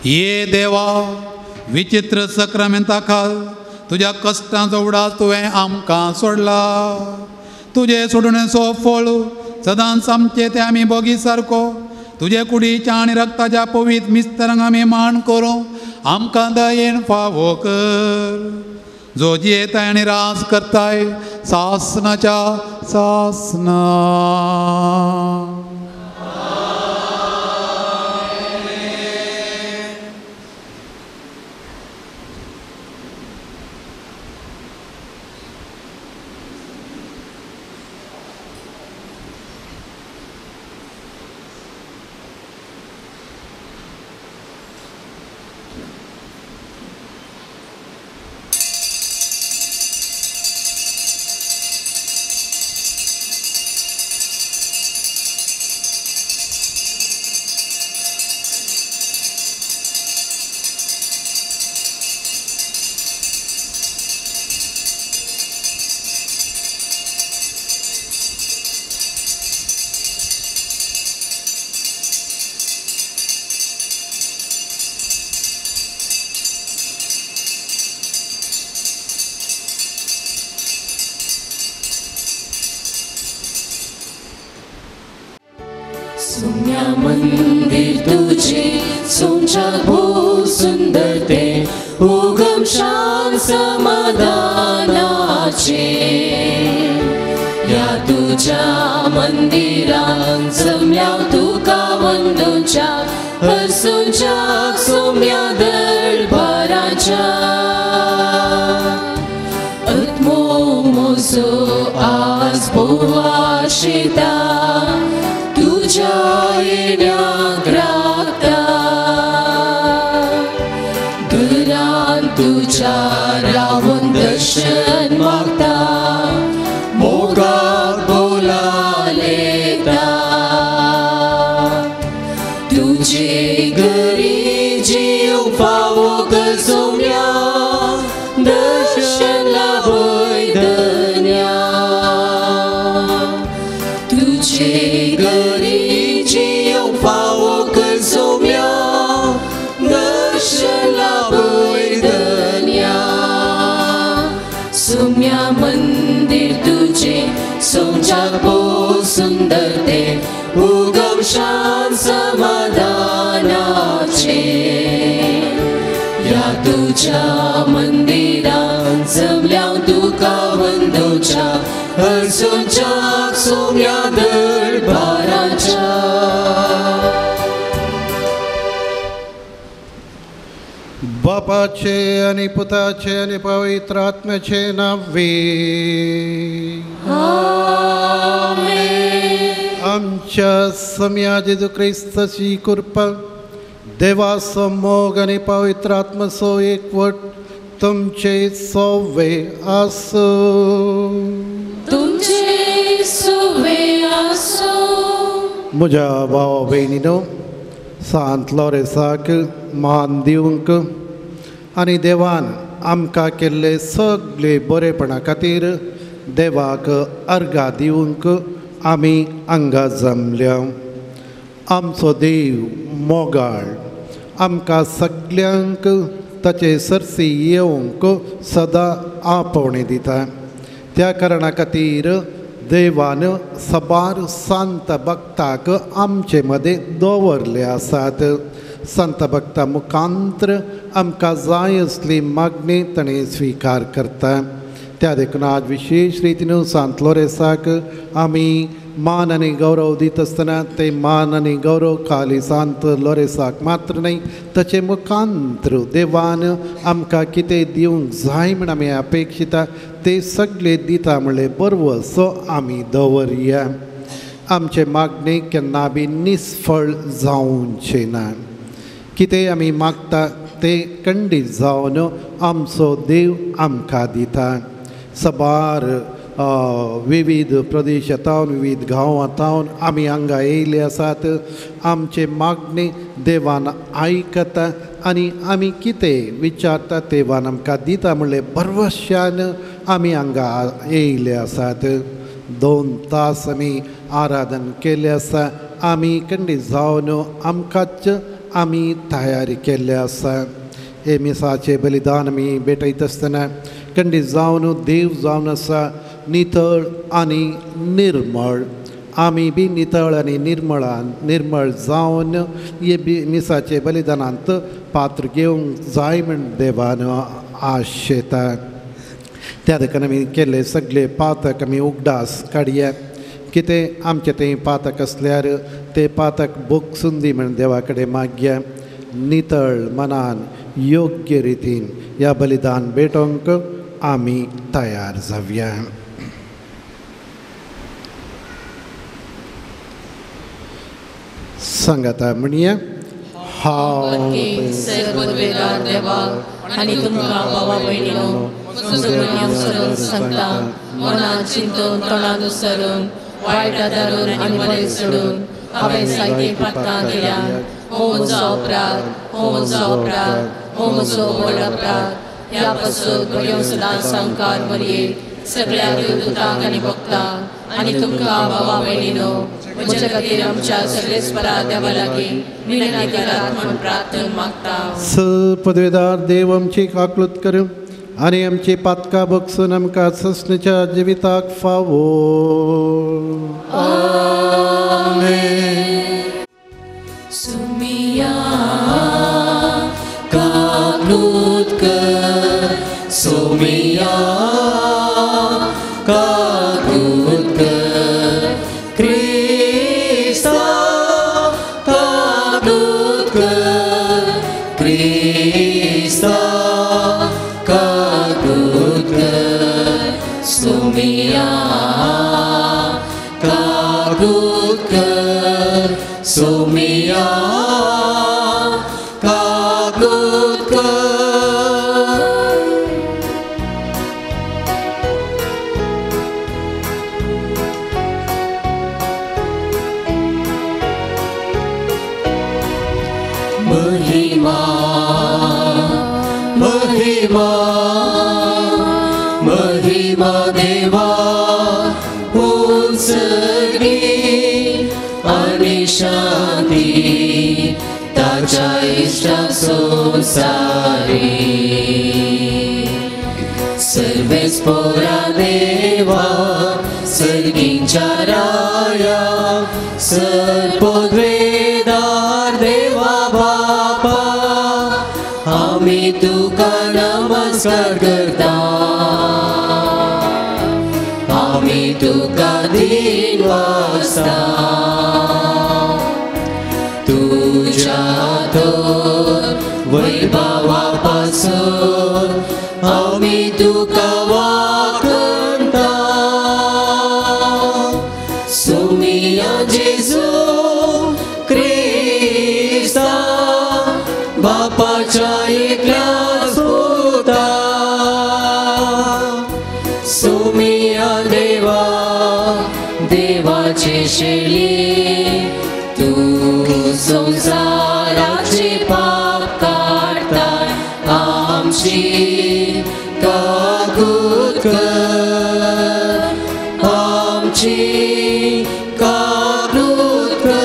ये देवा विचित्र सक्रामेंता खाल तुज्या कश्टांचो उडास तुवें आमकां सोडला. तुजे सोडणेचो फळ सदांच आमचे ते आमी बोगी सारको तुजे कुडीच्या आनी रक्ताच्या पवित्र मिस्तरांक आमी मान करूं आमकां दयेन फावो कर. जो जियेताय आनी राज करताय सासनाच्या सासना. सुम्या मंदिर तुझे सोमच्या भोव सुंदर ते उगम शान समाधानाचे। या तुझ्या मंदिरान जमल्या तुका वंदूच्या हरसूच्या सोम्या दरबाराच्या। आत्मो म्हजो आज भोव आशेता तुझ्या येण्याक राखता। घरान तुझ्या रावून दर्शन मागता मोगाक बोलालेता। तुझे घरी जीव फावो सोम्या दर्शन लाभय धन्या। तुझे घरी जीव फावो सोम्या दर्शन लाभय धन्या। सुम्या मंदिर तुझे सोमच्या भोव सुंदर ते उगम शान समाधानाचे। या तुझ्या मंदिरान जमल्या तुका वंदूच्या हरसूच्या सोम्या दरबाराच्या। बापाचे आणि पुताचे आणि पवित्र आत्म्याचे नावे आमेन। आमच्या सम्या जेजू क्रिस्ताची कृपा देवाचो मोग आनी पवित्र आत्माचो एकवट तुमचे सोवे आसूं। तुमचे सोवे आसूं। म्हज्या भाव भयणीनो, सांत लॉरेसाक मान दिवंक आनी देवान आमकां केल्ले सगळे बरेपणा खातीर देवाक अर्घा दिवंक आमी हांगा जमल्या। आमचो देव मोगाळ आमकां सगल्यांक ताचे सरसी येवंक सदां आपोवणें दिता। त्या कारणा खातीर देवान सबार संत भक्ताक आमचे मदें दवरले आसात। संत भक्ता मुखांत्र आमकां जाय असली मागणी ताणें स्विकार करता। त्या देखून आज विशेश रितीन सांत लॉरेसाक आमी मान आनी गौरव दिता आसतना ते मान आनी गौरव खाली सांत लॉरेसाक मात्र न्हय, ताचे मुखांत्र देवान आमकां कितें दिवंक जाय म्हण आमी अपेक्षिता ते सगळे दिता म्हणलें बरवसो आमी दवरया। आमचे मागणे केन्ना बी निस्फळ जावचें ना। कितें आमी मागता ते खंडीत जावन आमचो देव आमकां दिता। सबार विविध प्रदेशांतावन विविध गांवांतावन आमी हांगा येयले आसात। आमचे मागणे देवान आयकता आनी आमी कितें विचारता देवान आमकां दिता म्हणलें भरवश्यान आमी हांगा येयले आसात। 2 तास आमी आराधन केल्लें आसा। आमी खंडीत जावन आमकांच आमी तयारी केल्ले आसा। हे मिसाचें बलिदान आमी भेटयता आसतना खंडीत जावन देव जावन आसा नितळ आनी निर्मळ। आमी बी नितळ आनी निर्मळ जावन हे बी मिसाचे बलिदानांत पात्र घेवंक जाय म्हण देवान आशेता। त्या देखून आमी केल्ले सगळे पातक आमी उगडास काडया। कितें आमचें तें पातक आसल्यार ते पातक भोगसून दी म्हण देवा कडेन मागया। नितळ मनान योग्य रितीन ह्या बलिदान भेटोवंक आमी तयार जावया। सांगाता म्हणया, हांव सर्ववेदार देवाक आनी तुमकां भावा भयणीनो म्हजो सांगता, मनान चिंतून तोंडान उसरून वायट आदारून आनी बरें सोडून हांवें सारकीं पात्रां दिल्या। हो म्हजो अपराध, हो म्हजो अपराध, हो म्हजो व्हड अपराध। ह्या पासून भंय सदां सामकार मरये सगळ्या देवदूतांक आनी भक्तांक आनी तुमकां भावा भयणीनो म्हज्या खातीर आमच्या सगळेच देवा लागीं विनंती करात म्हूण प्रार्थना मागता। पदवेदार देव आमची काकलूत करूं आनी आमची पातकां बगसून आमकां ससणेच्या जिविताक फावो। आमेन। सुमिया काकूत कर. महिमा महिमा महिमा देवा उंचगी आनी शांती ताच्या इश्टा संवसारी. सर्वेस पोरा देवा सर्गींच्या राया सर्पोद्वेदार देवा बापा आमी तुका नमस्कार करता, आमी तुका दिन वाजता. तुज्या तर वैभवा पासून आमी तुका वाखणता. सुमिया जेजू क्रिस्ता बापाच्या एकल्याच पुता. सुमिया देवा देवाचे शेली तूं संवसाराचे पाप काडताय आमची काकूत कर, आमची काकूत कर.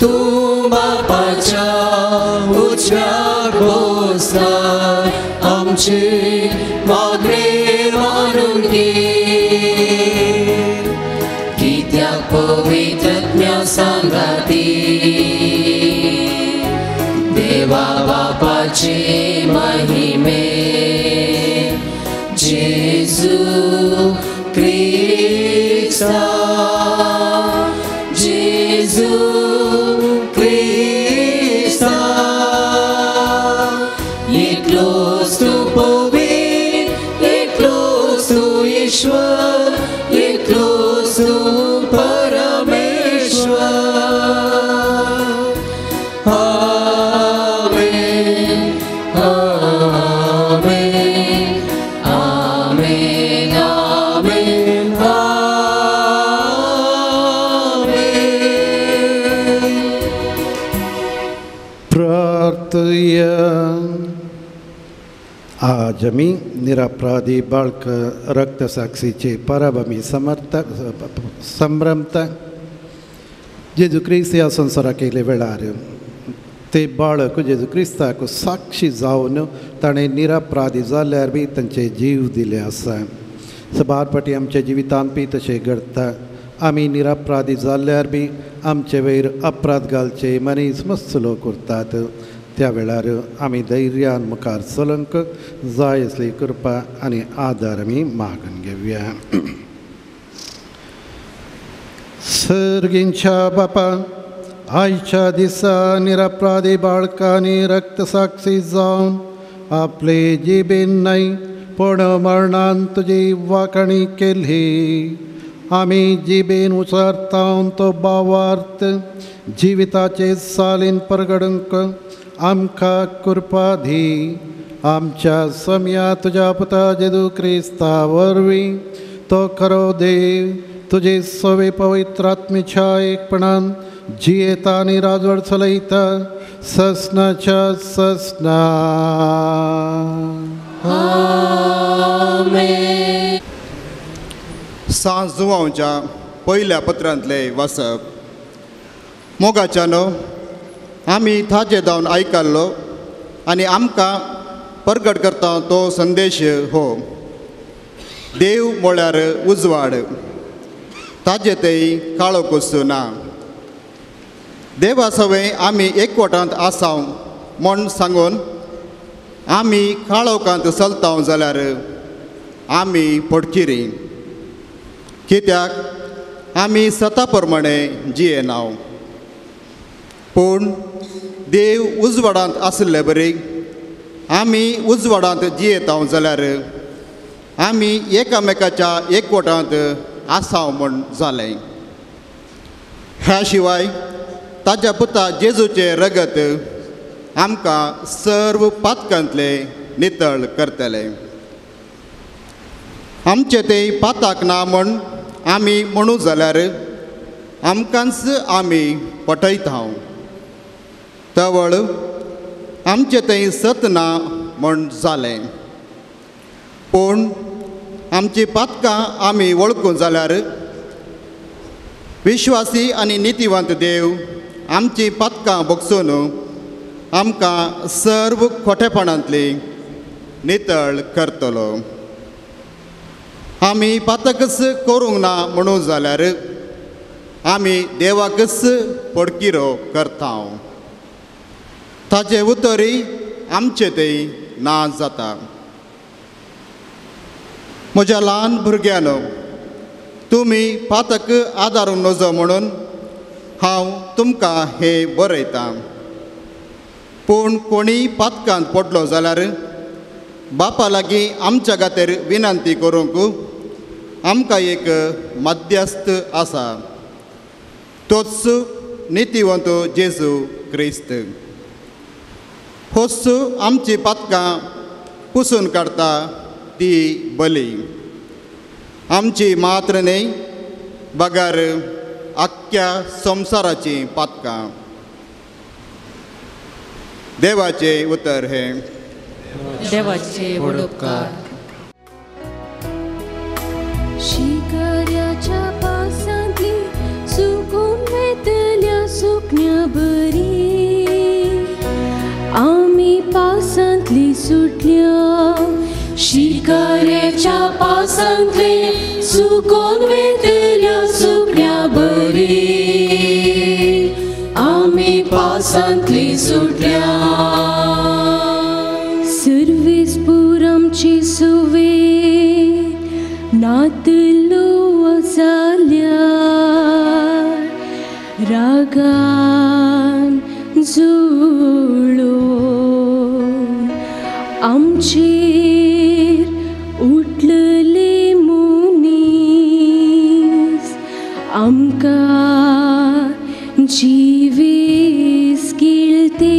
तूं बापाच्या उजव्याक बसलाय आमचे मागणे मानून घे. कित्याक पवित्रज्ञा सांगाती देवा बापाचे महिमे जेजू क्रिस्ता, जेजू क्रिस्ता. एकलोच तूं पवित्र, एकलोच तूं ईश्वर, एकलोच तूं परमेश्वर. आमेन आमेन आमेन आमेन आमेन. प्रार्थया. आज आमी निरपराधी बाळक रक्तसाक्षीचे परब आमी समर्थ संभ्रमता. जेजू क्रिस्त ह्या संवसाराक येयले वेळार ते बाळक जेजू क्रिस्ताक साक्षी जावन ताणें निरपराधी जाल्यार बी तांचे जीव दिले आसा. सबार फावटी आमच्या जिवितांत बी तशें घडटा. आमी निरपराधी जाल्यार बी आमचे वयर अपराध घालचे मनीस मस्त लोक उरतात. त्या वेळार आमी धैर्यान मुखार चलूंक जाय असली कृपा आनी आदार आमी मागून घेवया. सर्गींच्या बापा, आयच्या दिसा निरपराधी बाळकांनी रक्तसाक्षी जावन आपले जिबेन न्हय पूण मरणान तुजी वाखाणी केली. आमी जिबेन उचारता तो भावार्थ जिविताचे सालीन परगडूंक आमकां कृपा दी. आमच्या सम्या तुज्या पुता जेजू क्रिस्ता वरवीं तो खरो देव तुजे सवे पवित्र आत्मेच्या एकपणान जियेता आनी राजवट चलयता ससनाच्या ससना. आमेन. सांज जुवांच्या पयल्या पत्रांतले वाचप. मोगाच्यानो, आमी थाजे जावन आयकल्लो आनी आमकां परगट करता तो संदेश हो. देव म्हळ्यार उजवाड, ताजे तेय काळोख ना. देवा सवें आमी एकवटांत आसाव म्हूण सांगून आमी काळोखांत चलता जाल्यार आमी पडकिरी, कित्याक आमी सता प्रमाणे जियेनाव. पूण देव उजवाडांत आशिल्ले बरी आमी उजवाडांत जियेता जाल्यार आमी एकामेकाच्या एकवटांत आसाव म्हूण जालें. ह्या शिवाय ताज्या पुता जेजूचें रगत आमकां सर्व पातकांतले नितळ करतले. आमचे ते पाताक ना म्हण आमी म्हणू जाल्यार आमकांच आमी पटयता. तवळ आमचे थंय सत ना म्हण जालें. पूण आमची पातकां आमी वळखूं जाल्यार विश्वासी आनी नितीवंत देव आमची पातकां भोगसून आमकां सर्व खोटेपणांतली नितळ करतलो. आमी पातकच करूंक ना म्हणून जाल्यार आमी देवाकच पडकिरो करता. ताचे उतरी आमचे थंय ना जाता. म्हज्या ल्हान भुरग्यानो, तुमी पातक आदारूंक नजो म्हणून हांव तुमकां हें बरयतां. पूण कोणीय पातकांत पडलो जाल्यार बापा लागीं आमच्या खातीर विनंती करूंक आमकां एक मध्यस्थ आसा, तोच नितीवंत जेजू क्रिस्त. होच आमची पातकां पुसून काडटा ती बली आमची मात्र न्हय बगर आख्ख्या संवसाराची पातकां. देवाचें उतर हें. देवाचे व्हड उपकार. शिकाऱ्याच्या पावसांतली सुकून वेतल्या सुकण्या बरी आमी पावसांतली सुटल्या. शिकाऱ्याच्या पावसांतली सुकून वेतल्या सुकण्या बरी आमी पावसांतली सुटल्या. सर्वीस पुरमची सुवे नातलो जाल्या रागान जुळो आमचेर उठलले मनीस आमकां जिवीस गिळते.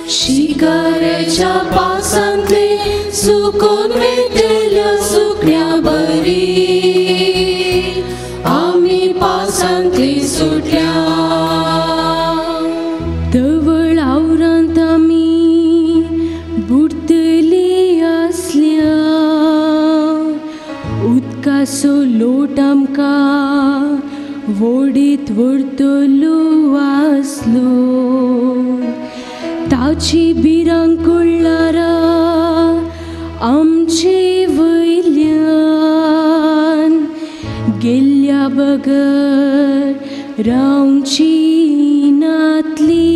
शिकाऱ्याच्या पावसांतले सुकून वेतल्या सुकण्या बरी आमी पावसांतली सुटल्या. तवळ आवरांत आमी बुडतली आसल्या उदकाचो लोट आमकां वोडीत व्हरतलो आसलो. ताची भिरांकुळारा आमचे वयल्यान गेल्ल्या बगर रावची नातली.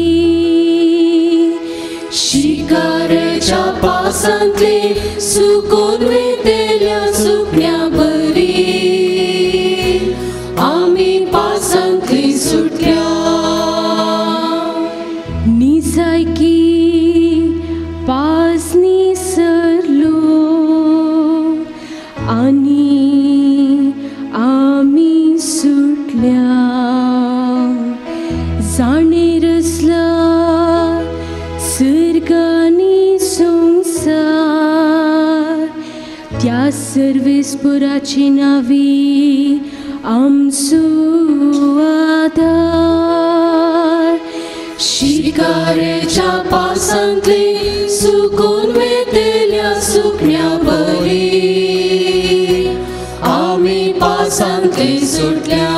शिकाऱ्याच्या पावसांतली सुकून वेतल्या सुकण्या बरी आमी पावसांतली सुटल्या. निजायकी पास निसरलो आनी आमी सुटल्या. जाणेर आसला सर्गानी संवसार त्या सर्वेस्पुराची नावी आमचो आदार. शिकाऱ्याच्या पावसांतली सुकून वेतल्या सुकण्या बरी आमी पावसांतली सुटल्या.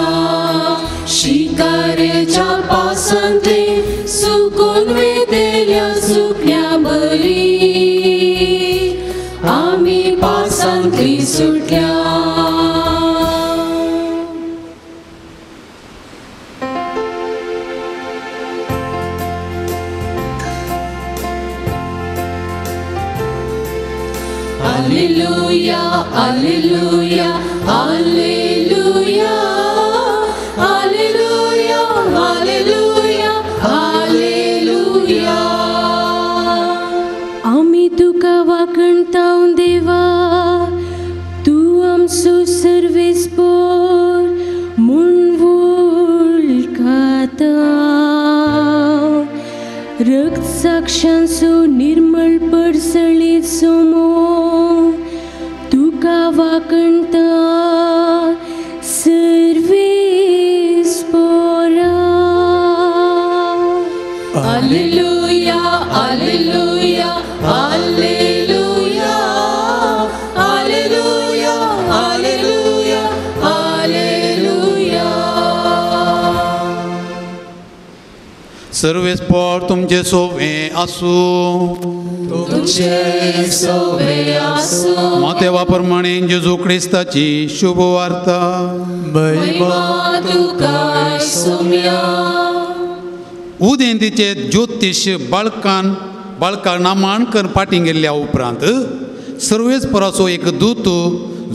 शिकाऱ्याच्या पावसांतली सुकून वेतल्या सुकण्या बरी आमी पावसांतली सुटल्या. Alleluia, Alleluia, Alleluia, Alleluia, Alleluia, Alleluia. आमी तुका वाखणतांव देवा, तूं आमचो सर्वेस्पोर म्हूण आशांचो निर्मळ परसळीत सोमो तुका वाकणता सर्वेस पोरा. Alleluia, alleluia, alleluia, alleluia, alleluia, alleluia. Sarves पोर तुमचे सोवे आसूं, तुमचे सोवे आसूं. मातेवा प्रमाणे जेजू क्रिस्ताची शुभ वार्ता. महिमा तुका सोम्या. उदेंतीचे ज्योतिश बाळकान बाळकाक नामान कर पाटी गेल्ल्या उपरांत सर्वेस्पराचो एक दूत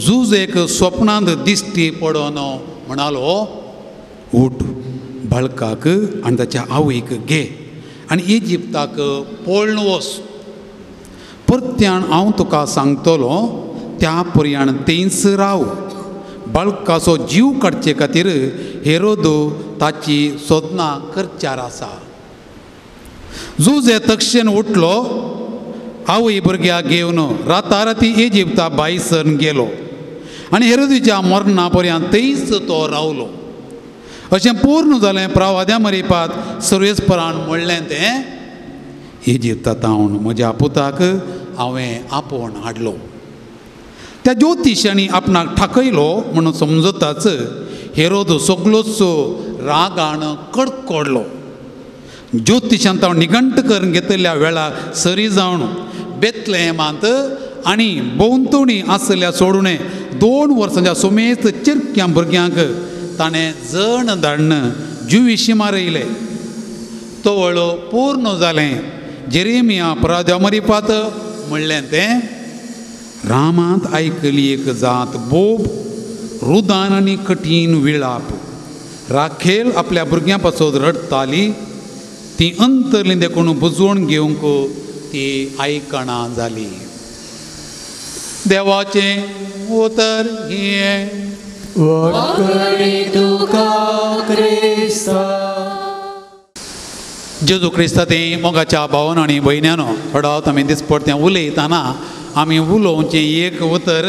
झूज एक स्वप्नांत दिश्टी पडोन म्हणालो, उठ बाळकाक आनी ताच्या आवयक घे आनी इजिप्ताक पळून वच. परत्यान हांव तुका सांगतलो त्या पर्यान थंयच राव. बाळकाचो जीव काडचे खातीर हेरोदो ताची सोदना करच्यार आसा. जुजे तक्षण उठलो, आवय भुरग्याक घेवन राताराती इजिप्ता भायसर गेलो आनी हेरोदीच्या मरणा पर्यंत थंयच तो रावलो. अशें पूर्ण जालें प्रवाद्या मरिपात सर्वेस्परान म्हणलें तें, इजिप्ता तावन म्हज्या पुताक हांवें आपोवन हाडलो. त्या ज्योतिशांनी आपणाक ठाकयलो म्हणून समजताच हेरोद सगलोच रागान कडकडलो. ज्योतिशान तावन निघंट करून घेतल्या वेळार सरी जावन बेतलेमांत आनी भोंवतणी आसल्या सोडून 2 वर्सांच्या सुमेस्त चिरक्या भुरग्यांक ताणें जण धाडून जिविशी मारयले. तवळ पूर्ण जालें जेरेमिया पराद्या मरिपात म्हणलें तें, रामांत आयकली एक जात बोब, रुदान आनी कठीण विळाप. राखेल आपल्या भुरग्यां पासत रडटाली, ती अंतरली देखून बुजवण घेवंक ती आयकणा जाली. देवाचें उतर हें. जेजू क्रिस्ता तें मोगाच्या भावन आनी भयण्यानो, थोडो आमी दिसपडतें उलयतना आमी उलोवचें एक उतर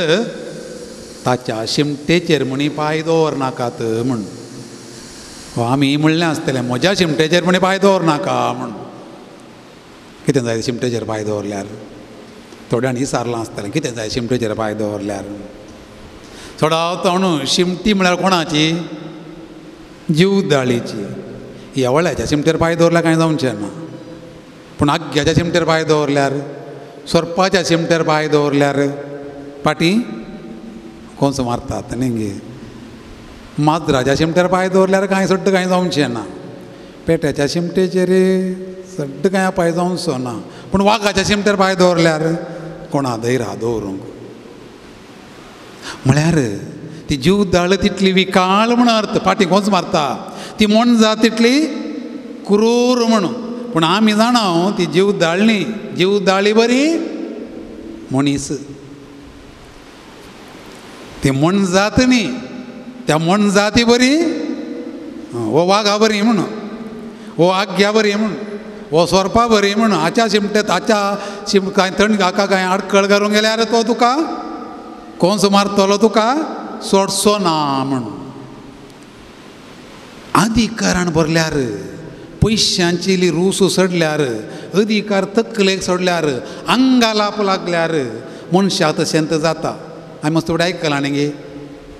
ताच्या शिमटेचेर म्हणी पांय दवरनाकात म्हूण. आमी म्हणलें आसतलें म्हज्या शिमटेचेर म्हणी पांय दवरनाका म्हूण. कितें जाय शिमटेचेर पांय दवरल्यार? थोड्यांनी विचारलां आसतलें कितें जाय शिमटेचेर पांय दवरल्यार? थोडो तणू शिमटी म्हळ्यार कोणाची? जीवदाळीची. येवळ्याच्या शिमटेर पांय दवरल्यार कांय जावचें ना, पूण आग्याच्या शिमटेर पांय दवरल्यार, सोरपाच्या शिमटेर पांय दवरल्यार पाटी कोंस मारतात न्ही गे. माजराच्या शिमटेर पांय दवरल्यार कांय सड्ड कांय जावचें ना, पेट्याच्या शिमटेचेर सड्ड कांय पांय जावचो ना, पूण वागाच्या शिमटेर पांय दवरल्यार कोणा धैरा दवरूंक. म्हळ्यार ती जीवदाळ तितली विकाळ म्हण अर्थ, फाटी कोंस मारता ती मोनजात तितली क्रूर म्हणून. पूण आमी जाणा ती जीवदाळ न्ही, जीवदाळी बरी मनीस. ती मोनजात न्ही, त्या मोनजाती बरी हो वागा बरी म्हूण, हो आग्या बरी म्हूण, हो सोरपा बरी म्हूण. हाच्या शिमटेत हाच्या शिम कांय थंड हाका कांय आडखळ घालूंक गेल्यार तो तुका कोंस मारतलो, तुका सोडचो ना म्हूण. अधिकारान भरल्यार, पयशांची रूस सोडल्यार, अधिकार तकलेक सोडल्यार, आंगालाप लागल्यार मनशाक तशेंत जाता. हांवें मस्त फुडें आयकलां न्ही गे,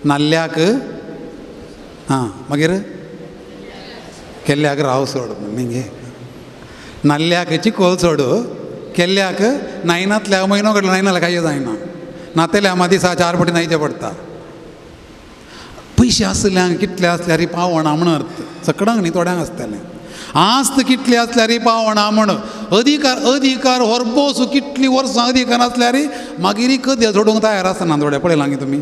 नाल्ल्याक आं मागीर केल्ल्याक राव सोड न्ही गे, नाल्ल्याक चिकोल सोड, केल्ल्याक नायनातल्या म्हयनो घडलो नायनाल्या कांय जायना, नातेल्या मा दिसा 4 पटी न्हायचें पडटा. पयशे आसल्यांक कितले आसल्यार पावना म्हण अर्थ, सगळ्यांक न्ही थोड्यांक आसतलें. आस्त कितली आसल्यार पावना म्हण. अधिकार अधिकार होरबोस कितली वर्सां अधिकार आसल्यार मागीर कदेल सोडूंक तयार आसना थोडे. पळयलां गे तुमी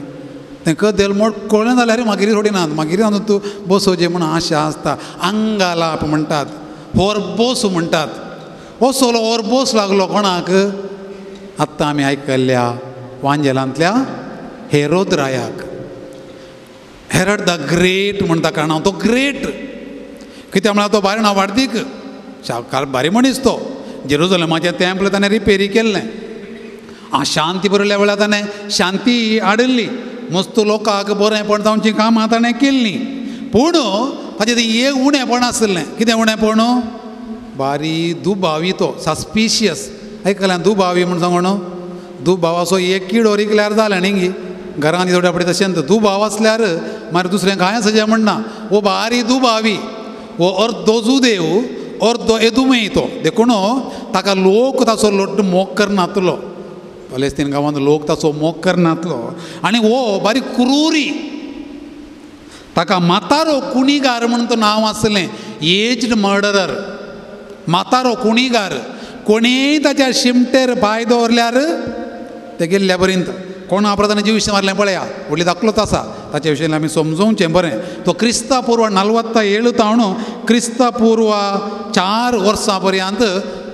तें कदेल मोडकळें जाल्यार मागीर सोडिनात, मागीर तातूंत तूं बसोवचें म्हूण आशा आसता. आंगालाप म्हणटात, होरबोस म्हणटात. असलो होरबोस लागलो कोणाक? आत्तां आमी आयकल्ल्या वांजेलांतल्या हेरोद रायाक. हेरड the great म्हणटा कारण तो ग्रेट कित्याक म्हळ्यार तो भायर ना वाडदीक शाकार भारी मनीस तो, जेरुजलमाचें तेंपल ताणें रिपेरी केल्लें. शांती बरयल्या वेळार ताणें शांती हाडिल्ली, मस्त लोकांक बरेंपण जावचीं कामां ताणें केल्लीं. पूण ताचें तें एक उणेपण आसलें. कितें उणेपण? बारी दुबावी तो, सस्पिशियस. आयकलें दुबावी म्हूण सांगून? दुबावाचो एक किडो रिगल्यार जालें न्ही गी घरांत थोडे आपडे तशें दुबाव आसल्यार मागीर दुसरें कांय आसा जें म्हणना. हो बारी दुबावी, हो अर्दो जुदेव अर्दो एदुमेय तो, देखून ताका लोक ताचो लोट मोग करनातलो. पलेस्तीन गांवांत लोक ताचो मोग करनातलो. आनी हो बारी क्रुरी, ताका म्हातारो कुणीगार म्हूण तो नांव आसलें. एज्ड मर्डरर, म्हातारो कुणीगार. कोणीय ताच्या शिमटेर पांय दवरल्यार ते गेल्ल्या पर्यंत कोणा आपणान जीव मारलें पळया, व्हडली दाखलोच आसा ताचे विशयी आमी समजोवचें बरें. तो क्रिस्ता पूर्व 47 तावन क्रिस्ता पूर्व 4 वर्सां पर्यंत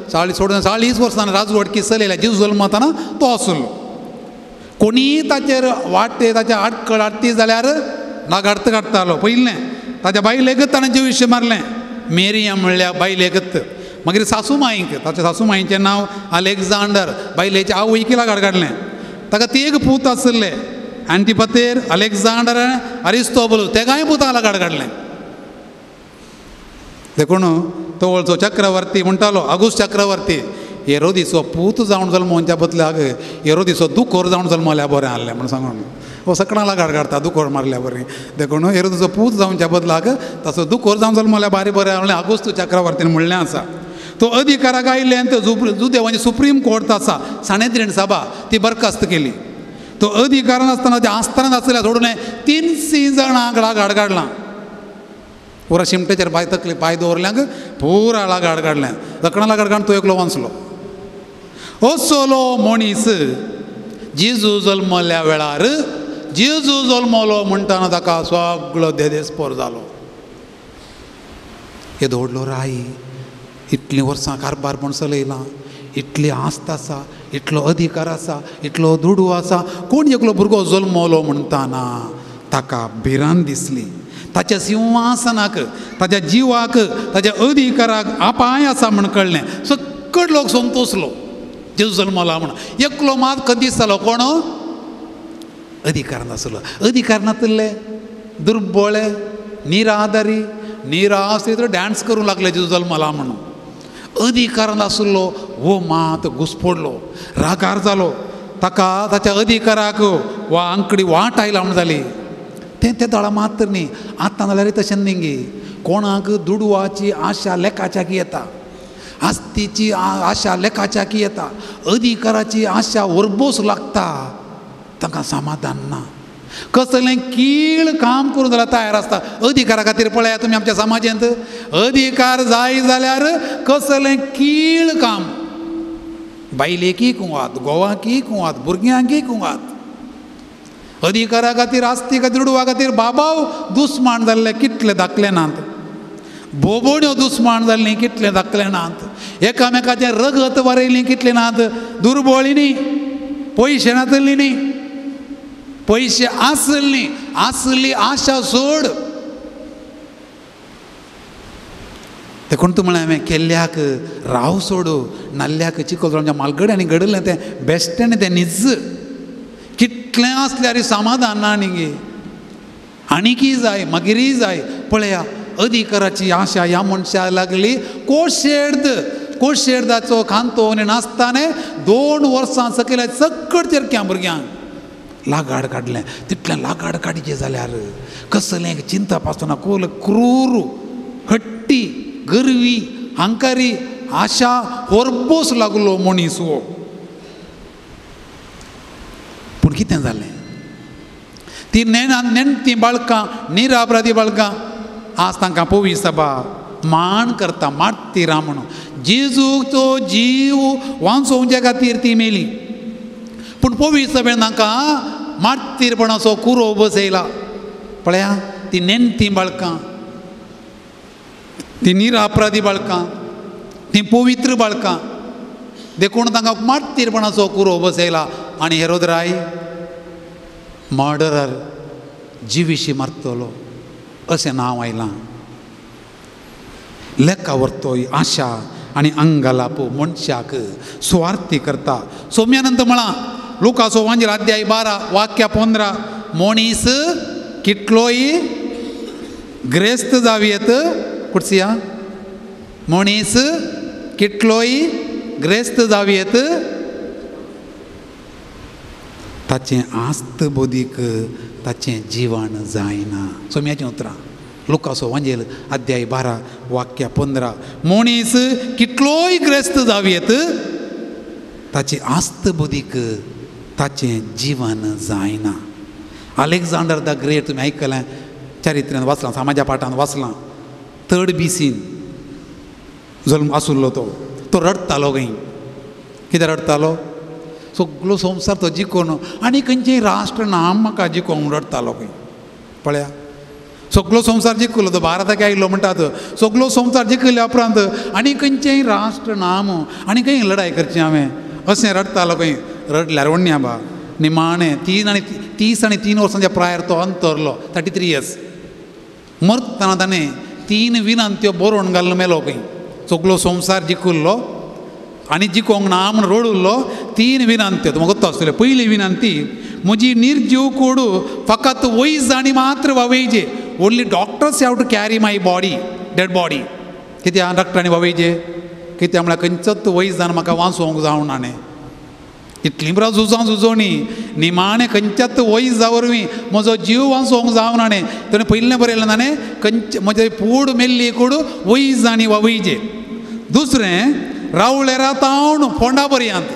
40 वर्सां राजवटकी चलयल्या. जीव जल्मताना तो आसलो. कोणीय ताचेर वाटे ताच्या आडखळ हाडटी जाल्यार नागार्थ काडटालो. पयलें ताच्या बायलेकच ताणें जीव मारलें, मेरियम म्हणल्यार बायलेकच. मागीर सासू माईक, ताच्या सासू माईचें नांव अलेक्झांडर, बायलेच्या आवयकी लागाड काडलें. ताका तेग पूत आसले, अँटिपतेर, अलेक्झांडर, अरिस्तोबल, तेगाय पुतां लागाड काडलें. देखून तवळचो चक्रवर्ती म्हणटालो आगुस्त चक्रवर्ती, हेरोदीचो पूत जावन जल्मोवच्या बदल्याक हेरोदीचो दुखोर जावन जल्मल्या बरें आहलें म्हूण सांगून. हो सकडां लागाड काडटा दुखोर मारल्या बरें. देखून हेरोदीचो पूत जावच्या बदलाक ताचो दुखोर जावन जल्मल्या बारी बरें आहलें आगुस्त चक्रवर्तीन म्हणलें आसा. तो अधिकाराक आयिल्ल्यान जुदेवांची सुप्रीम कोर्ट आसा सानेद्रीण सभा ती बरखास्त केली. तो अधिकारान आसतना ते आसतना आसल्या सोडून 300 जाणांक लागाड काडलां. पुरा शिमटेचेर पांय तकली पांय दवरल्यांक पुरा लागाड काडलें. दकणा लागाड काडून तो एकलो वांचलो. असलो मनीस जेजू जल्मल्या वेळार जेजू जल्मलो म्हणटना ताका सगळो देदेस्पोर जालो. येदो व्हडलो राय, इतलीं वर्सां कारबार म्हूण चलयलां, इतली आस्त आसा, इतलो अधिकार आसा, इतलो दुडू आसा, कोण एकलो भुरगो जल्मलो म्हणटना ताका भिरांत दिसली. ताच्या सिंहासनाक, ताच्या जिवाक, ताच्या अधिकाराक अपाय आसा म्हूण कळ्ळें. सकट लोक संतोसलो जेजू जल्मला म्हूण. एकलो मात खंय जालो? कोण? अधिकार नासलो. अधिकार नासले, दुर्बळे, निराधारी, निराश्रित डांस करूंक लागले जेजू जल्मला म्हणून. अधिकार नासलो हो मात घुसपडलो, रागार जालो. ताका ताच्या अधिकाराक वा आंकडी वाट आयला म्हूण जाली. तें ते दळा मात्र न्ही, आतां जाल्यार तशें न्ही गे. कोणाक दुडवाची आशा लेखाच्याकी येता, आस्तीची आशा लेखाच्याकी येता, अधिकाराची आशा वरबोस लागता, तांकां समाधान ना. कसलें कीळ काम करूं जाल्यार तयार आसता अधिकारा खातीर. पळया तुमी आमच्या समाजांत अधिकार जाय जाल्यार कसलें कीळ काम, बायलेकी कुंवात, गोवाकी कुंवात, भुरग्यांकी कुंवात, अधिकारा खातीर, आस्ती खातीर, दुडवा खातीर बाबाव दुस्मान जाल्ले कितले दाखले नात, बोबोण्यो दुस्मान जाल्लीं कितले दाखले नात, एकामेकाचें रगत वारयलीं कितले नात, दुर्बोळी न्ही, पयशे नातली न्ही, पयशे आसली आसली आशा सोड. देखून तूं म्हळें हांवें केल्ल्याक राव सोडू, नाल्ल्याक चिखल आमच्या मालगड्यांनी घडलें तें बेश्टें तें न्हीच. कितलें आसल्यार समाधान ना न्ही गे, आनीकय जाय, मागीरय जाय. पळया अधिकाराची आशा ह्या मनशाक लागली. कोशेर्द, कोशेर्दाचो खांतो नासताने 2 वर्सां सकयल्या सकट चेरक्या भुरग्यांक लागाड काडलें. तितलें लागाड काडचें जाल्यार कसलें चिंतप आसतना कोल क्रूर, हट्टी, गर्वी, हंकारी आशा होरबोस लागलो मनीस हो. पूण कितें जालें? ती नेणतीं बाळकां, निरापराधी बाळकां आज तांकां पवी सभा मान करता, मार्तीरां म्हणून. जेजूचो जीव वांचोवच्या खातीर ती मेली, पूण पवी सभेन तांकां मार्तीरपणाचो कुरो बसयला. पळया ती नेणतीं बाळकां, ती निरापराधी बाळकां, ती पवित्र बाळकां, देखून तांकां मार्तीरपणाचो कुरो बसयला. आनी हेरोद राय मर्डरर, जिविशी मारतलो अशें नांव आयलां. लेखा व्हरतोय आशा आनी अंगलाप मनशाक सुवार्थी करता. सोम्यानंद म्हळां लुकासो वांजेल अध्याय 12 वाक्य 15, मनीस कितलोय ग्रेस्त जावयेत कुर्सिया, मनीस कितलोय ग्रेस्त जावयेत ताचें आस्त बोधीक ताचें जिवन जायना. सोम्याचीं उतरां लुकासो वांजेल अध्याय 12 वाक्य 15, मनीस कितलोय ग्रेस्त जावयेत ताची आस्त बुदीक ताचें जीवन जायना. अलेक्झांडर the great तुमी आयकलें, चरित्र्यान वाचलां, समाजा पाठान वाचलां, 3rd BC जल्म आसुल्लो तो, तो रडटालो खंय. कितें रडटालो? सगलो संवसार तो जिखोवन आनी खंयचें राष्ट्र ना म्हाका जिखोवंक रडटालो खंय. पळया सगलो संवसार जिखलो तो, भारताक आयलो म्हणटात, सगलो संवसार जिखल्या उपरांत आनी खंयचेंय राष्ट्र नाम आनी खंय लडाय करची हांवें अशें रडटालो खंय. रडल्यार वण्या बा निमाणें 30 आनी 3 वर्सांच्या प्रायर तो अंतरलो, 33 इयर्स. मरतना ताणें 3 विनंत्यो बरोवन घालून मेलो खंय. सगलो संवसार जिखल्लो आनी जिखोवंक ना म्हूण रडुल्लो. 3 विनंत्यो तुमकां गोत्तो आसतल्यो. पयली विनंती, म्हजी निर्जीव कोडू फकत वैज आनी मात्र वावयचे. Only doctors have to carry my body, dead body. कित्याक डॉक्टरांनी वावयचे? कित्याक म्हळ्यार खंयचोच वैजान म्हाका वांचोवंक जावना न्ही. इतलीं बरो झुजां झुजोवणी निमाणें खंयच्याच वैजा वरवीं म्हजो जीव वांचोवंक जावना न्ही. ताणें पयलें बरयलें ताणें खंयचे म्हजें पूड मेल्ली कूड वैजांनी वावयचे. दुसरें, रावळेरा तावन फोंडा पर्यंत,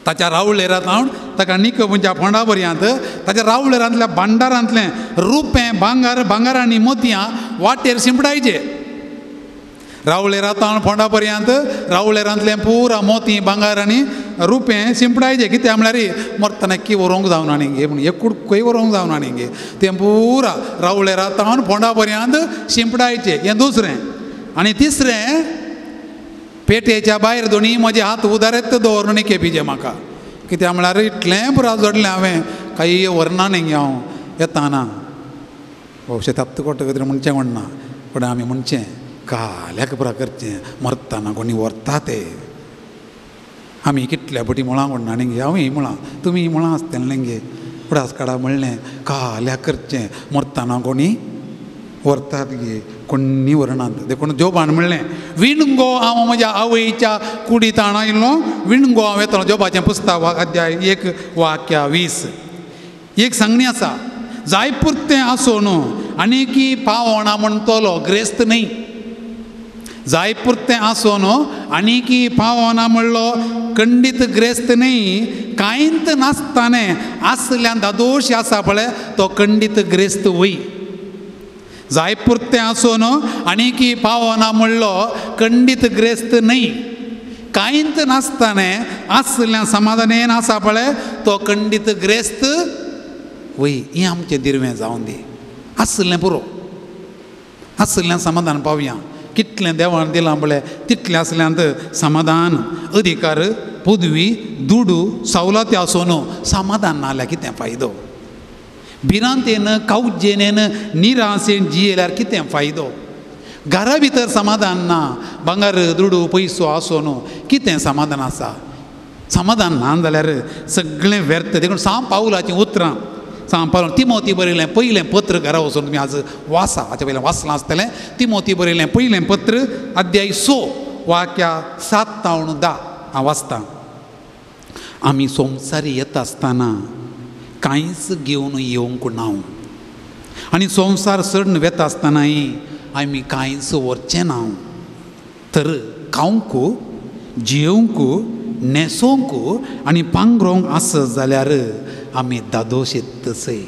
ताच्या रावळेरा तावन ताका निकबुंच्या फोंडा पर्यंत ताच्या रावळेरांतल्या भांडारांतलें रुपें भांगर भांगर आनी मोतयां वाटेर शिंपडायचे. रावळेरा तावन फोंडा पर्यंत रावळेरांतलें पुरा मोती भांगर आनी रुपें शिंपडायचें. कित्याक म्हळ्यार मरतना की व्हरूंक जावना न्ही गे, म्हण एक कुडकोय व्हरूंक जावना न्ही गे, तें पुरा रावळेरा तावन फोंडा पर्यंत शिंपडायचें. हें दुसरें. आनी तिसरें, पेटेच्या भायर दोनी म्हजे हात उदारेत दवरून न्ही केपीचे म्हाका. कित्याक म्हळ्यार इतलें पुरा जोडलें हांवें, कांय व्हरना न्ही हांव येताना. भोवशे ताप्त कोट्ट कितें म्हणचें कोण ना, पूण आमी म्हणचें काल्याक पुरा करचें, मरतना कोणी व्हरता ते. आमी कितल्या पटी मुळां कोण न्ही गे, हांव मुळां तुमी मुळां आसतलें न्ही गे, उडास काडा म्हणलें काल्याक करचें, मरतना कोणी व्हरतात गे, कोणी व्हरनात. देखून जोबान म्हणलें विणगो हांव म्हज्या आवयच्या कुडींत आयलो, विणगो हांव येतलो. जोबाचें पुस्तक अध्याय 1 वाक्य 20. एक सांगणी आसा, जाय पुरतें आसून आनी की पावना म्हणटलो ग्रेस्त न्ही. जाय पुरतें आसून आनी की पावना म्हणलो खंडीत ग्रेस्त न्ही. कांयच नासताने आसल्यान दादोश आसा पळय तो खंडीत ग्रेस्त वय. जाय पुरतें आसून आनी की पावना म्हणलो खंडीत ग्रेस्त न्ही. कांयच नासताने आसल्यान समाधानेन आसा पळय तो खंडीत ग्रेस्त वय. हें आमचें दिरवें जावन दी, आसलें पुरो, आसल्यान समाधान पावया. कितलें देवान दिलां पळय तितलें आसल्यांत समाधान. अधिकार, पदवी, दुडू, सवलती आसून समाधान नाल्यार कितें फायदो? भिरांतेन, कावजेनेन, निराशेन जियेल्यार कितें फायदो? घरा भितर समाधान ना, भांगर, दुडू, पयसो आसून कितें समाधान आसा? समाधान ना जाल्यार सगळें व्यर्थ. देखून सांव पावलाचीं उतरां, सांव पावल तिमोती बरयलें पयलें पत्र, घरा वचून तुमी आज वाचा, हाचे पयलें वाचलां आसतलें. तिमोती बरयलें पयलें पत्र अध्याय 6 वाक्या 7 तावन 10 हांव वाचतां. आमी संवसारी येता आसतना कांयच घेवन येवंक ना आनी संवसार सोडून वेता आसतनाय आमी कांयच व्हरचें ना. तर खावंक, जेवंक, न्हेसोवंक आनी पांगरोंक आसत जाल्यार आमी दादोश तसय.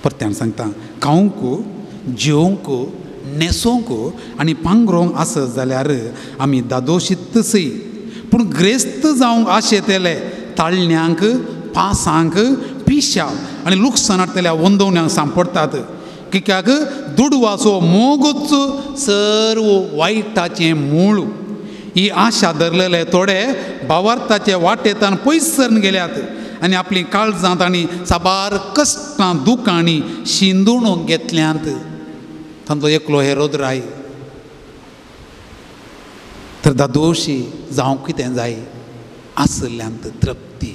परत्यान सांगता, खावंक, जेवंक, न्हेसोवंक आनी पांगरोंक आसत जाल्यार आमी दादोशीत तसय. पूण ग्रेस्त जावंक आशेतले ताळण्यांक, पासांक, पिश्या आनी लुकसाण हाडटल्या वंदवण्यांक सांपडटात. कित्याक दुडवाचो मोगूच सर्व वायटाचें मूळ. ही आशा धरलेले थोडे भावार्थाचे वाटेंतल्यान पयस सरून गेल्यात आनी आपली काळजांत आनी साबार कश्टां दुकांनी शिंदूण घेतल्यांत. तांचो एकलो हेरोद राय. तर दादोशी जावंक कितें जाय आसल्ल्यांत तृप्ती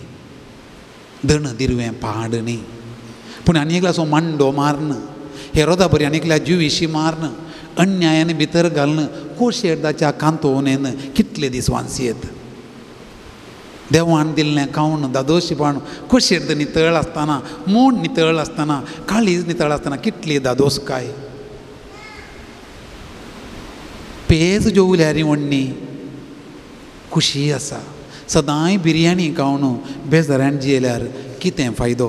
दण दिरवें पाड न्ही पूण आनी एकल्याचो मांडो मारन हेरोदा बरी आनी एकल्या जिविशी मारन अन्यायान भितर घालून कोशेर्दाच्या कांतोवनेन कितले दीस वांचयेत देवान दिल्लें खावन दादोशीपण कोशेर्द नितळ आसतना मूण नितळ आसतना काळीज नितळ आसतना कितली दादोसकाय पेज जेवल्यार वण्णी खुशी आसा सदांय बिरयानी खावन बेजारान जियेल्यार कितें फायदो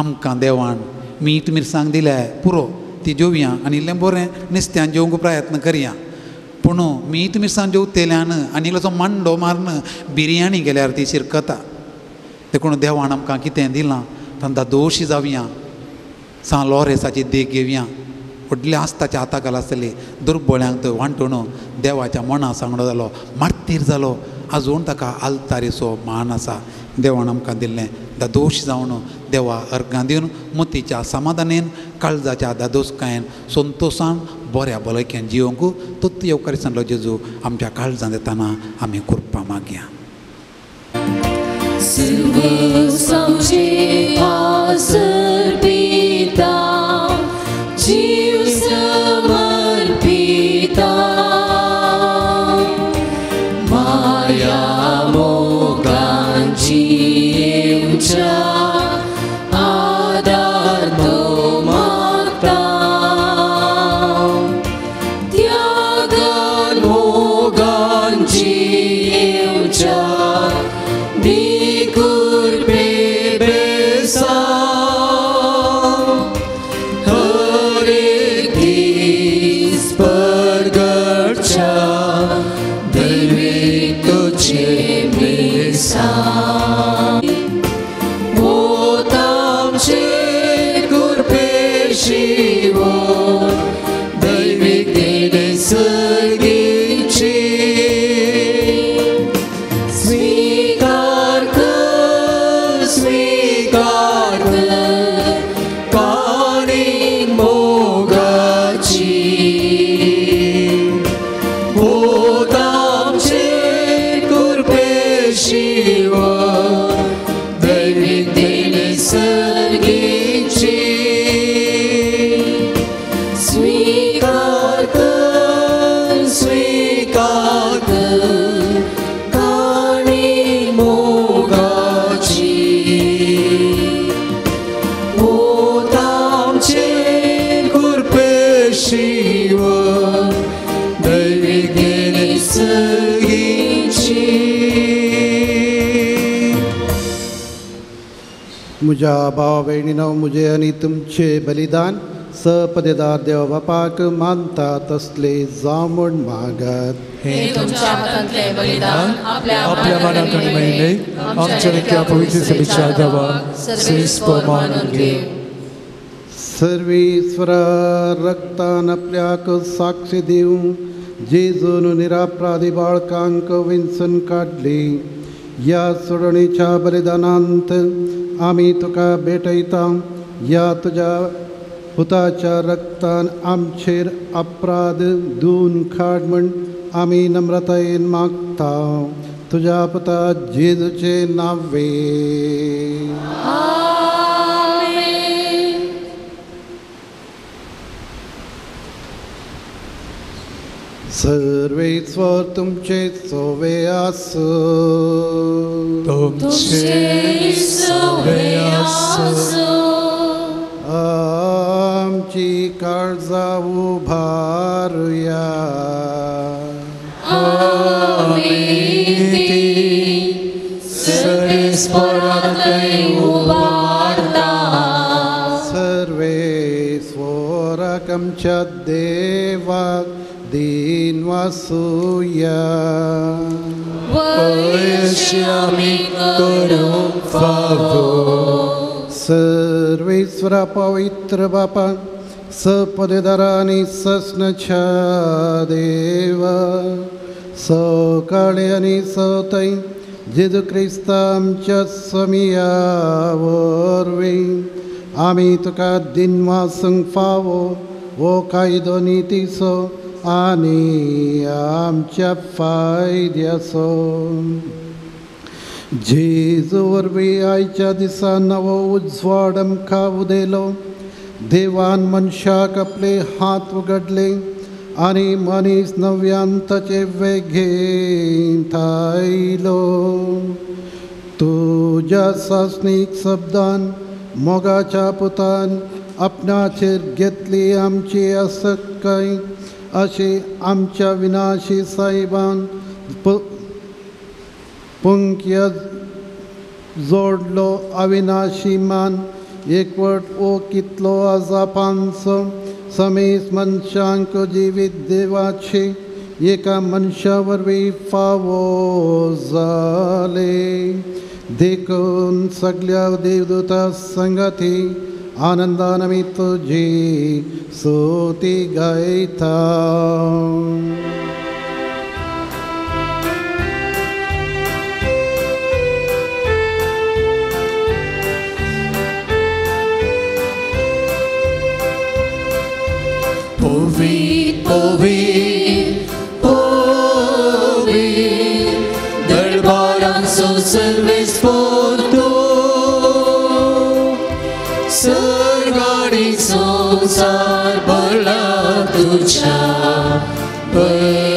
आमकां देवान मीठ मिरसांग दिल्या पुरो ती जेवया आनी इल्लें बरें नुस्त्यान जेवंक प्रयत्न करया पूण मीठ मिरसांग जेवतेल्यान आनी इल्लोसो मांडो मारून बिरयानी गेल्यार ती शिरकता देखून देवान आमकां कितें दिलां तांकां दोशी जावया सांत लॉरेसाची देख घेवया व्हडल्या आस्ताच्या हाता खाला आसतली दुर्बळ्यांक वांटून देवाच्या मना सांगडो जालो मार्तीर जालो आजून ताका आल्तारीचो मान आसा देवान आमकां दिल्लें दादोश जावन देवा अर्गां दिवन मतीच्या समाधानेन काळजाच्या दादोसकायेन संतोशान बऱ्या भलायकेन जिवंक तत्व येवकारी सांगलो जेजू आमच्या काळजान येताना आमी कृपा मागया. जीव समर्पिता माया मोगांची येवच्या आदार तो मागता त्यागान मोगांची येवच्या दिकुरपे बेसा म्हज्या भाव भयणीनो म्हजें आनी तुमचें बलिदान सपदेदार देव बापाक मानता तसले जावं म्हूण मागात. हे तुमच्या हातांतलें बलिदान आपल्या मनाक आनी महिमेक आमच्या नित्या पवित्र सभेच्या देवा सर्वेस्पर मानून घे. सर्वेस्वरा रक्तान आपल्याक साक्षी दिवं जेजून निरापराधी बाळकांक विंचून काडली ह्या सोडणीच्या बलिदानांत आमी तुका भेटयता. ह्या तुज्या पुताच्या रक्तान आमचेर अपराध धुवन काड म्हूण आमी नम्रतायेन मागता. तुज्या पुता जेजूचे नांवे. सर्वेस्वर तुमचे सोवे आसूं. तुमचे सोवे आसूं. आमची काळजां उबारुया. आमी ती सर्वेस्परा थंय उबारता. सर्वेस्वराक आमच्या देवाक दीन वासुया. वयशी आमी करूंक फावो. सर्वेस्वरा पवित्र बापा सपदेदारा आनी सस्नच्या देवा सकाळी आनी सतय जेजू क्रिस्ता आमच्या समिया वरवीं आमी तुका दिनवासूंक फावो हो कायदो नितीचो आनी आमच्या फायद्याचो. जेजू वरवीं आयच्या दिसा नवो उजवाड आमकां उदेलो. देवान मनशाक आपले हात उगडले आनी मनीस नव्यान ताचे वेगेंत आयलो. तुज्या सासणीक शब्दान मोगाच्या पुतान आपणाचेर घेतली आमची आसक्काय अशी आमच्या विनाशी साहेबान पुंक्य जोडलो अविनाशी मान एकवट ओ कितलो अजापांचो समेस मनशांक जिवीत देवाचे एका मनशा वरवीं फावो जाले. देखून सगल्या देवदूता संगती आनंदान आमी तुजी स्तुती गायता. पवित्र पवित्र पवित्र दरबारांचो सर्वेस्पोर तूं सर्ग आनी संवसार भरला तुज्या वैभवान.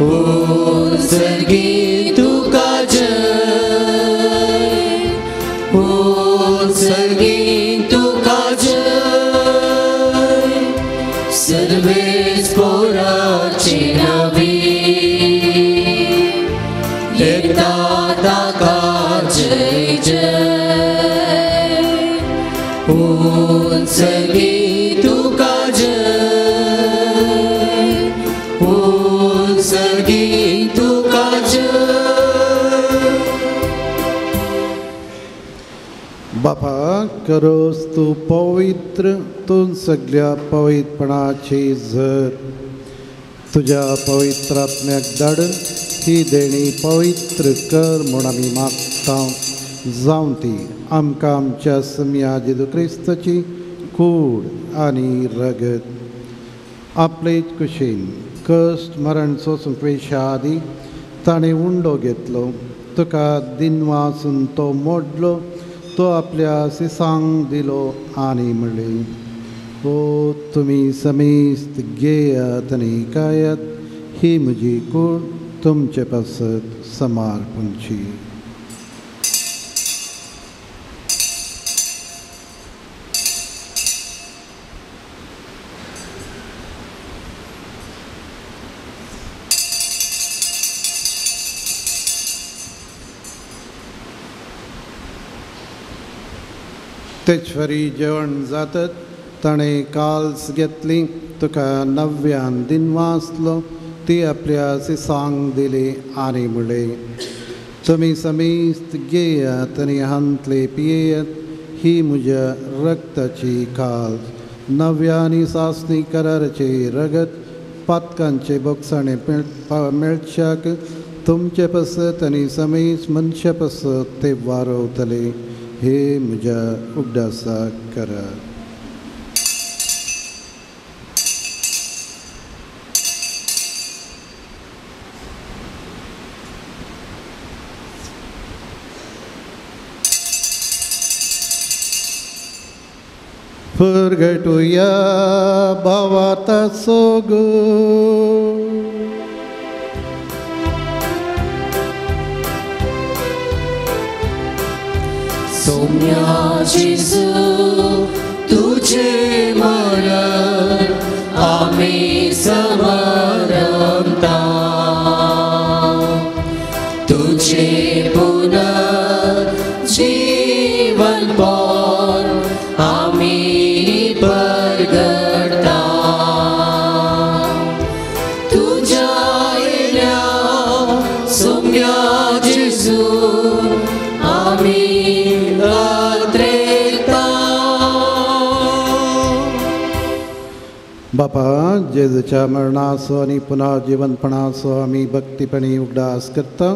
ओ सर्गी तुका जय, ओ सर्गी तुका जय, सर्वेस्पोराची नवी येता ताका जय जय. ओ सर्गी तुका जय, ओ सर्गी तुका जय. बापा करोस तूं पवित्र, तूं सगल्या पवित्रपणाची झर. तुज्या पवित्र आत्म्याक धाडून ही देणी पवित्र कर म्हूण आमी मागता. जावं ती आमकां आमच्या सम्या जेजू क्रिस्ताची कूड आनी रगत. आपलेच कुशीन कश्ट मरण सोसूंक वेशा आदी ताणें उंडो घेतलो, तुका दिनवासून तो मोडलो, तो आपल्या सिसांक दिलो आनी म्हणलें, ओ तुमी समेस्त घेयात आनी खायात, ही म्हजी कूड तुमचे पासत समर्पणची. तेचवरी जेवण जातत ताणें काल्स घेतली, तुका नव्यान दिनवासलो, ती आपल्या सिसांक दिली आनी म्हणलें, तुमी समेस्त घेयात आनी हांतले पियेयात, ही म्हज्या रक्ताची काल्स, नव्या आनी सासणी कराराचे रगत पातकांचे बोगसाणे मेळच्याक तुमचे पासत आनी समेस्त मनशा पासत ते वारवतले. हे म्हज्या उगडासाक करात. पुरगटुया भावाता सोगो. सोम्या जेजू तुझे मरण आमी समरमता, तुझे पुनर्जीवन पण आमी परगडता. तुझ्या येण्या सोम्या जेजू आमी बापा जेजूच्या मरणाचो आनी पुनर्जिवनपणाचो आमी भक्तीपणी उगडास करता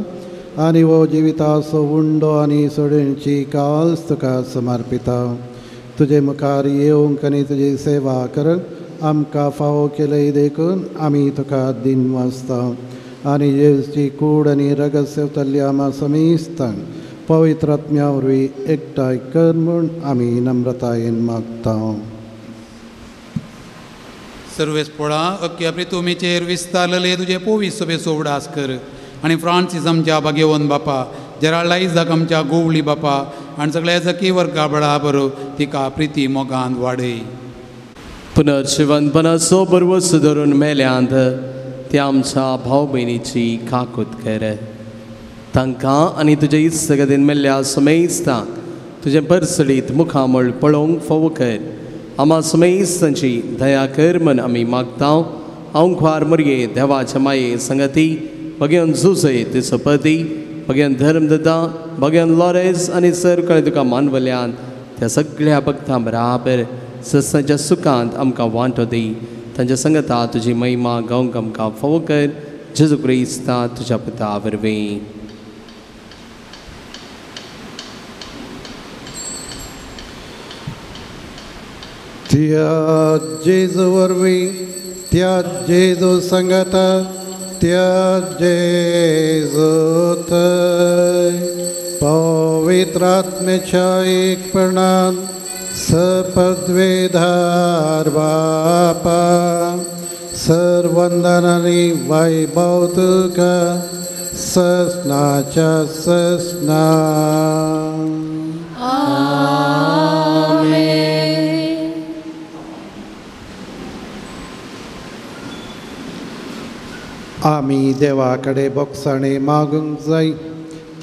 आनी हो जिविताचो उंडो आनी सोडणीची काल्स तुका समर्पिता. तुजे मुखार येवंक आनी तुजी सेवा करूंक आमकां फावो केलय देखून आमी तुका दिन वाचता आनी जेजूची कूड आनी रगत सेवतल्ली आमा समेस्तांक पवित्र आत्म्या वरवीं एकठांय कर म्हूण आमी नम्रतायेन मागता. सर्वेस पोळा अख्ख्या प्रितुमीचेर विस्तारलेले तुजे पोवीस सोबेचो उडास कर आनी फ्रांसीस आमच्या भाग्यवंत बापा, जेराल्ड आयझाक आमच्या गोवली बापा आनी सगळ्या जकी वर्गा बळाबर तिका प्रिती मोगान वाडय. पुनर्जिवनपणाचो बरवस धरून मेल्यांत त्या आमच्या भाव भयणीची काकूत कर. तांकां आनी तुजे इत्सगतीन मेल्ल्या समेस्तांक तुजें परसडीत मुखामळ पळोवंक फावो कर. आमा समेस्तांची दया कर म्हण आमी मागता. आंवखार मुरये देवाच्या माये संगती भगयान जुजय तिचो पती भगयान धर्मदत्ता भगयान लॉरेस आनी सर कळे तुका मानवल्यान त्या सगळ्या भक्तां बराबर सस्साच्या सुखांत आमकां वांटो दी. तांच्या संगता तुजी महिमा गावंक आमकां फावो कर. जेजू क्रिस्ता तुज्या पुता वरवीं. त्या जेजू वरवीं, त्या जेजू संगता, त्या जेजू थंय पवित्र आत्म्याच्या एकपणान सपदवेधार बापा सर्वंदन आनी वैभव तुका ससनाच्या ससना. आमेन. आमी देवा कडेन बोगसाणे मागूंक जाय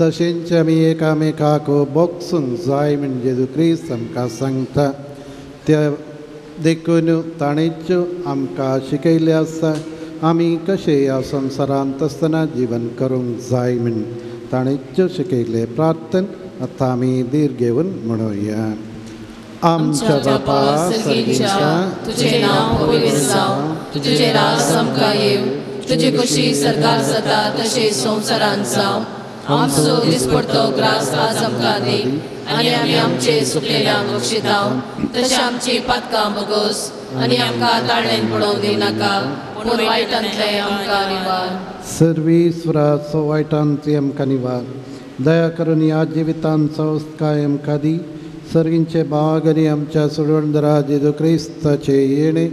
तशेंच आमी एकामेकाक बोगसूंक जाय म्हण जेजू क्रिस्त आमकां सांगता. त्या देखून ताणेच आमकां शिकयल्लें आसा आमी कशें ह्या संवसारांत आसतना जिवन करूंक जाय म्हण ताणेच शिकयल्लें प्रार्थन आतां आमी धीर घेवन म्हणुया. आमच्या बापा सर्गीच्या, तुजें नांव पवित्र जावं, तुजें राज आमकां येवं, तुजी खुशी सरकार जाता तशें संवसारांत जावं. आमचो दिसपडतो ग्रास आज आमकां दी आनी आमी आमचे सुकलेल्यांक बक्षितां तशें आमची पातकां बगोस आनी आमकां ताळ्ळेन पडोवंक दिनाका पूण वायटांतलें आमकां निवार. सर्वेस्वराचो वायटांतली आमकां निवार. दया करून ह्या जिवितांचो काय आमकां दी. सर्गींचे भाग आनी आमच्या सोडवणदारा जेजू क्रिस्ताचे येणे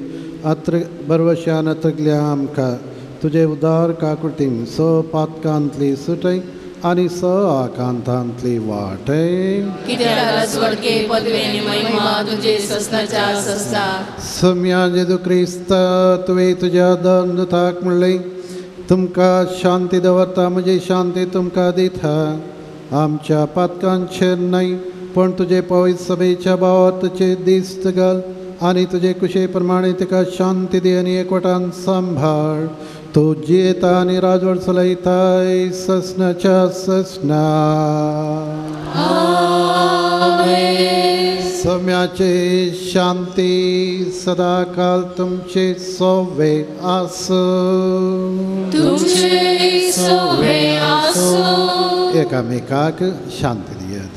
अत्र बरवशान अत्रगल्या आमकां तुजे उदार काकुटीन स पातकांतली सुटय आनी स आकांतांतली वाटय. कित्याक राजवडके पदवी आनी महिमा तुजे ससनाच्या ससना. सम्या जेजू क्रिस्ता तुवें तुज्या दंदुताक म्हणलें तुमकां शांती दवरता म्हजी शांती तुमकां दिता. आमच्या पातकांचेर न्हय पूण तुजे पवित्र सभेच्या भावार्थाचेर दिस्त घाल आनी तुजे कुशे प्रमाणे तिका शांती दी आनी एकवटान सांबाळ. तूं जियेता आनी राजवट चलयताय ससनाच्या ससना. सम्याचे शांती सदाकाल तुमचे सोवे आसूं. तुमचे सोवे आसूं. एकामेकाक शांती दियात.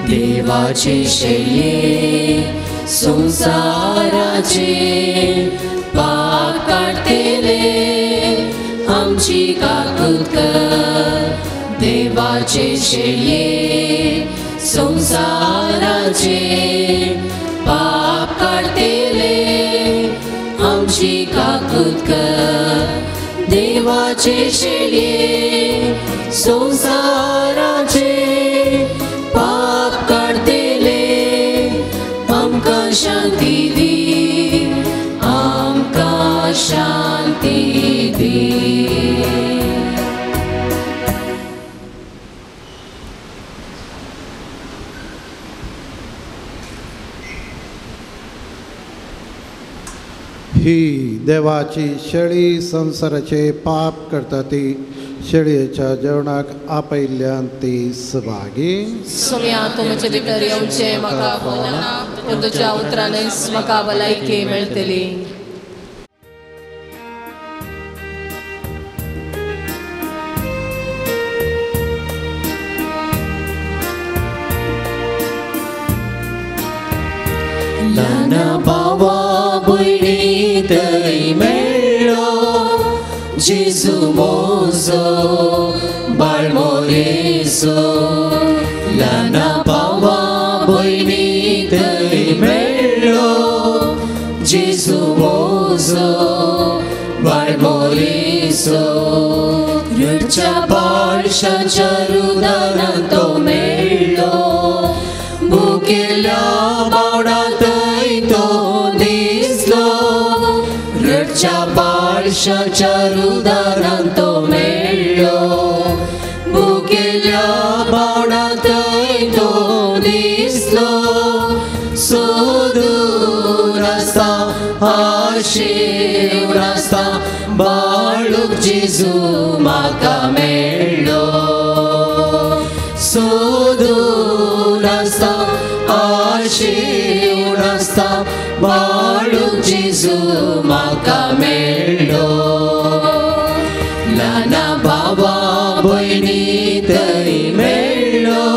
देवाचे शैले संसाराचे पाप काडटेले आमची काकूत कर. देवाचे शैले संसाराचे पाप काडटेले आमची काकूत कर. देवाचे शैले संसाराचे पाप काडटेले आमकां शांती दी, आमकां शांती दी. ही देवाची शेळी संवसाराचे पाप करता ती शेळयेच्या जेवणाक आपयल्ल्यान ती सभागी. सोम्या तूं म्हजे भितर येवचें म्हाका फावना, पूण तुज्या उतरानच म्हाका भलायकी मेळटली. ल्हाना भावा भयणी थंय मेळ्ळो जेजू मोजो बाळमोरेचो. ल्हाना भावा भयणी थंय मेळ्ळो जेजू मोजो बाळमोरेचो. रडच्या पाडशाच्या रुदनान तो मेळ्ळो भुकेल्या बावडांतय तो दिसलो. रडच्या पाडशाच्या रुदनान तो मेळ्ळो भुकेल्या बावडांतय तो दिसलो. सोदून आसता आशेवन आसता बाळूक जेजू म्हाका मेळ्ळो. सोदून आसता आशेवन आसता बाळूक जेजू म्हाका मेळ्ळो. ल्हाना भावा भयणी थंय मेळ्ळो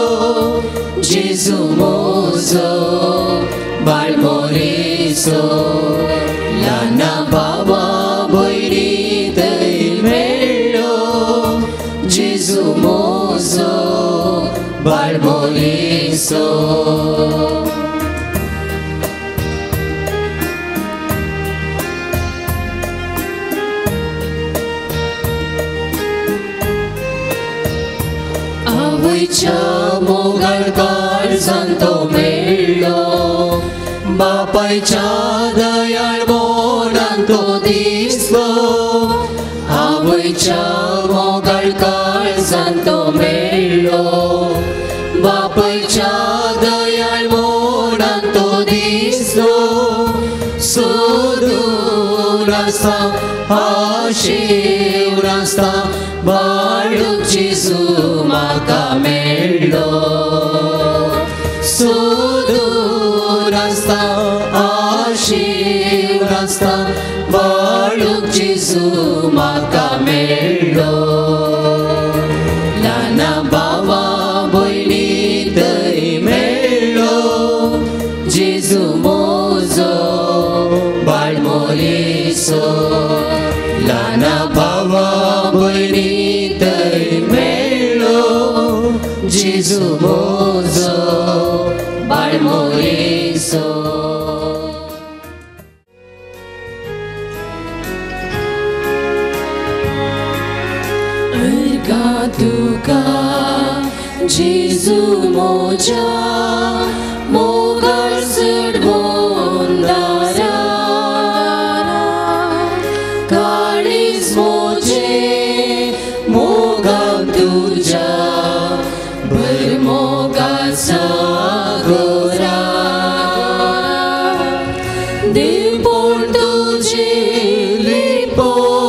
जेजू मोजो बाळमोरेचो. ल्हाना भावा भयणी थंय मेळ्ळो जेजू मोजो बाळमोरेचो. आवयच्या मोगाळ काळजान तो मेळ्ळो बापायच्या दयाळ मोडान तो दिसलो. आवयच्या मोगाळ काळजान तो मेळ्ळो बापायच्या दयाळ मोडान तो दिसलो. सोदून आसता आशेवन आसता बाळूक जेजू म्हाका मेळ्ळो. सोदून आसता आशेवन आसता बाळूक जेजू म्हाका मेळ्ळो. ल्हाना भावा भयणी थंय मेळ्ळो जेजू मोजो बाळमोरेचो. ल्हाना भावा भयणी थंय मेळ्ळो जेजू मोजो बाळमोरेचो. अर्गां तुका जेजू मोज्या मोगाळ चडवून दारा काळीज मोजें मोगान तुज्या भर मोगाचा गोरा. दिपून तुजें लिपोवन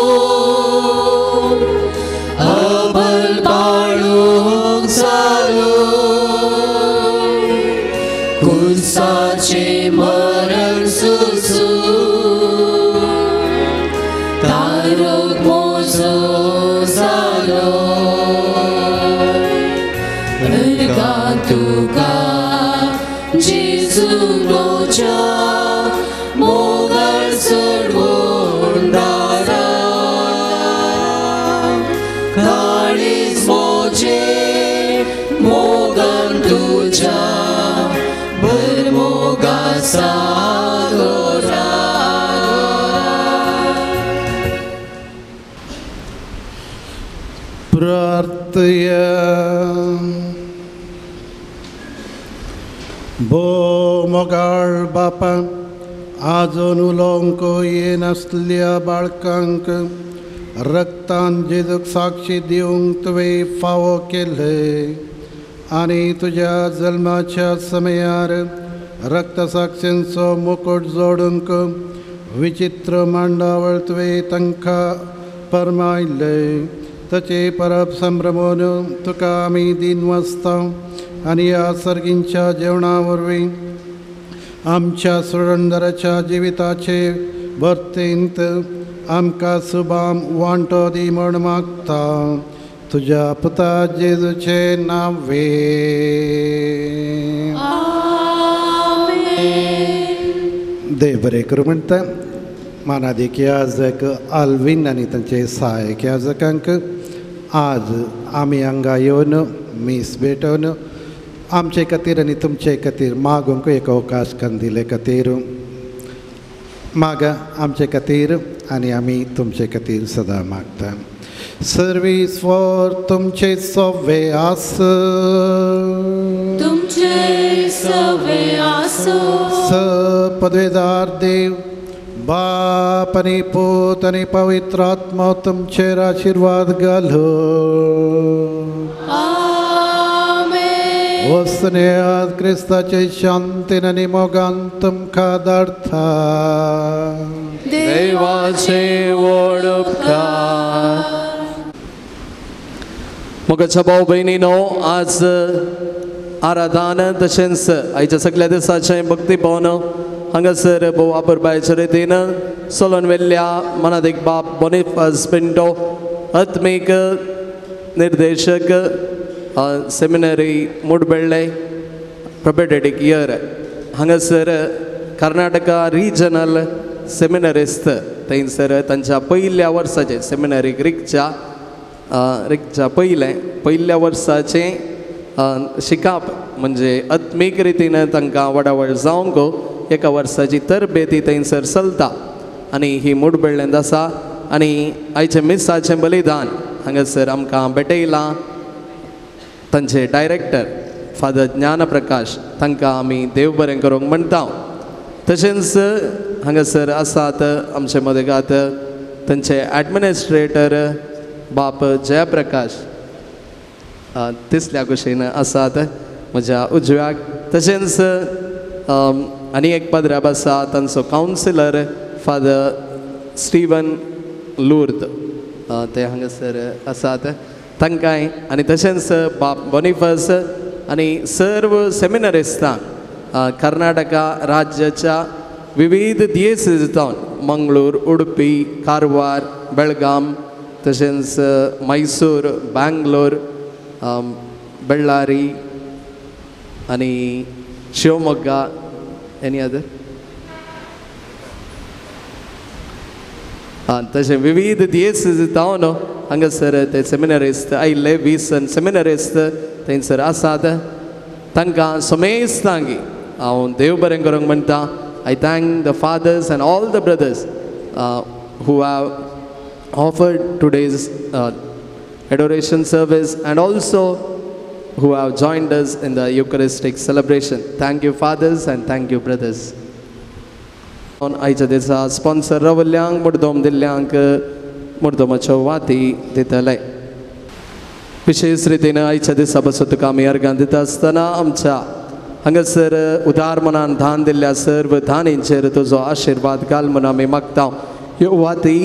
अबल बाळूक जालो कुर्साचें मरण सोसून तारक मोजो जालो. अर्गां तुका जेजू मोज्या मोगाळ चडवून दारा काळीज मोजें मोगान तुज्या भर मोगाचा गोरा. प्रार्थया. भो मोगाळ बापा आजून उलोवंक येनासल्या बाळकांक रक्तान जेजूक साक्षी दिवंक तुवें फावो केलें आनी तुज्या जल्माच्या समयार रक्तसाक्षींचो मुकूट जोडूंक विचित्र मांडावळ तुवें तांकां परमायलें. ताचे परब संभ्रमून तुका आमी दिन वाचता आनी ह्या सर्गींच्या जेवणा वरवीं आमच्या सुरंदराच्या जिविताचे भरतेंत आमकां सुबाम वांटो दी म्हण मागता तुज्या पुता जेजूचे नांवे. देव बरें करूं म्हणटा. मानादीक याजक आल्वीन आनी तांचे सहायक याजकांक आज आमी हांगा येवन मीस भेटोवन आमचे खातीर आनी तुमचे खातीर मागूंक एक अवकाश करून दिले खातीर मागा आमचे खातीर आनी आमी तुमचे खातीर सदां मागता. सर्वीस फॉर तुमचे सवे आस, तुमचे सवे आसो. स पदवेदार देव बाप आनी पूत आनी पवित्र आत्मा तुमचेर आशिर्वाद घालो. आमेन. वसनेयात क्रिस्ताचे शांतीन आनी मोगान तुमकां धाडटा. देवाचे व्हड उपकार. मोगाच्या भाव भयणीनो, आज आराधन तशेंच आयच्या सगळ्या दिसाचें भक्ती भवन हांगासर भोव आपुरबायचे रितीन सोलोन वेल्ल्या मनादीक बाप बोनिफास पिंटो, आत्मीक निर्देशक सेमिनरी मुडबेळ्ळे प्रोपेडेटीक इयर हांगासर कर्नाटका रिजनल सेमिनरिस्त थंयसर तांच्या पयल्या वर्साचें सेमिनरीक रिगच्या रिगच्या पयल्या वर्साचें शिकाप म्हणजे आत्मीक रितीन तांकां वडावळ जावंक एका वर्साची तरबेती थंयसर चलता आनी ही मुडबेळ्ळेंत आसा. आनी आयचें मिसाचें बलिदान हांगासर आमकां भेटयलां तांचे डायरेक्टर फादर ज्ञानप्रकाश, तांकां आमी देव बरें करूंक म्हणटा. तशेंच हांगासर आसात आमचे मदगात तांचे एडमिनिस्ट्रेटर बाप जयप्रकाश तिसल्या कुशीन आसात म्हज्या उजव्याक. तशेंच आनी एक पदराब आसा तांचो कावन्सिलर फादर स्टिवन लूर्द, ते हांगासर आसात तांकांय. आनी तशेंच बाप बोनिफस आनी सर्व सेमिनरिस्तां कर्नाटका राज्याच्या विविध दियेसीस जावन मंगळूर, उडपी, कारवार, बेळगाम, तशेंच मैसूर, बँगलोर, बेळ्ळारी आनी शिवमोग्गा, एनी अदर, तशें विविध दियेसीस जावन हांगासर ते सेमिनरिस्त आयिल्ले 20 सेमिनरिस्त थंयसर आसात. तांकां समेस्तांगी हांव देव बरें करूंक म्हणटा. I thank the fathers and all the brothers who have offered today's adoration service and also who have joined us in the Eucharistic celebration. Thank you fathers and thank you brothers. आयच्या दिसा sponsor रावल्ल्यांक मुर्दोम दिल्ल्यांक मुर्दोमाच्यो वाती दितले. विशेष रितीन आयच्या दिसा पासून तुका आमी अर्गां दिता आसतना आमच्या हांगासर उदार मनान धान दिल्ल्या सर्व धानींचेर तुजो आशिर्वाद घाल म्हूण आमी मागता. ह्यो वाती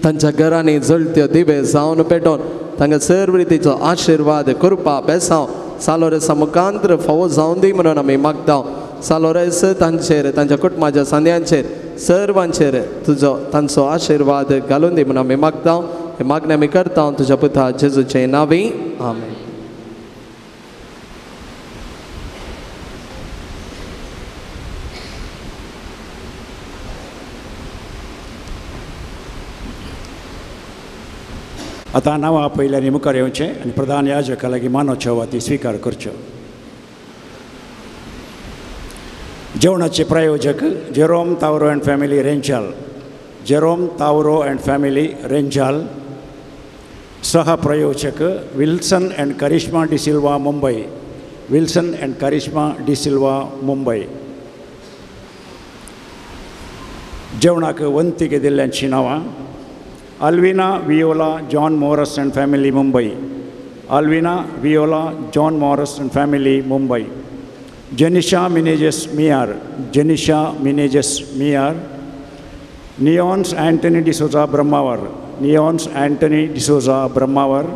तांच्या घरांनी जळत्यो दिवे जावन पेटोवन तांकां सर्व रितीचो आशिर्वाद कृपा बेसांव सालोरेसा मुखांत्र फावो जावन दी म्हणून आमी मागता. सालोरेस तांचेर तांच्या कुटुंबाच्या सांद्यांचेर सर्वांचेर तुजो तांचो आशिर्वाद घालून दी म्हणून आमी मागता. हे मागणें आमी करता तुज्या पुता जेजूचे नांवी, आमेन. आतां नांवां पयल्यानी मुखार येवचें आनी प्रधान याजका लागीं मानोच्यो वाती स्विकार करच्यो. जेवणाचे प्रायोजक Jerome Tavro and family Renjal, Jerome Tavro and family Renjal. सह प्रायोजक Wilson and Karishma D'Silva Mumbai, Wilson and Karishma D'Silva Mumbai. जेवणाक वंतीक दिल्ल्यांचीं नांवां Alvina Viola John Morris and family Mumbai, Alvina Viola John Morris and family Mumbai. Jenisha Menezes Miyar, Jenisha Menezes Miyar. Neons Antony D'Souza Brahmavar, Neons Antony D'Souza Brahmavar.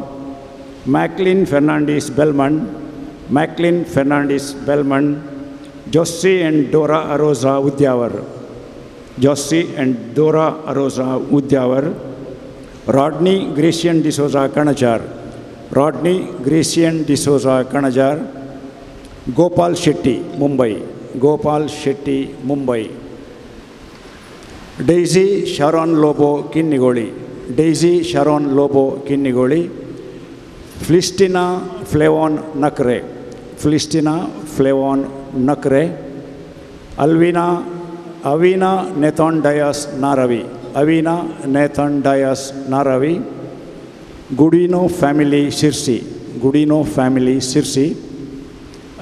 Macklin Fernandes Belman, Macklin Fernandes Belman. Jossie and Dora Aroza Udyavar, Jossie and Dora Aroza Udyavar. Rodney Gracian D'Souza Kanajar, Rodney Gracian D'Souza Kanajar. Gopal Shetty Mumbai, Gopal Shetty Mumbai. Daisy Sharon Lobo Kinnigoli, Daisy Sharon Lobo Kinnigoli, Flistina Flevon Nakre, Flistina Flevon Nakre, Alvina Avina Nathan Dias Naravi, Avina Nathan Dias Naravi, Gudino family Sirsi, Gudino family Sirsi,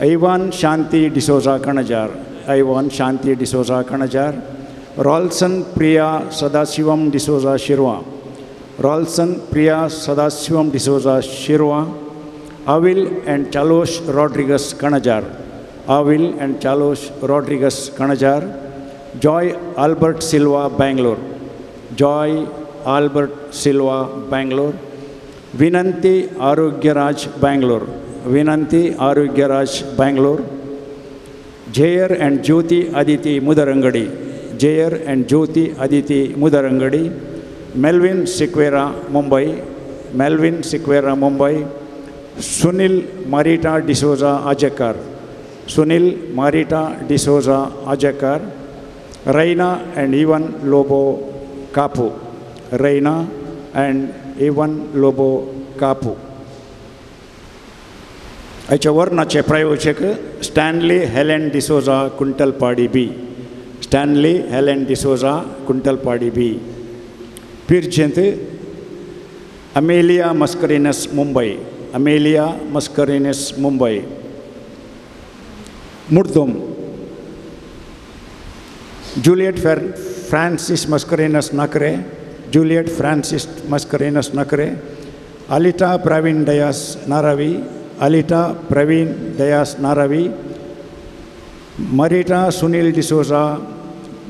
Ivan Shanti D'Souza Kanajar, Ivan Shanti D'Souza Kanajar, Rolson Priya Sadasivam D'Souza Shirwa, Rolson Priya Sadasivam D'Souza Shirwa, Avil and Chalosh Rodriguez Kanajar, Avil and Chalosh Rodriguez Kanajar, Joy Albert Silva Bangalore, Joy Albert Silva Bangalore, Vinanti Arogyaraj Bangalore, Vinanti Arogyaraj Bangalore, Jair and Jyoti Aditi Mudarangadi, Jair and Jyoti Aditi Mudarangadi, Melvin Sequeira Mumbai, Melvin Sequeira Mumbai, Sunil Marita D'Souza Ajakar, Sunil Marita D'Souza Ajakar, Raina and Ivan Lobo Kapu, Raina and Ivan Lobo Kapu. आयच्या वर्णाचे प्रायोजक Stanley Helen D'Souza Kuntalpadi B, Stanley Helen D'Souza Kuntalpadi B, पिर्जेंत Amelia Mascarenhas Mumbai, Amelia Mascarenhas Mumbai, Murdom Juliet Francis Mascarenhas Nakre, Juliet Francis Mascarenhas Nakre, Alita Praveen Dias Naravi, Alita Praveen Dias Naravi, Marita Sunil D'Souza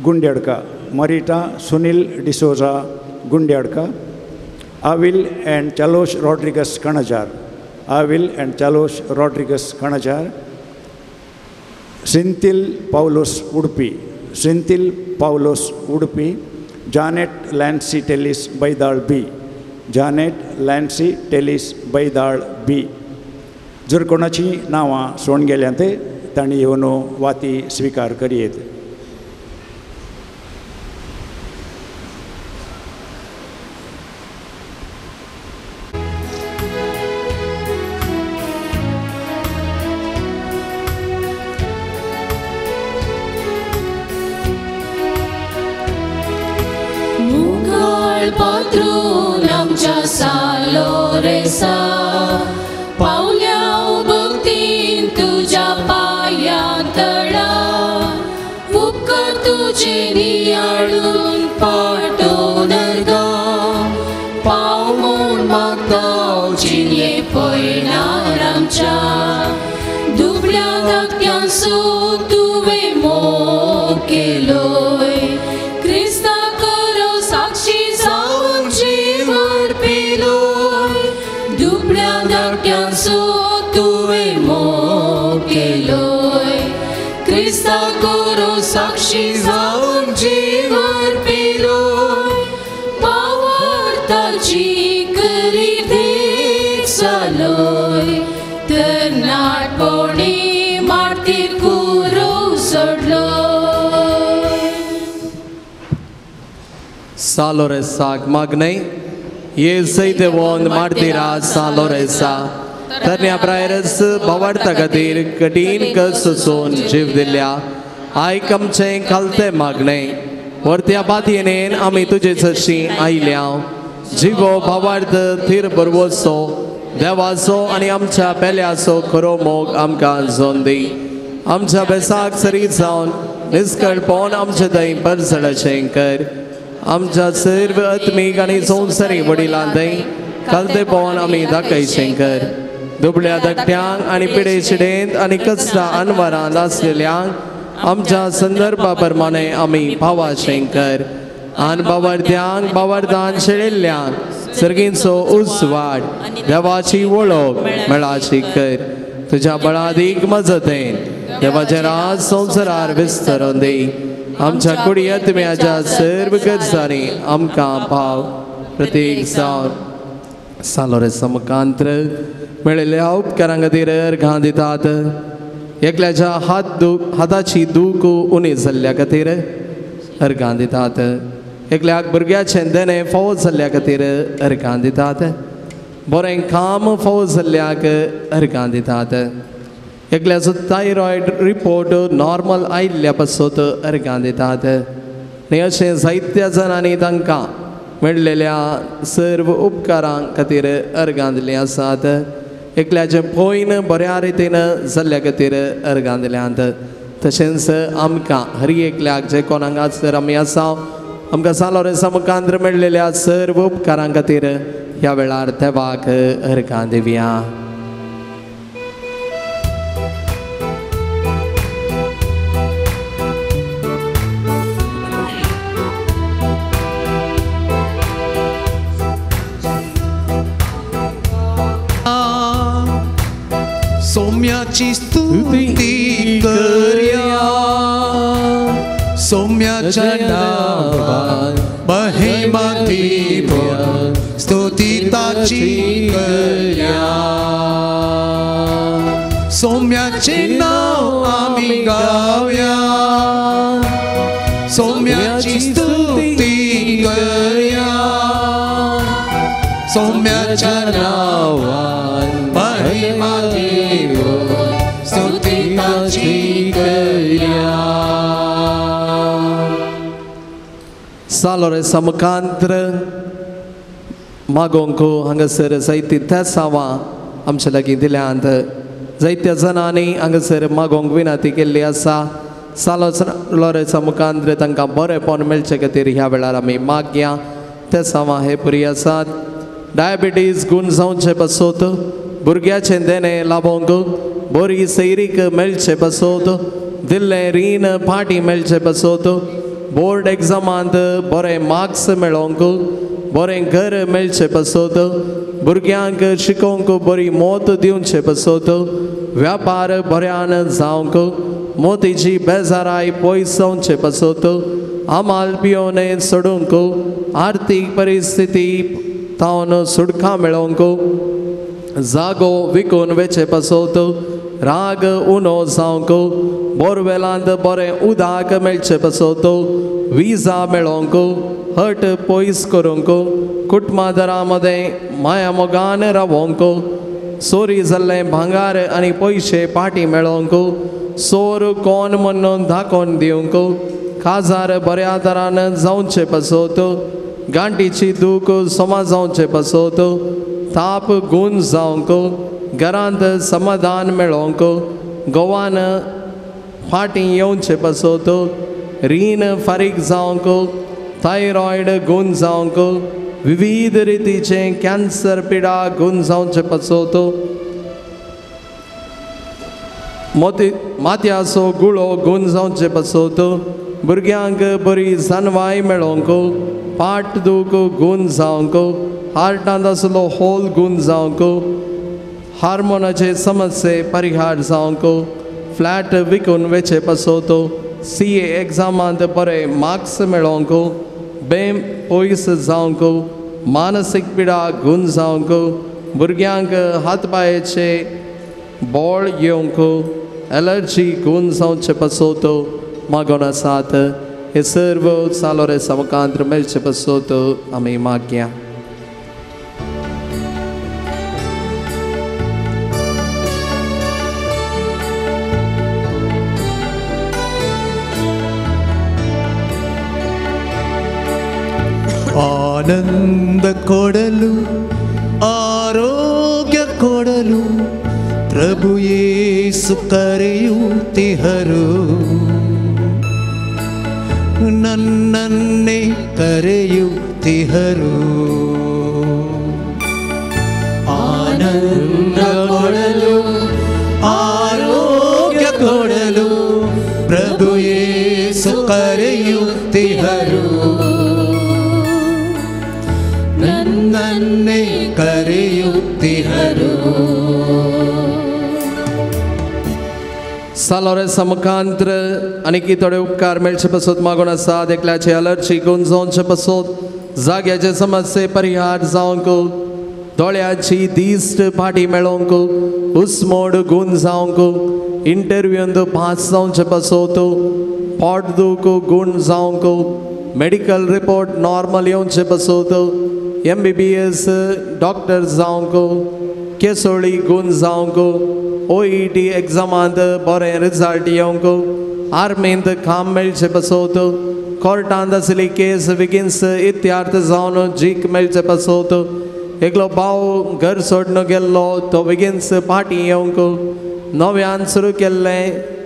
Gundyadka, Marita Sunil D'Souza Gundyadka, Avil and Chalosh Rodriguez Kanajar, Avil and Chalosh Rodriguez Kanajar, Sinthil Paulus Udupi, Sinthil Paulus Udupi, Janet Lancy Tellis Baidal B, Janet Lancy Tellis Baidal B. जर कोणाची नांवां सोडून गेल्यांत तांणी येवन वाती स्विकार करयेत. मुखाळ पात्रून आमच्या सालोरेसा पावल्या भक्तीन तुज्या पांयां तळा, उपकार तुजे नियाळून पाटोवन गा, पाव म्हूण मागता जिणये पयणार आमच्या, दुबळ्या धाकट्यांसो तुवें मोग केलोय, क्रिस्ता करो साक्षी जावन जीव अर्पिलोय, दुबळ्या धाकट्यांसो तुवें मोग केलोय, क्रिस्ता करो साक्षी जावन जीव अर्पिलोय, भावार्थाची करी देख जालोय, तरणाटपणी मार्तीर कुरो सोडलोय. सालोरेसाक मागणें येसय देवोन मार्तीरा सालोरेसा तरण्या प्रायरस भावार्था खातीर कठीण कस सोसून जीव दिल्या, आयक आमचें खालतें मागणें, वरत्या बातयेन आमी तुजे सरशी आयल्या, जिवो भावार्थ थीर बरवसो देवाचो आनी आमच्या पेल्याचो खरो मोग आमकां जोन दी, आमच्या बेसाक सरी जावन निस्कळपण आमचे थंय परसडाचें कर, आमच्या सर्व आत्मीक आनी संवसारी वडिलां थंय खालतेपण आमी दाखयचें कर, दुबळ्या धाकट्यांक आनी पिडे शिडेंत आनी कसल्या अनवरांत आसलेल्यांक आमच्या संदर्भा प्रमाणे आमी भावाचें कर, आनी बावार्थ्यांक बावार्थान शेळिल्ल्यांक सर्गींचो उजवाड देवाची वळख मेळाची कर, तुज्या बळादीक मजतेन देवाचें राज संवसारार विस्तरून दी, आमच्या कुडी आत्म्याच्या सर्व गरजांनी आमकां भाव प्रतीक जावन सालोरेसा मुखांत्र मेळिल्ल्या उपकारां खातीर अर्घां दितात, एकल्याच्या हाताची दूख उणी जाल्ल्या खातीर अर्घां दितात. एकल्याक भुरग्याचें देणें फावो जाल्ल्या खातीर अर्गां दितात. बरें काम फावो जाल्ल्याक अर्गां दितात. एकल्याचो थायरॉयड रिपोर्ट नॉर्मल आयिल्ल्या पासत अर्गां दितात. आनी अशें जायत्या जाणांनी तांकां मेळ्ळेल्या सर्व उपकारां खातीर अर्गां दिल्लीं आसात. एकल्याचें पयन बऱ्या रितीन जाल्ल्या खातीर अर्गां दिल्यांत. तशेंच आमकां हर एकल्याक जे कोण हांगासर आमी आसा आमकां सान लोरेंसा मुखांत मेळ्ळेल्या सर्व उपकारां खातीर ह्या वेळार देवाक अर्गां दिवया. सौम्याची स्तुती करया, सौम्याच्या नावान महिमा दिवया, स्तुती ताची करया. सौम्याचे नाव आमी गावया, सौम्याची स्तुती करया, सौम्याच्या नावान महिमा दिवया, स्तुती ताची करया. सान लोरेंसा मुखांत्र मागोंक हांगासर जायती तेसांवां आमच्या लागीं दिल्यांत. जायत्या जाणांनी हांगासर मागोंक विनंती केल्ली आसा. सान लोरेंसा मुखांत्र तांकां बरेंपण मेळचे खातीर ह्या वेळार आमी मागया. तेसांवां हे पुरी आसात. डायबिटीज गूण जावचे पासत, भुरग्याचें देणें लाभोंक, बरी सैरीक मेळचे पासत, दिल्लें रीण फाटीं मेळचे पासत, बोर्ड एग्जामांत बरे मार्क्स मेळोवंक, बरें घर मेळचे पासत, भुरग्यांक शिकोवंक बरी मोत दिवचे पासत, व्यापार बऱ्यान जावंक, मोतीची बेजाराय पयस जावचे पासत, आमाल पियोने सोडूंक, आर्थीक परिस्थिती तावन सुटका मेळोवंक, जागो विकून वेचे पासत, राग उणो जावंक, बोरवेलांत बरें उदक मेळचे पासत, विजा मेळोवंक, हट पयस करूंक, कुटुंबादारां मदें माया मोगान रावोंक, चोरी जाल्लें भांगार आनी पयशे पाटी मेळोवंक, चोर कोण म्हणून दाखोवन दिवंक, काजार बऱ्या तरान जावचे पासत, गांठीची दूख समा जावचे पासत, ताप गूण जावंक, घरांत समाधान मेळोवंक, गोवान फाटीं येवचे पासत, रीण फारीक जावंक, थायरॉयड गूण जावंक, विविध रितीचें कॅन्सर पिडा गूण जावचे पासत, मोती माथ्याचो गुळो गूण जावचे पासत, भुरग्यांक बरी जानवाय मेळोवंक, पाट दूख गूण जावंक, हार्टांत आसलो होल गूण जावंक, हार्मोनाचे समस्ये परिहार जावंक, फ्लॅट विकून वेचे पासत, सी ए एग्जामांत बरे मार्क्स मेळोवंक, बेम पयस जावंक, मानसीक पिडा गूण जावंक, भुरग्यांक हातपांयेचे बोळ येवंक, एलर्जी गूण जावचे पासत मागोन आसात. हे सर्व सान लोरेंसा मुखांत्र मेळचे पासत आमी मागया. ಆನಂದ ಕೊಡಲು, ಆರೋಗ್ಯ ಕೊಡಲು ಪ್ರಭು ಯೇಸು ಕರೆಯುತ್ತಿಹರು, ನನ್ನನ್ನೇ ಕರೆಯುತ್ತಿಹರು. ಆನಂದ ಕೊಡಲು, ಆರೋಗ್ಯ ಕೊಡಲು ಪ್ರಭು ಯೇಸು ಕರೆಯುತ್ತಿಹರು, ನನ್ನನ್ನೇ ಕರೆಯುತ್ತಿಹರು. सान लोरेंसा मुखांत्र आनी थोडे उपकार मेळचे पासत मागून आसा. एकल्याचे अलर्जी गूण जावचे पासत, जाग्याचे समस्ये परिहार जावंक, दोळ्याची दिश्ट फाटी मेळोवंक, उस्मोड गूण जावंक, इंटरव्यूंत पास जावचे पासत, पोट दूख गूण जावंक, मेडिकल रिपोर्ट नॉर्मल येवचे पासत, MBBS doctor जावंक, केसोळी गूण जावंक, OET एग्जामांत बरें रिजल्ट येवंक, आर्मींत काम मेळचे पासत, कोर्टांत आसली केस बेगीन इत्यार्थ जावन जीक मेळचे पासत, एकलो भाव घर सोडून गेल्लो तो बेगीन पाटी येवंक, नव्यान सुरू केल्लें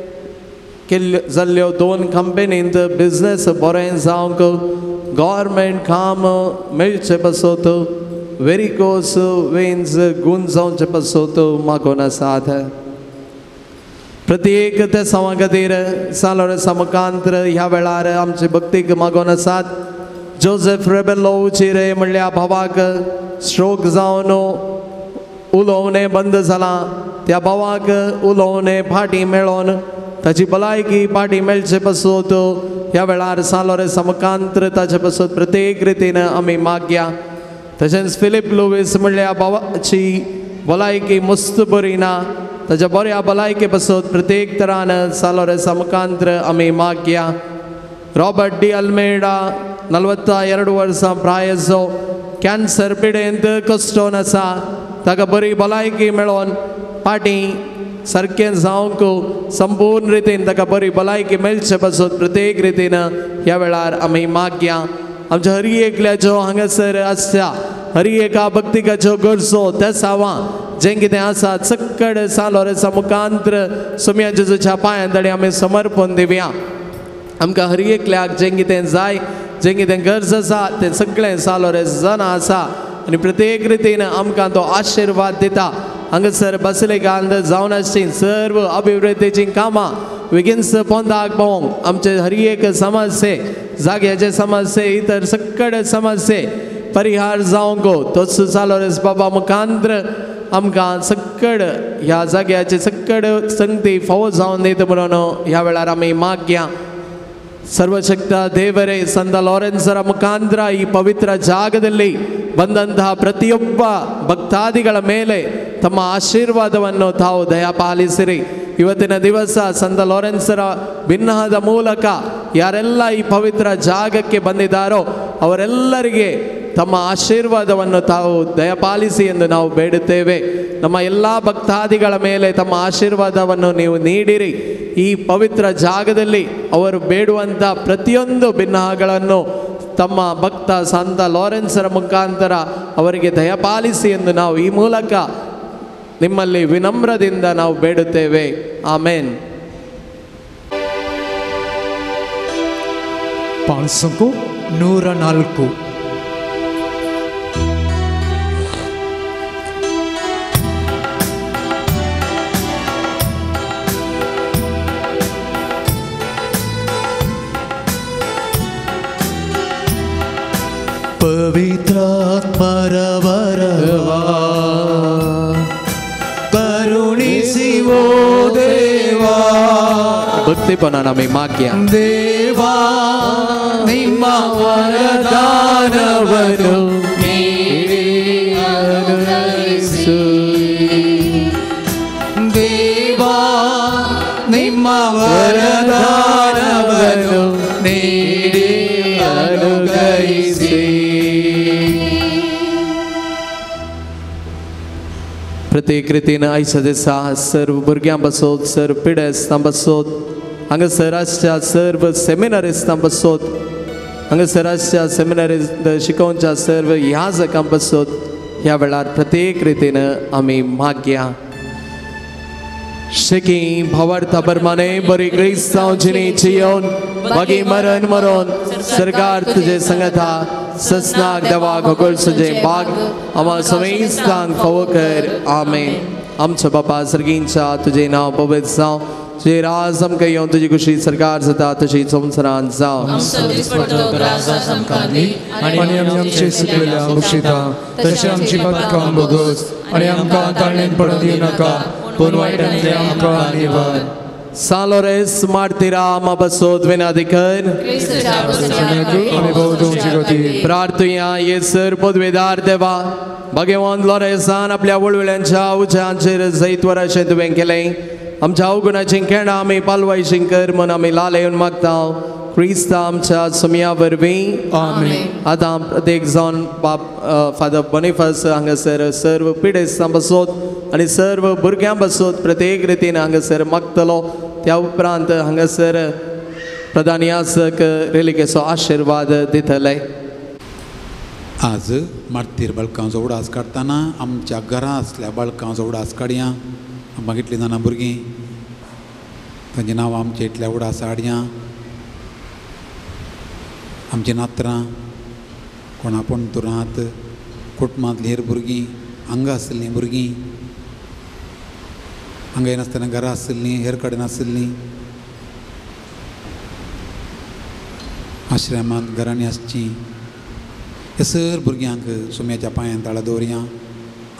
केल्ल्यो जाल्ल्यो 2 कंपनींत बिजनेस बरें जावंक, गव्हर्मेंट काम मेळचे पासत, वेरिकोस वेन्स गूण जावचे पासत मागून आसात. प्रत्येक त्या सवा खातीर सालोरेसा मुखांत्र ह्या वेळार आमचे भक्तीक मागून आसात. जोसेफ रेबेलो चिरे म्हणल्या भावाक स्ट्रोक जावन उलोवणें बंद जालां, त्या भावाक उलोवणें फाटीं मेळोन ताची भलायकी फाटीं मेळचे पासत ह्या वेळार सालोरेसा मुखांत्र ताचे पासत प्रत्येक रितीन आमी मागया. तशेंच फिलीप लुवीस म्हणल्या भावाची भलायकी मस्त बरी ना, ताच्या बऱ्या भलायके पासत प्रत्येक तरान सालोरेसा मुखांत्र आमी मागया. रॉबर्ट डी अल्मेडा 42 वर्सां प्रायेचो कॅन्सर पिडेंत कश्टोन आसा, ताका बरी भलायकी मेळोन फाटीं सारकें जावंक संपूर्ण रितीन ताका बरी भलायकी मेळचे पासत प्रत्येक रितीन ह्या वेळार आमी मागया. आमच्या हरी एकल्याच्यो हांगासर आसता हरी एका भक्तिकाच्यो गरजो त्या सावां जें कितें आसा चक्कड सालोरेसा मुखांत्र सुम्या जेजूच्या पांयां तडे आमी समर्पण दिवया. आमकां हरी एकल्याक जें कितें जाय, जें कितें गरज आसा तें सगळें सालोरेस जाणा आसा आनी प्रत्येक रितीन आमकां तो आशिर्वाद दिता. हांगासर बसलेकांत जावन आसची सर्व अभिवृद्धीचीं कामां बेगीन पोंदाक पावोवंक आमचे हर एक समस्ये, जाग्याचे समस्ये, इतर सगळे समस्ये परिहार जावंक तोच सालोरेस बाबा मुखांत्र आमकां सक्कड ह्या जाग्याचे सक्कड संगती फावो जावन दिता म्हणून ह्या वेळार आमी मागया. ಸರ್ವಶಕ್ತ ದೇವರೇ, ಸಂತ ಲಾರೆನ್ಸರ ಮುಖಾಂತರ ಈ ಪವಿತ್ರ ಜಾಗದಲ್ಲಿ ಬಂದಂತಹ ಪ್ರತಿಯೊಬ್ಬ ಭಕ್ತಾದಿಗಳ ಮೇಲೆ ತಮ್ಮ ಆಶೀರ್ವಾದವನ್ನು ತಾವು ದಯಾಪಾಲಿಸಿರಿ. ಇವತ್ತಿನ ದಿವಸ ಸಂತ ಲಾರೆನ್ಸರ ಭಿನ್ನಹದ ಮೂಲಕ ಯಾರೆಲ್ಲ ಈ ಪವಿತ್ರ ಜಾಗಕ್ಕೆ ಬಂದಿದ್ದಾರೋ ಅವರೆಲ್ಲರಿಗೆ ತಮ್ಮ ಆಶೀರ್ವಾದವನ್ನು ತಾವು ದಯಪಾಲಿಸಿ ಎಂದು ನಾವು ಬೇಡುತ್ತೇವೆ. ನಮ್ಮ ಎಲ್ಲ ಭಕ್ತಾದಿಗಳ ಮೇಲೆ ತಮ್ಮ ಆಶೀರ್ವಾದವನ್ನು ನೀವು ನೀಡಿರಿ. ಈ ಪವಿತ್ರ ಜಾಗದಲ್ಲಿ ಅವರು ಬೇಡುವಂಥ ಪ್ರತಿಯೊಂದು ಭಿನ್ನಹಗಳನ್ನು ತಮ್ಮ ಭಕ್ತ ಸಂತ ಲಾರೆನ್ಸರ ಮುಖಾಂತರ ಅವರಿಗೆ ದಯಪಾಲಿಸಿ ಎಂದು ನಾವು ಈ ಮೂಲಕ ನಿಮ್ಮಲ್ಲಿ ವಿನಮ್ರದಿಂದ ನಾವು ಬೇಡುತ್ತೇವೆ. ಆಮೇನ್. ಪಾಲ್ಸಂಕು 104. ಪವಿತ್ರಾತ್ಮರ ವರವಾ ಕರುಣಿಸಿವೋ ದೇವಾ, ಭಕ್ತಿಪನ ನಮಗೆ ಮಾಗ್ಯ ದೇವಾ, ನಿಮ್ಮ ವರದಾನವನ್ನು ನೀಡಿ ಅನುಗ್ರಹಿಸು. ದೇವಾ, ನಿಮ್ಮ ವರದಾನವನ್ನು ನೀಡಿ ಅನುಗ್ರಹಿಸಿ. प्रत्येक रितीन आयच्या दिसा सर्व भुरग्यां बसोत, सर्व पिडेस्तां बसोत, हांगासर आसच्या सर्व सेमिनारिस्तां बसोत, हांगासर आसच्या सेमिनारिस्त शिकोवच्या सर्व ह्या जगां बसोत, ह्या वेळार प्रत्येक रितीन आमी मागया. शेकी भावार्था प्रमाणे बरी क्रिस्तांव जिणेची येवन बागी मरण मरोन सरकार तुझे संगता ससनाक देवा गोगोल सुजे बाग आम्हा समेस्तांक फावो कर. आमेन. आमच्या बापा सर्गींच्या तुझे नांव पवित्र जावं, तुझे राज आमकां येवन तुजी खुशी सरकार जाता तशी संवसारांत जावं. आनी आमी आमचे सुकलेल्या बक्षिता तशें आमची पातकां भोगोस आनी आमकां ताळणेन पडून दिवं नाका पूण वायटांतलें आमकां निवार. सालोरेस मार्तिरा बसोत विनादिकर प्रार्थुया. येसर पदवेदार देवा, भगवान लॉरेसान आपल्या वळवळ्यांच्या उज्यांचेर जैतवर अशें तुवें केलें. आमच्या अवगुणाचीं केणां आमी पालवायशीं कर म्हूण आमी लाल येवन मागता. क्रिस्ता आमच्या सोमया वरवीं. आमेन. आतां प्रत्येक जावन बाप फादर बोनिफास हांगासर सर्व पिडेस्तां बसोत आनी सर्व भुरग्यां बसोत प्रत्येक रितीन हांगासर मागतलो. त्या उपरांत हांगासर प्रधान याजक रेलिकेचो आशिर्वाद दितले. आज मार्तीर बाळकांचो उडास काडटना आमच्या घरा आसल्या बाळकांचो उडास काडया. आमकां कितलीं जाणां भुरगीं तांची नांवां आमच्या इतल्या उडास हाडया. आमची नातरां कोणा पणतुरांत कुटुंबांतलीं हेर भुरगीं हांगा आशिल्लीं भुरगीं हांगा येनासतना घरा आशिल्लीं हेर कडेन आशिल्लीं आश्रमांत घरांनी आसचीं हे सर भुरग्यांक सुम्याच्या पांयान ताळा दवरया.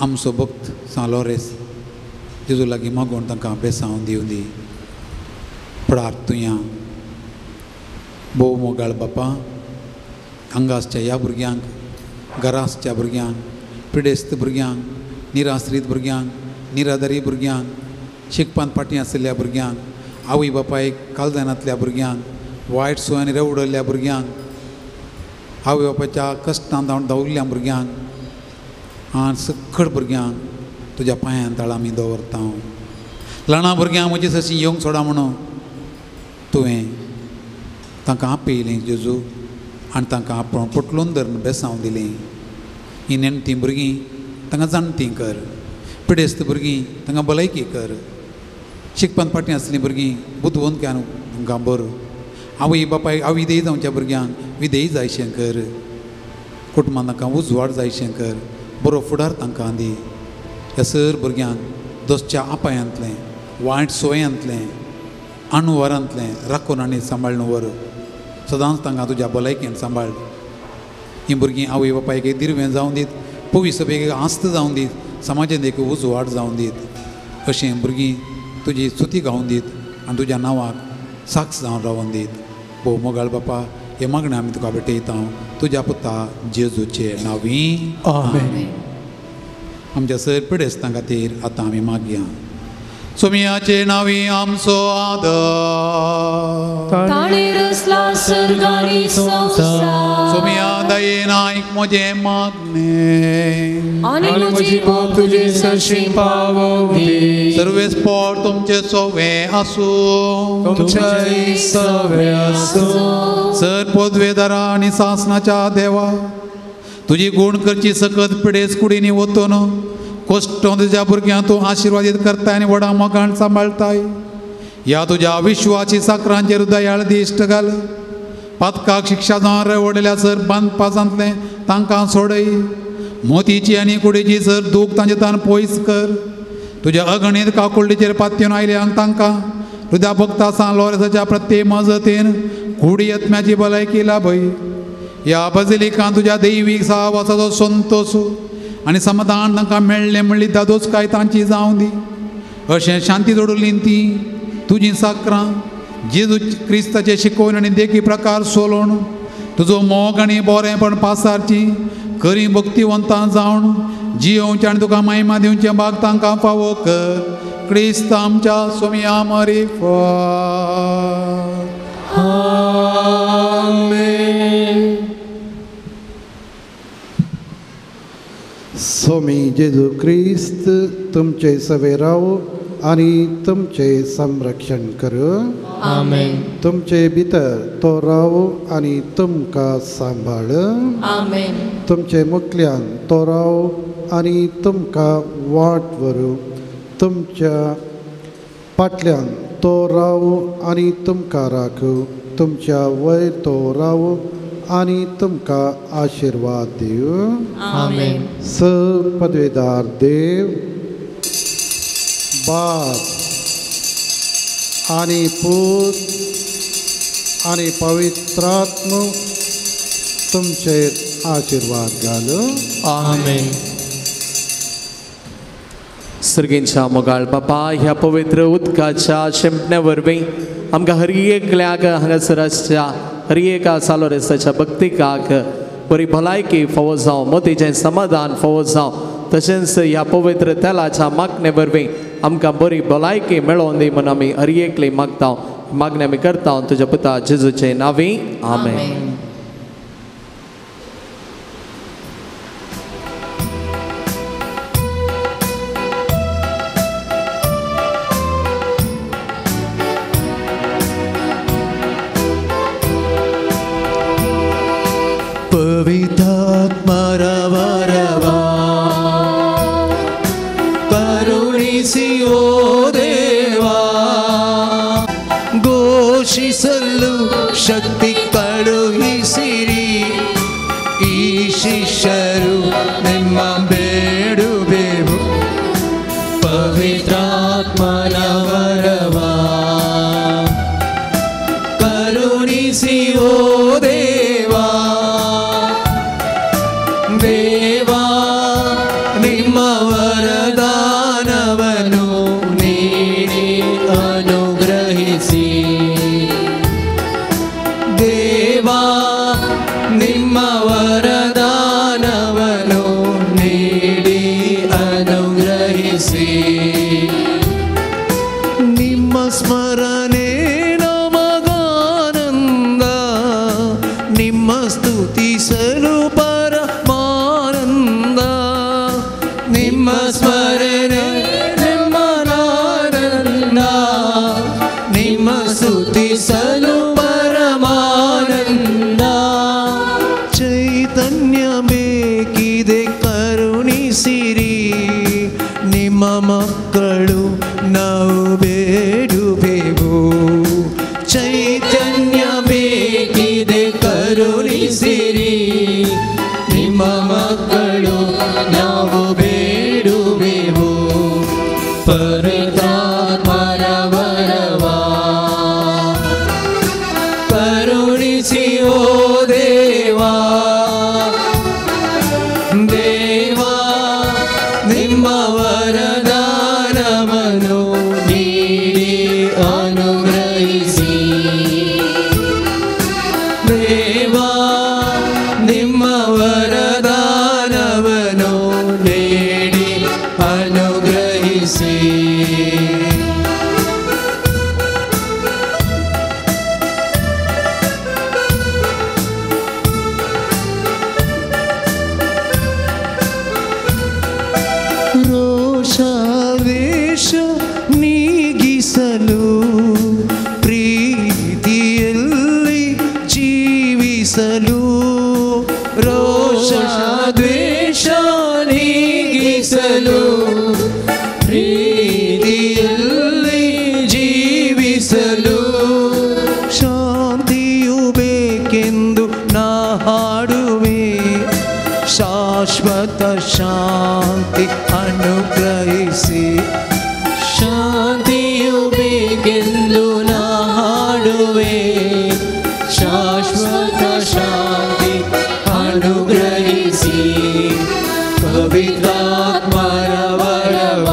आमचो भक्त सांत लॉरेस जेजू लागीं मागून तांकां बेसांव दिवं दी. प्रार्थुया. भोव मोगाळ बापा, हांगा आसच्या ह्या भुरग्यांक, घरा आसच्या भुरग्यांक, पिडेस्त भुरग्यांक, निराश्रीत भुरग्यांक, निराधारी भुरग्यांक, शिकपांत फाटीं आशिल्ल्या भुरग्यांक, आवय बापायक कालदानांतल्या भुरग्यांक, वायट सुवांनी रेवडल्ल्या भुरग्यांक, आवय बापायच्या कश्टान धांवन धांविल्ल्या भुरग्यांक आनी सकड भुरग्यांक तुज्या पांयान ताळा आमी दवरता. ल्हाना भुरग्यांक म्हजी सशी येवंक सोडा म्हणून तुवें तांकां आपयलें जेजू आनी तांकां आपोवन पोटलून धरून बेसांव दिलें. ही नेणटीं भुरगीं तांकां जाणटीं कर, पिडेस्त भुरगीं तांकां भलायकी कर, शिकपान फाटीं आसलीं भुरगीं बुदवंत तांकां बरो, आवय बापाय विधेयी जावच्या भुरग्यांक विधेयी जायशें कर, कुटुंबान तांकां उजवाड जायशें कर, बरो फुडार तांकां दी. ह्या सर भुरग्यांक दोसच्या आपायांतलें, वायट सोयांतलें, अणुवारांतलें राखून आनी सांबाळून व्हर. सदांच तांकां तुज्या भलायकेन सांबाळ. हीं भुरगीं आवय बापायक एक दिरवें जावन दीत, पवी सभेक एक आस्त जावन दीत, समाजांत एक उजवाड जावन दीत. अशें भुरगीं तुजी स्तुती गावन दीत आनी तुज्या नांवाक साक्ष जावन रावन दीत. भोव मोगाळ बापा, हे मागणें आमी तुका भेटयता तुज्या पुता जेजूचे नांवी. आमेन. आमच्या सर पिडेस्तां खातीर आतां आमी मागया. सोमियाचे नांवी आमचो आदर. ताणें रचला सर्ग आनी संवसार. सोमिया दयेन आयक म्हजें मागणें आनी म्हजी बोब तुजे सरशीं पावोवं. सर्वेस्पोर तुमचे सोवे आसूं. तुमचेय सवे आसूं. सर पदवेदारा आनी सासणाच्या देवा, तुजी गुण करची सकत पिडेस कुडींनी वतून कश्ट तुज्या भुरग्यांक तूं आशिर्वादीत करताय आनी व्हडा मोगान सांबाळटाय. ह्या तुज्या विश्वाची साकरांचेर दयाळ दिश्ट घाल. पातकाक शिक्षा जावन रेवडल्या सर बांदपासांतलें तांकां सोडय. मोतीची आनी कुडीची सर दूख तांचे तान पयस कर. तुज्या अगणीत काकुळटीचेर पातयेवन आयल्या तांकां तुज्या भक्ता सांत लॉरेसाच्या प्रत्येक मजतीन कुडी आत्म्याची भलायकी लाभय. ह्या बजलिकान तुज्या दैवीक सहवासाचो संतोश आनी समाधान तांकां मेळ्ळें म्हणली दादोसकाय तांची जावं दी. अशें शांती जोडली ती तुजीं साकरां जेजू क्रिस्ताचे शिकोवन आनी देखी प्रकार सोलोवन तुजो मोग आनी बरेंपण पासारची खरी भक्तिवंतां जावन जियोवचें आनी तुका महिमा दिवचें भाग तांकां फावो कर. क्रिस्त आमच्या सोमया मरिफात. आमेन. स्वामी जेजू क्रिस्त तुमचे सवे राव आनी तुमचे संरक्षण करूं. आमेन. तुमचे भितर तो राव आनी तुमकां सांबाळ. आमेन. तुमचे मुखल्यान तो राव आनी तुमकां वाट व्हरूं. तुमच्या फाटल्यान तो राव आनी तुमकां राखूं. तुमच्या वयर तो राव आनी तुमकां आशिर्वाद दिवं. आमेन. स पदवेदार देव बाप आनी पूत आनी पवित्रात्म तुमचेर आशिर्वाद घालूं. आमेन. सर्गेंच्या मोगाळ बापा, ह्या पवित्र उदकाच्या शिंपण्या वरवीं आमकां हर एकल्याक हांगासर आसच्या हर एका सालोरेसाच्या भक्तिकाक बरी भलायकी फावो जावं, मोतीचें समाधान फावो जावं, तशेंच ह्या पवित्र तेलाच्या मागणे वरवीं आमकां बरी भलायकी मेळोवन दी म्हूण आमी हर एकली मागता. मागणें आमी करता तुज्या पुता जेजूचे नांवी, आमेन. ಶಕ್ತಿ ಕಳುಹಿಸಿರಿ, ಈ ಶಿಷ್ಯರು ನಿಮ್ಮ ಬೇಡುವೆವು. ಪವಿತ್ರಾತ್ಮನ ವರವ ಕರುಣಿಸಿ ಓ ದೇವಾ. ದೇವಾ ನಿಮ್ಮ ವರದಾನವನ್ನು ನೀಡಿ ಅನುಗ್ರಹಿಸಿ. ದೇವಾ ನಿಮ್ಮ ವರದಾನವನ್ನು ನೀಡಿ ಅನುಗ್ರಹಿಸಿ. ನಿಮ್ಮ ಸ್ಮರಣೆ ನಮಗಾನಂದ, ನಿಮ್ಮ ಸ್ತುತಿಸಲು ಪರಮಾನಂದ. ನಿಮ್ಮ ಸ್ಮರಣೆ ನಮ್ಮನಾನಂದ, ನಿಮ್ಮ ಸ್ತುತಿಸಲು ಪರಮಾನಂದ. ಚೈತನ್ಯ ಬೇಕಿದೆ ಕರುಣಿಸಿರಿ, ನಿಮ್ಮ ಮಕ್ಕಳು ನಾವು ಬೇಡುವೆವು. ಚೈತನ್ಯ ಬೇಕಿದೆ ಕರುಣಿಸಿರಿ, ನಿಮ್ಮ ಮಕ್ಕಳು ನಾವು ಬೇಡುವೆವು. ಪವಿತ್ರಾತ್ಮನ ವರವ ಕರುಣಿಸಿ ಓ ದೇವಾ. ದೇವಾ ನಿಮ್ಮ ವರದಾನವನ್ನು ನೀಡಿ ಅನುಗ್ರಹಿಸಿ. ದೇವಾ ನಿಮ್ಮ ವರದಾನವನ್ನು ನೀಡಿ ಅನುಗ್ರಹಿಸಿ. ರೋಷಾವೇಶ ನೀಗಿಸಲು, ಪ್ರೀತಿಯಲ್ಲಿ ಜೀವಿಸಲು. ರೋಷ ದ್ವೇಷ ನೀಗಿಸಲು, ಪ್ರೀತಿಯಲ್ಲಿ ಜೀವಿಸಲು. ಶಾಂತಿಯು ಬೇಕೆಂದು ನಾ ಹಾಡುವೆ, ಶಾಶ್ವತ ಶಾಂತಿ ಅನುಗ್ರಹಿಸಿ. ಶಾಂತಿಯು ಬೇಕೆಂದು ನಾ ಹಾಡುವೆ, ಶಾಶ್ವತ ಶಾಂತಿ ಅನುಗ್ರಹಿಸಿ. ಪವಿತ್ರಾತ್ಮನ ವರವ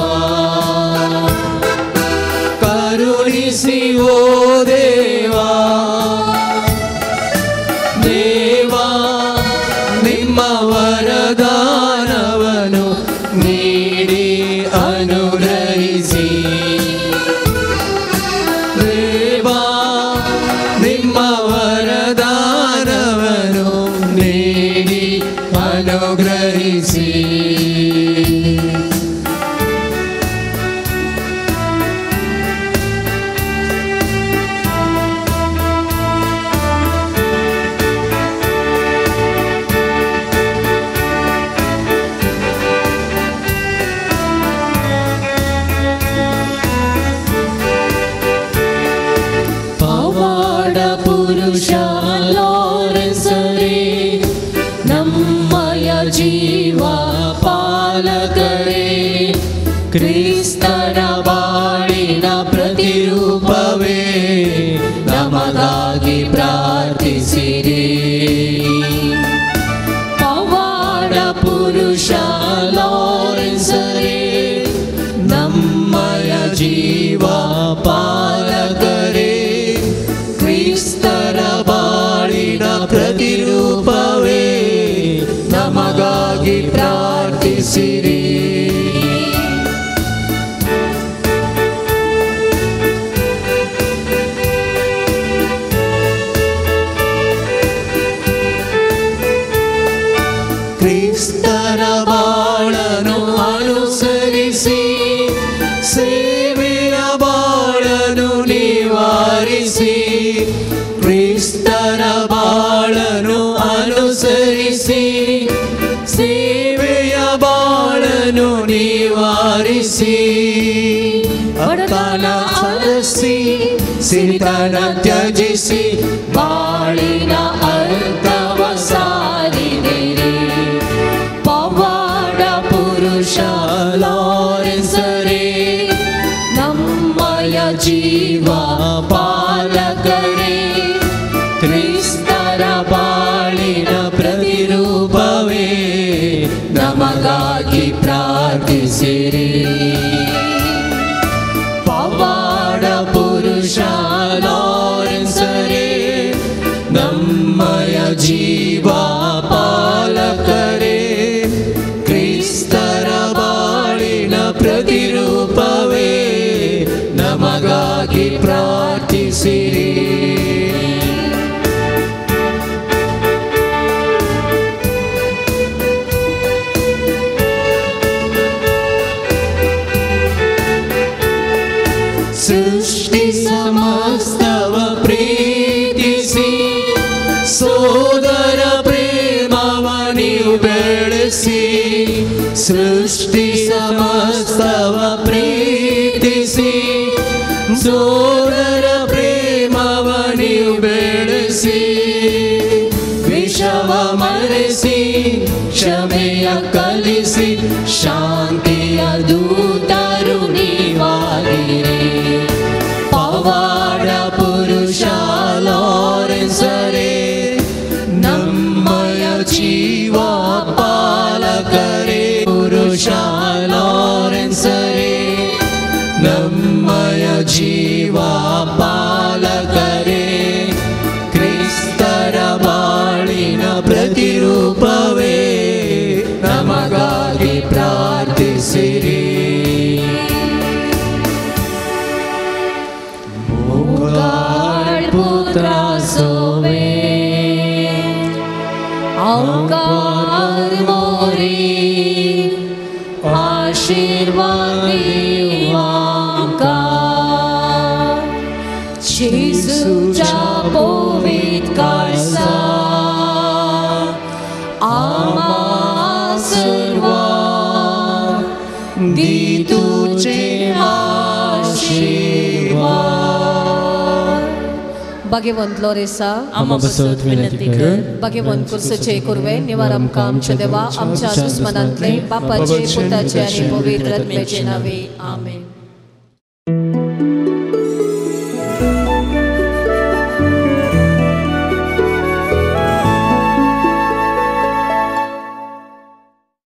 ಕರುಣಿಸಿ ಓ ದೇವಾ. ದೇವಾ ನಿಮ್ಮ ವರದಾನವನ್ನು ನೀಡಿ ಅನುಗ್ರಹಿಸಿ. ದೇವಾ ನಿಮ್ಮ ವರದಾನವನ್ನು ನೀಡಿ ಅನುಗ್ರಹಿಸಿ. ಪವಾಡ ಪುರುಷ ಲಾರೆನ್ಸರೇ, ನಮ್ಮಯ ಜೀವ ಪಾಲಕರೇ, ಕ್ರಿಸ್ತನ ಬಾಳಿನ ಪ್ರತಿರೂಪವೇ, ನಮಗಾಗಿ ಪ್ರಾರ್ಥಿಸಿರಿ. ಪವಾಡ ಪುರುಷ ಲಾರೆನ್ಸರೇ, ನಮ್ಮಯ ಜೀವ ಪಾಲಕರೇ, ಕ್ರಿಸ್ತರ ಬಾಳಿನ ಪ್ರತಿರೂಪವೇ, ನಮಗಾಗಿ ಪ್ರಾರ್ಥಿಸಿರಿ. ಕ್ರಿಸ್ತರ ಬಾಳನು ಅನುಸರಿಸಿ ಸೇವೆಯ ಬಾಳನು ನಿವಾರಿಸಿ ಕ್ರಿಸ್ತರ ಬಾಳನು ಅನುಸರಿಸಿ ಸೇವೆಯ ಬಾಳನು ನಿವಾರಿಸಿ ಬಡತನ ಅರಸಿ ಸಿರಿತನ ತ್ಯಜಿಸಿ ಬಾಳಿನ ಅರ್ಥವ ಸಾರಿದಿರಿ ಪವಾಡ ಪುರುಷ ಲಾರೆನ್ಸರೇ ನಮ್ಮಯ ಜೀವ ಪಾಲಕರೇ ಕ್ರಿಸ್ತರ ಬಾಳಿನ ಪ್ರತಿರೂಪವೇ ನಮಗಾಗಿ ಪ್ರಾರ್ಥಿಸಿರಿ ಪವಾಡ ಪುರುಷ ಲಾರೆನ್ಸರೇ ನಮ್ಮಯ ಜೀವ ಪಾಲಕರೇ ಕ್ರಿಸ್ತರ ಬಾಳಿನ ಪ್ರತಿರೂಪವೇ ನಮಗಾಗಿ ಪ್ರಾರ್ಥಿಸಿರಿ. ಸೃಷ್ಟಿ ಸಮಸ್ತವ ಪ್ರೀತಿಸಿ ಸೋದರ ಪ್ರೇಮವ ನೀವು ಬೆಳೆಸಿ ಸೃಷ್ಟಿ ಸಮಸ್ತವ ಪ್ರೀತಿಸಿ ಸೋದರ ಪ್ರೇಮವ ನೀವು ಬೆಳೆಸಿ ವಿಷವ ಮರೆಸಿ ಕ್ಷಮೆಯ ಕಲಿಸಿ ಶಾಂತಿಯ ದೂತರು ನೀವಾಗಿರಿ ಪವಾಡ ಪುರುಷ ಲಾರೆನ್ಸರೇ ನಮ್ಮಯ ಜೀವ ಪಾಲಕರೇ ಪುರುಷ ಲಾರೆನ್ಸರೇ ನಮ್ಮಯ ಜೀವ ಪಾಲಕರೇ ಕ್ರಿಸ್ತರ ಬಾಳಿನ ಪ್ರತಿರೂಪವೇ ನಮಗಾಗಿ ಪ್ರಾರ್ಥಿಸಿರಿ. ಪುತ್ರ ಸೋವೆ औंकार मोरी आशीर्वाद दिवांका जेजूच्या पवित्र काळजा आमा सर्वा दी तुझे आशीर्वाद. भाग्यवंत लोरेसा आमा बसत विनंती कर भाग्यवंत कुर्सचे कुर्वे निवार आमकां आमच्या देवा आमच्या दुस्मनांतले बापाचे पुताचे आनी पवित्र आत्म्याचे नावे आमेन.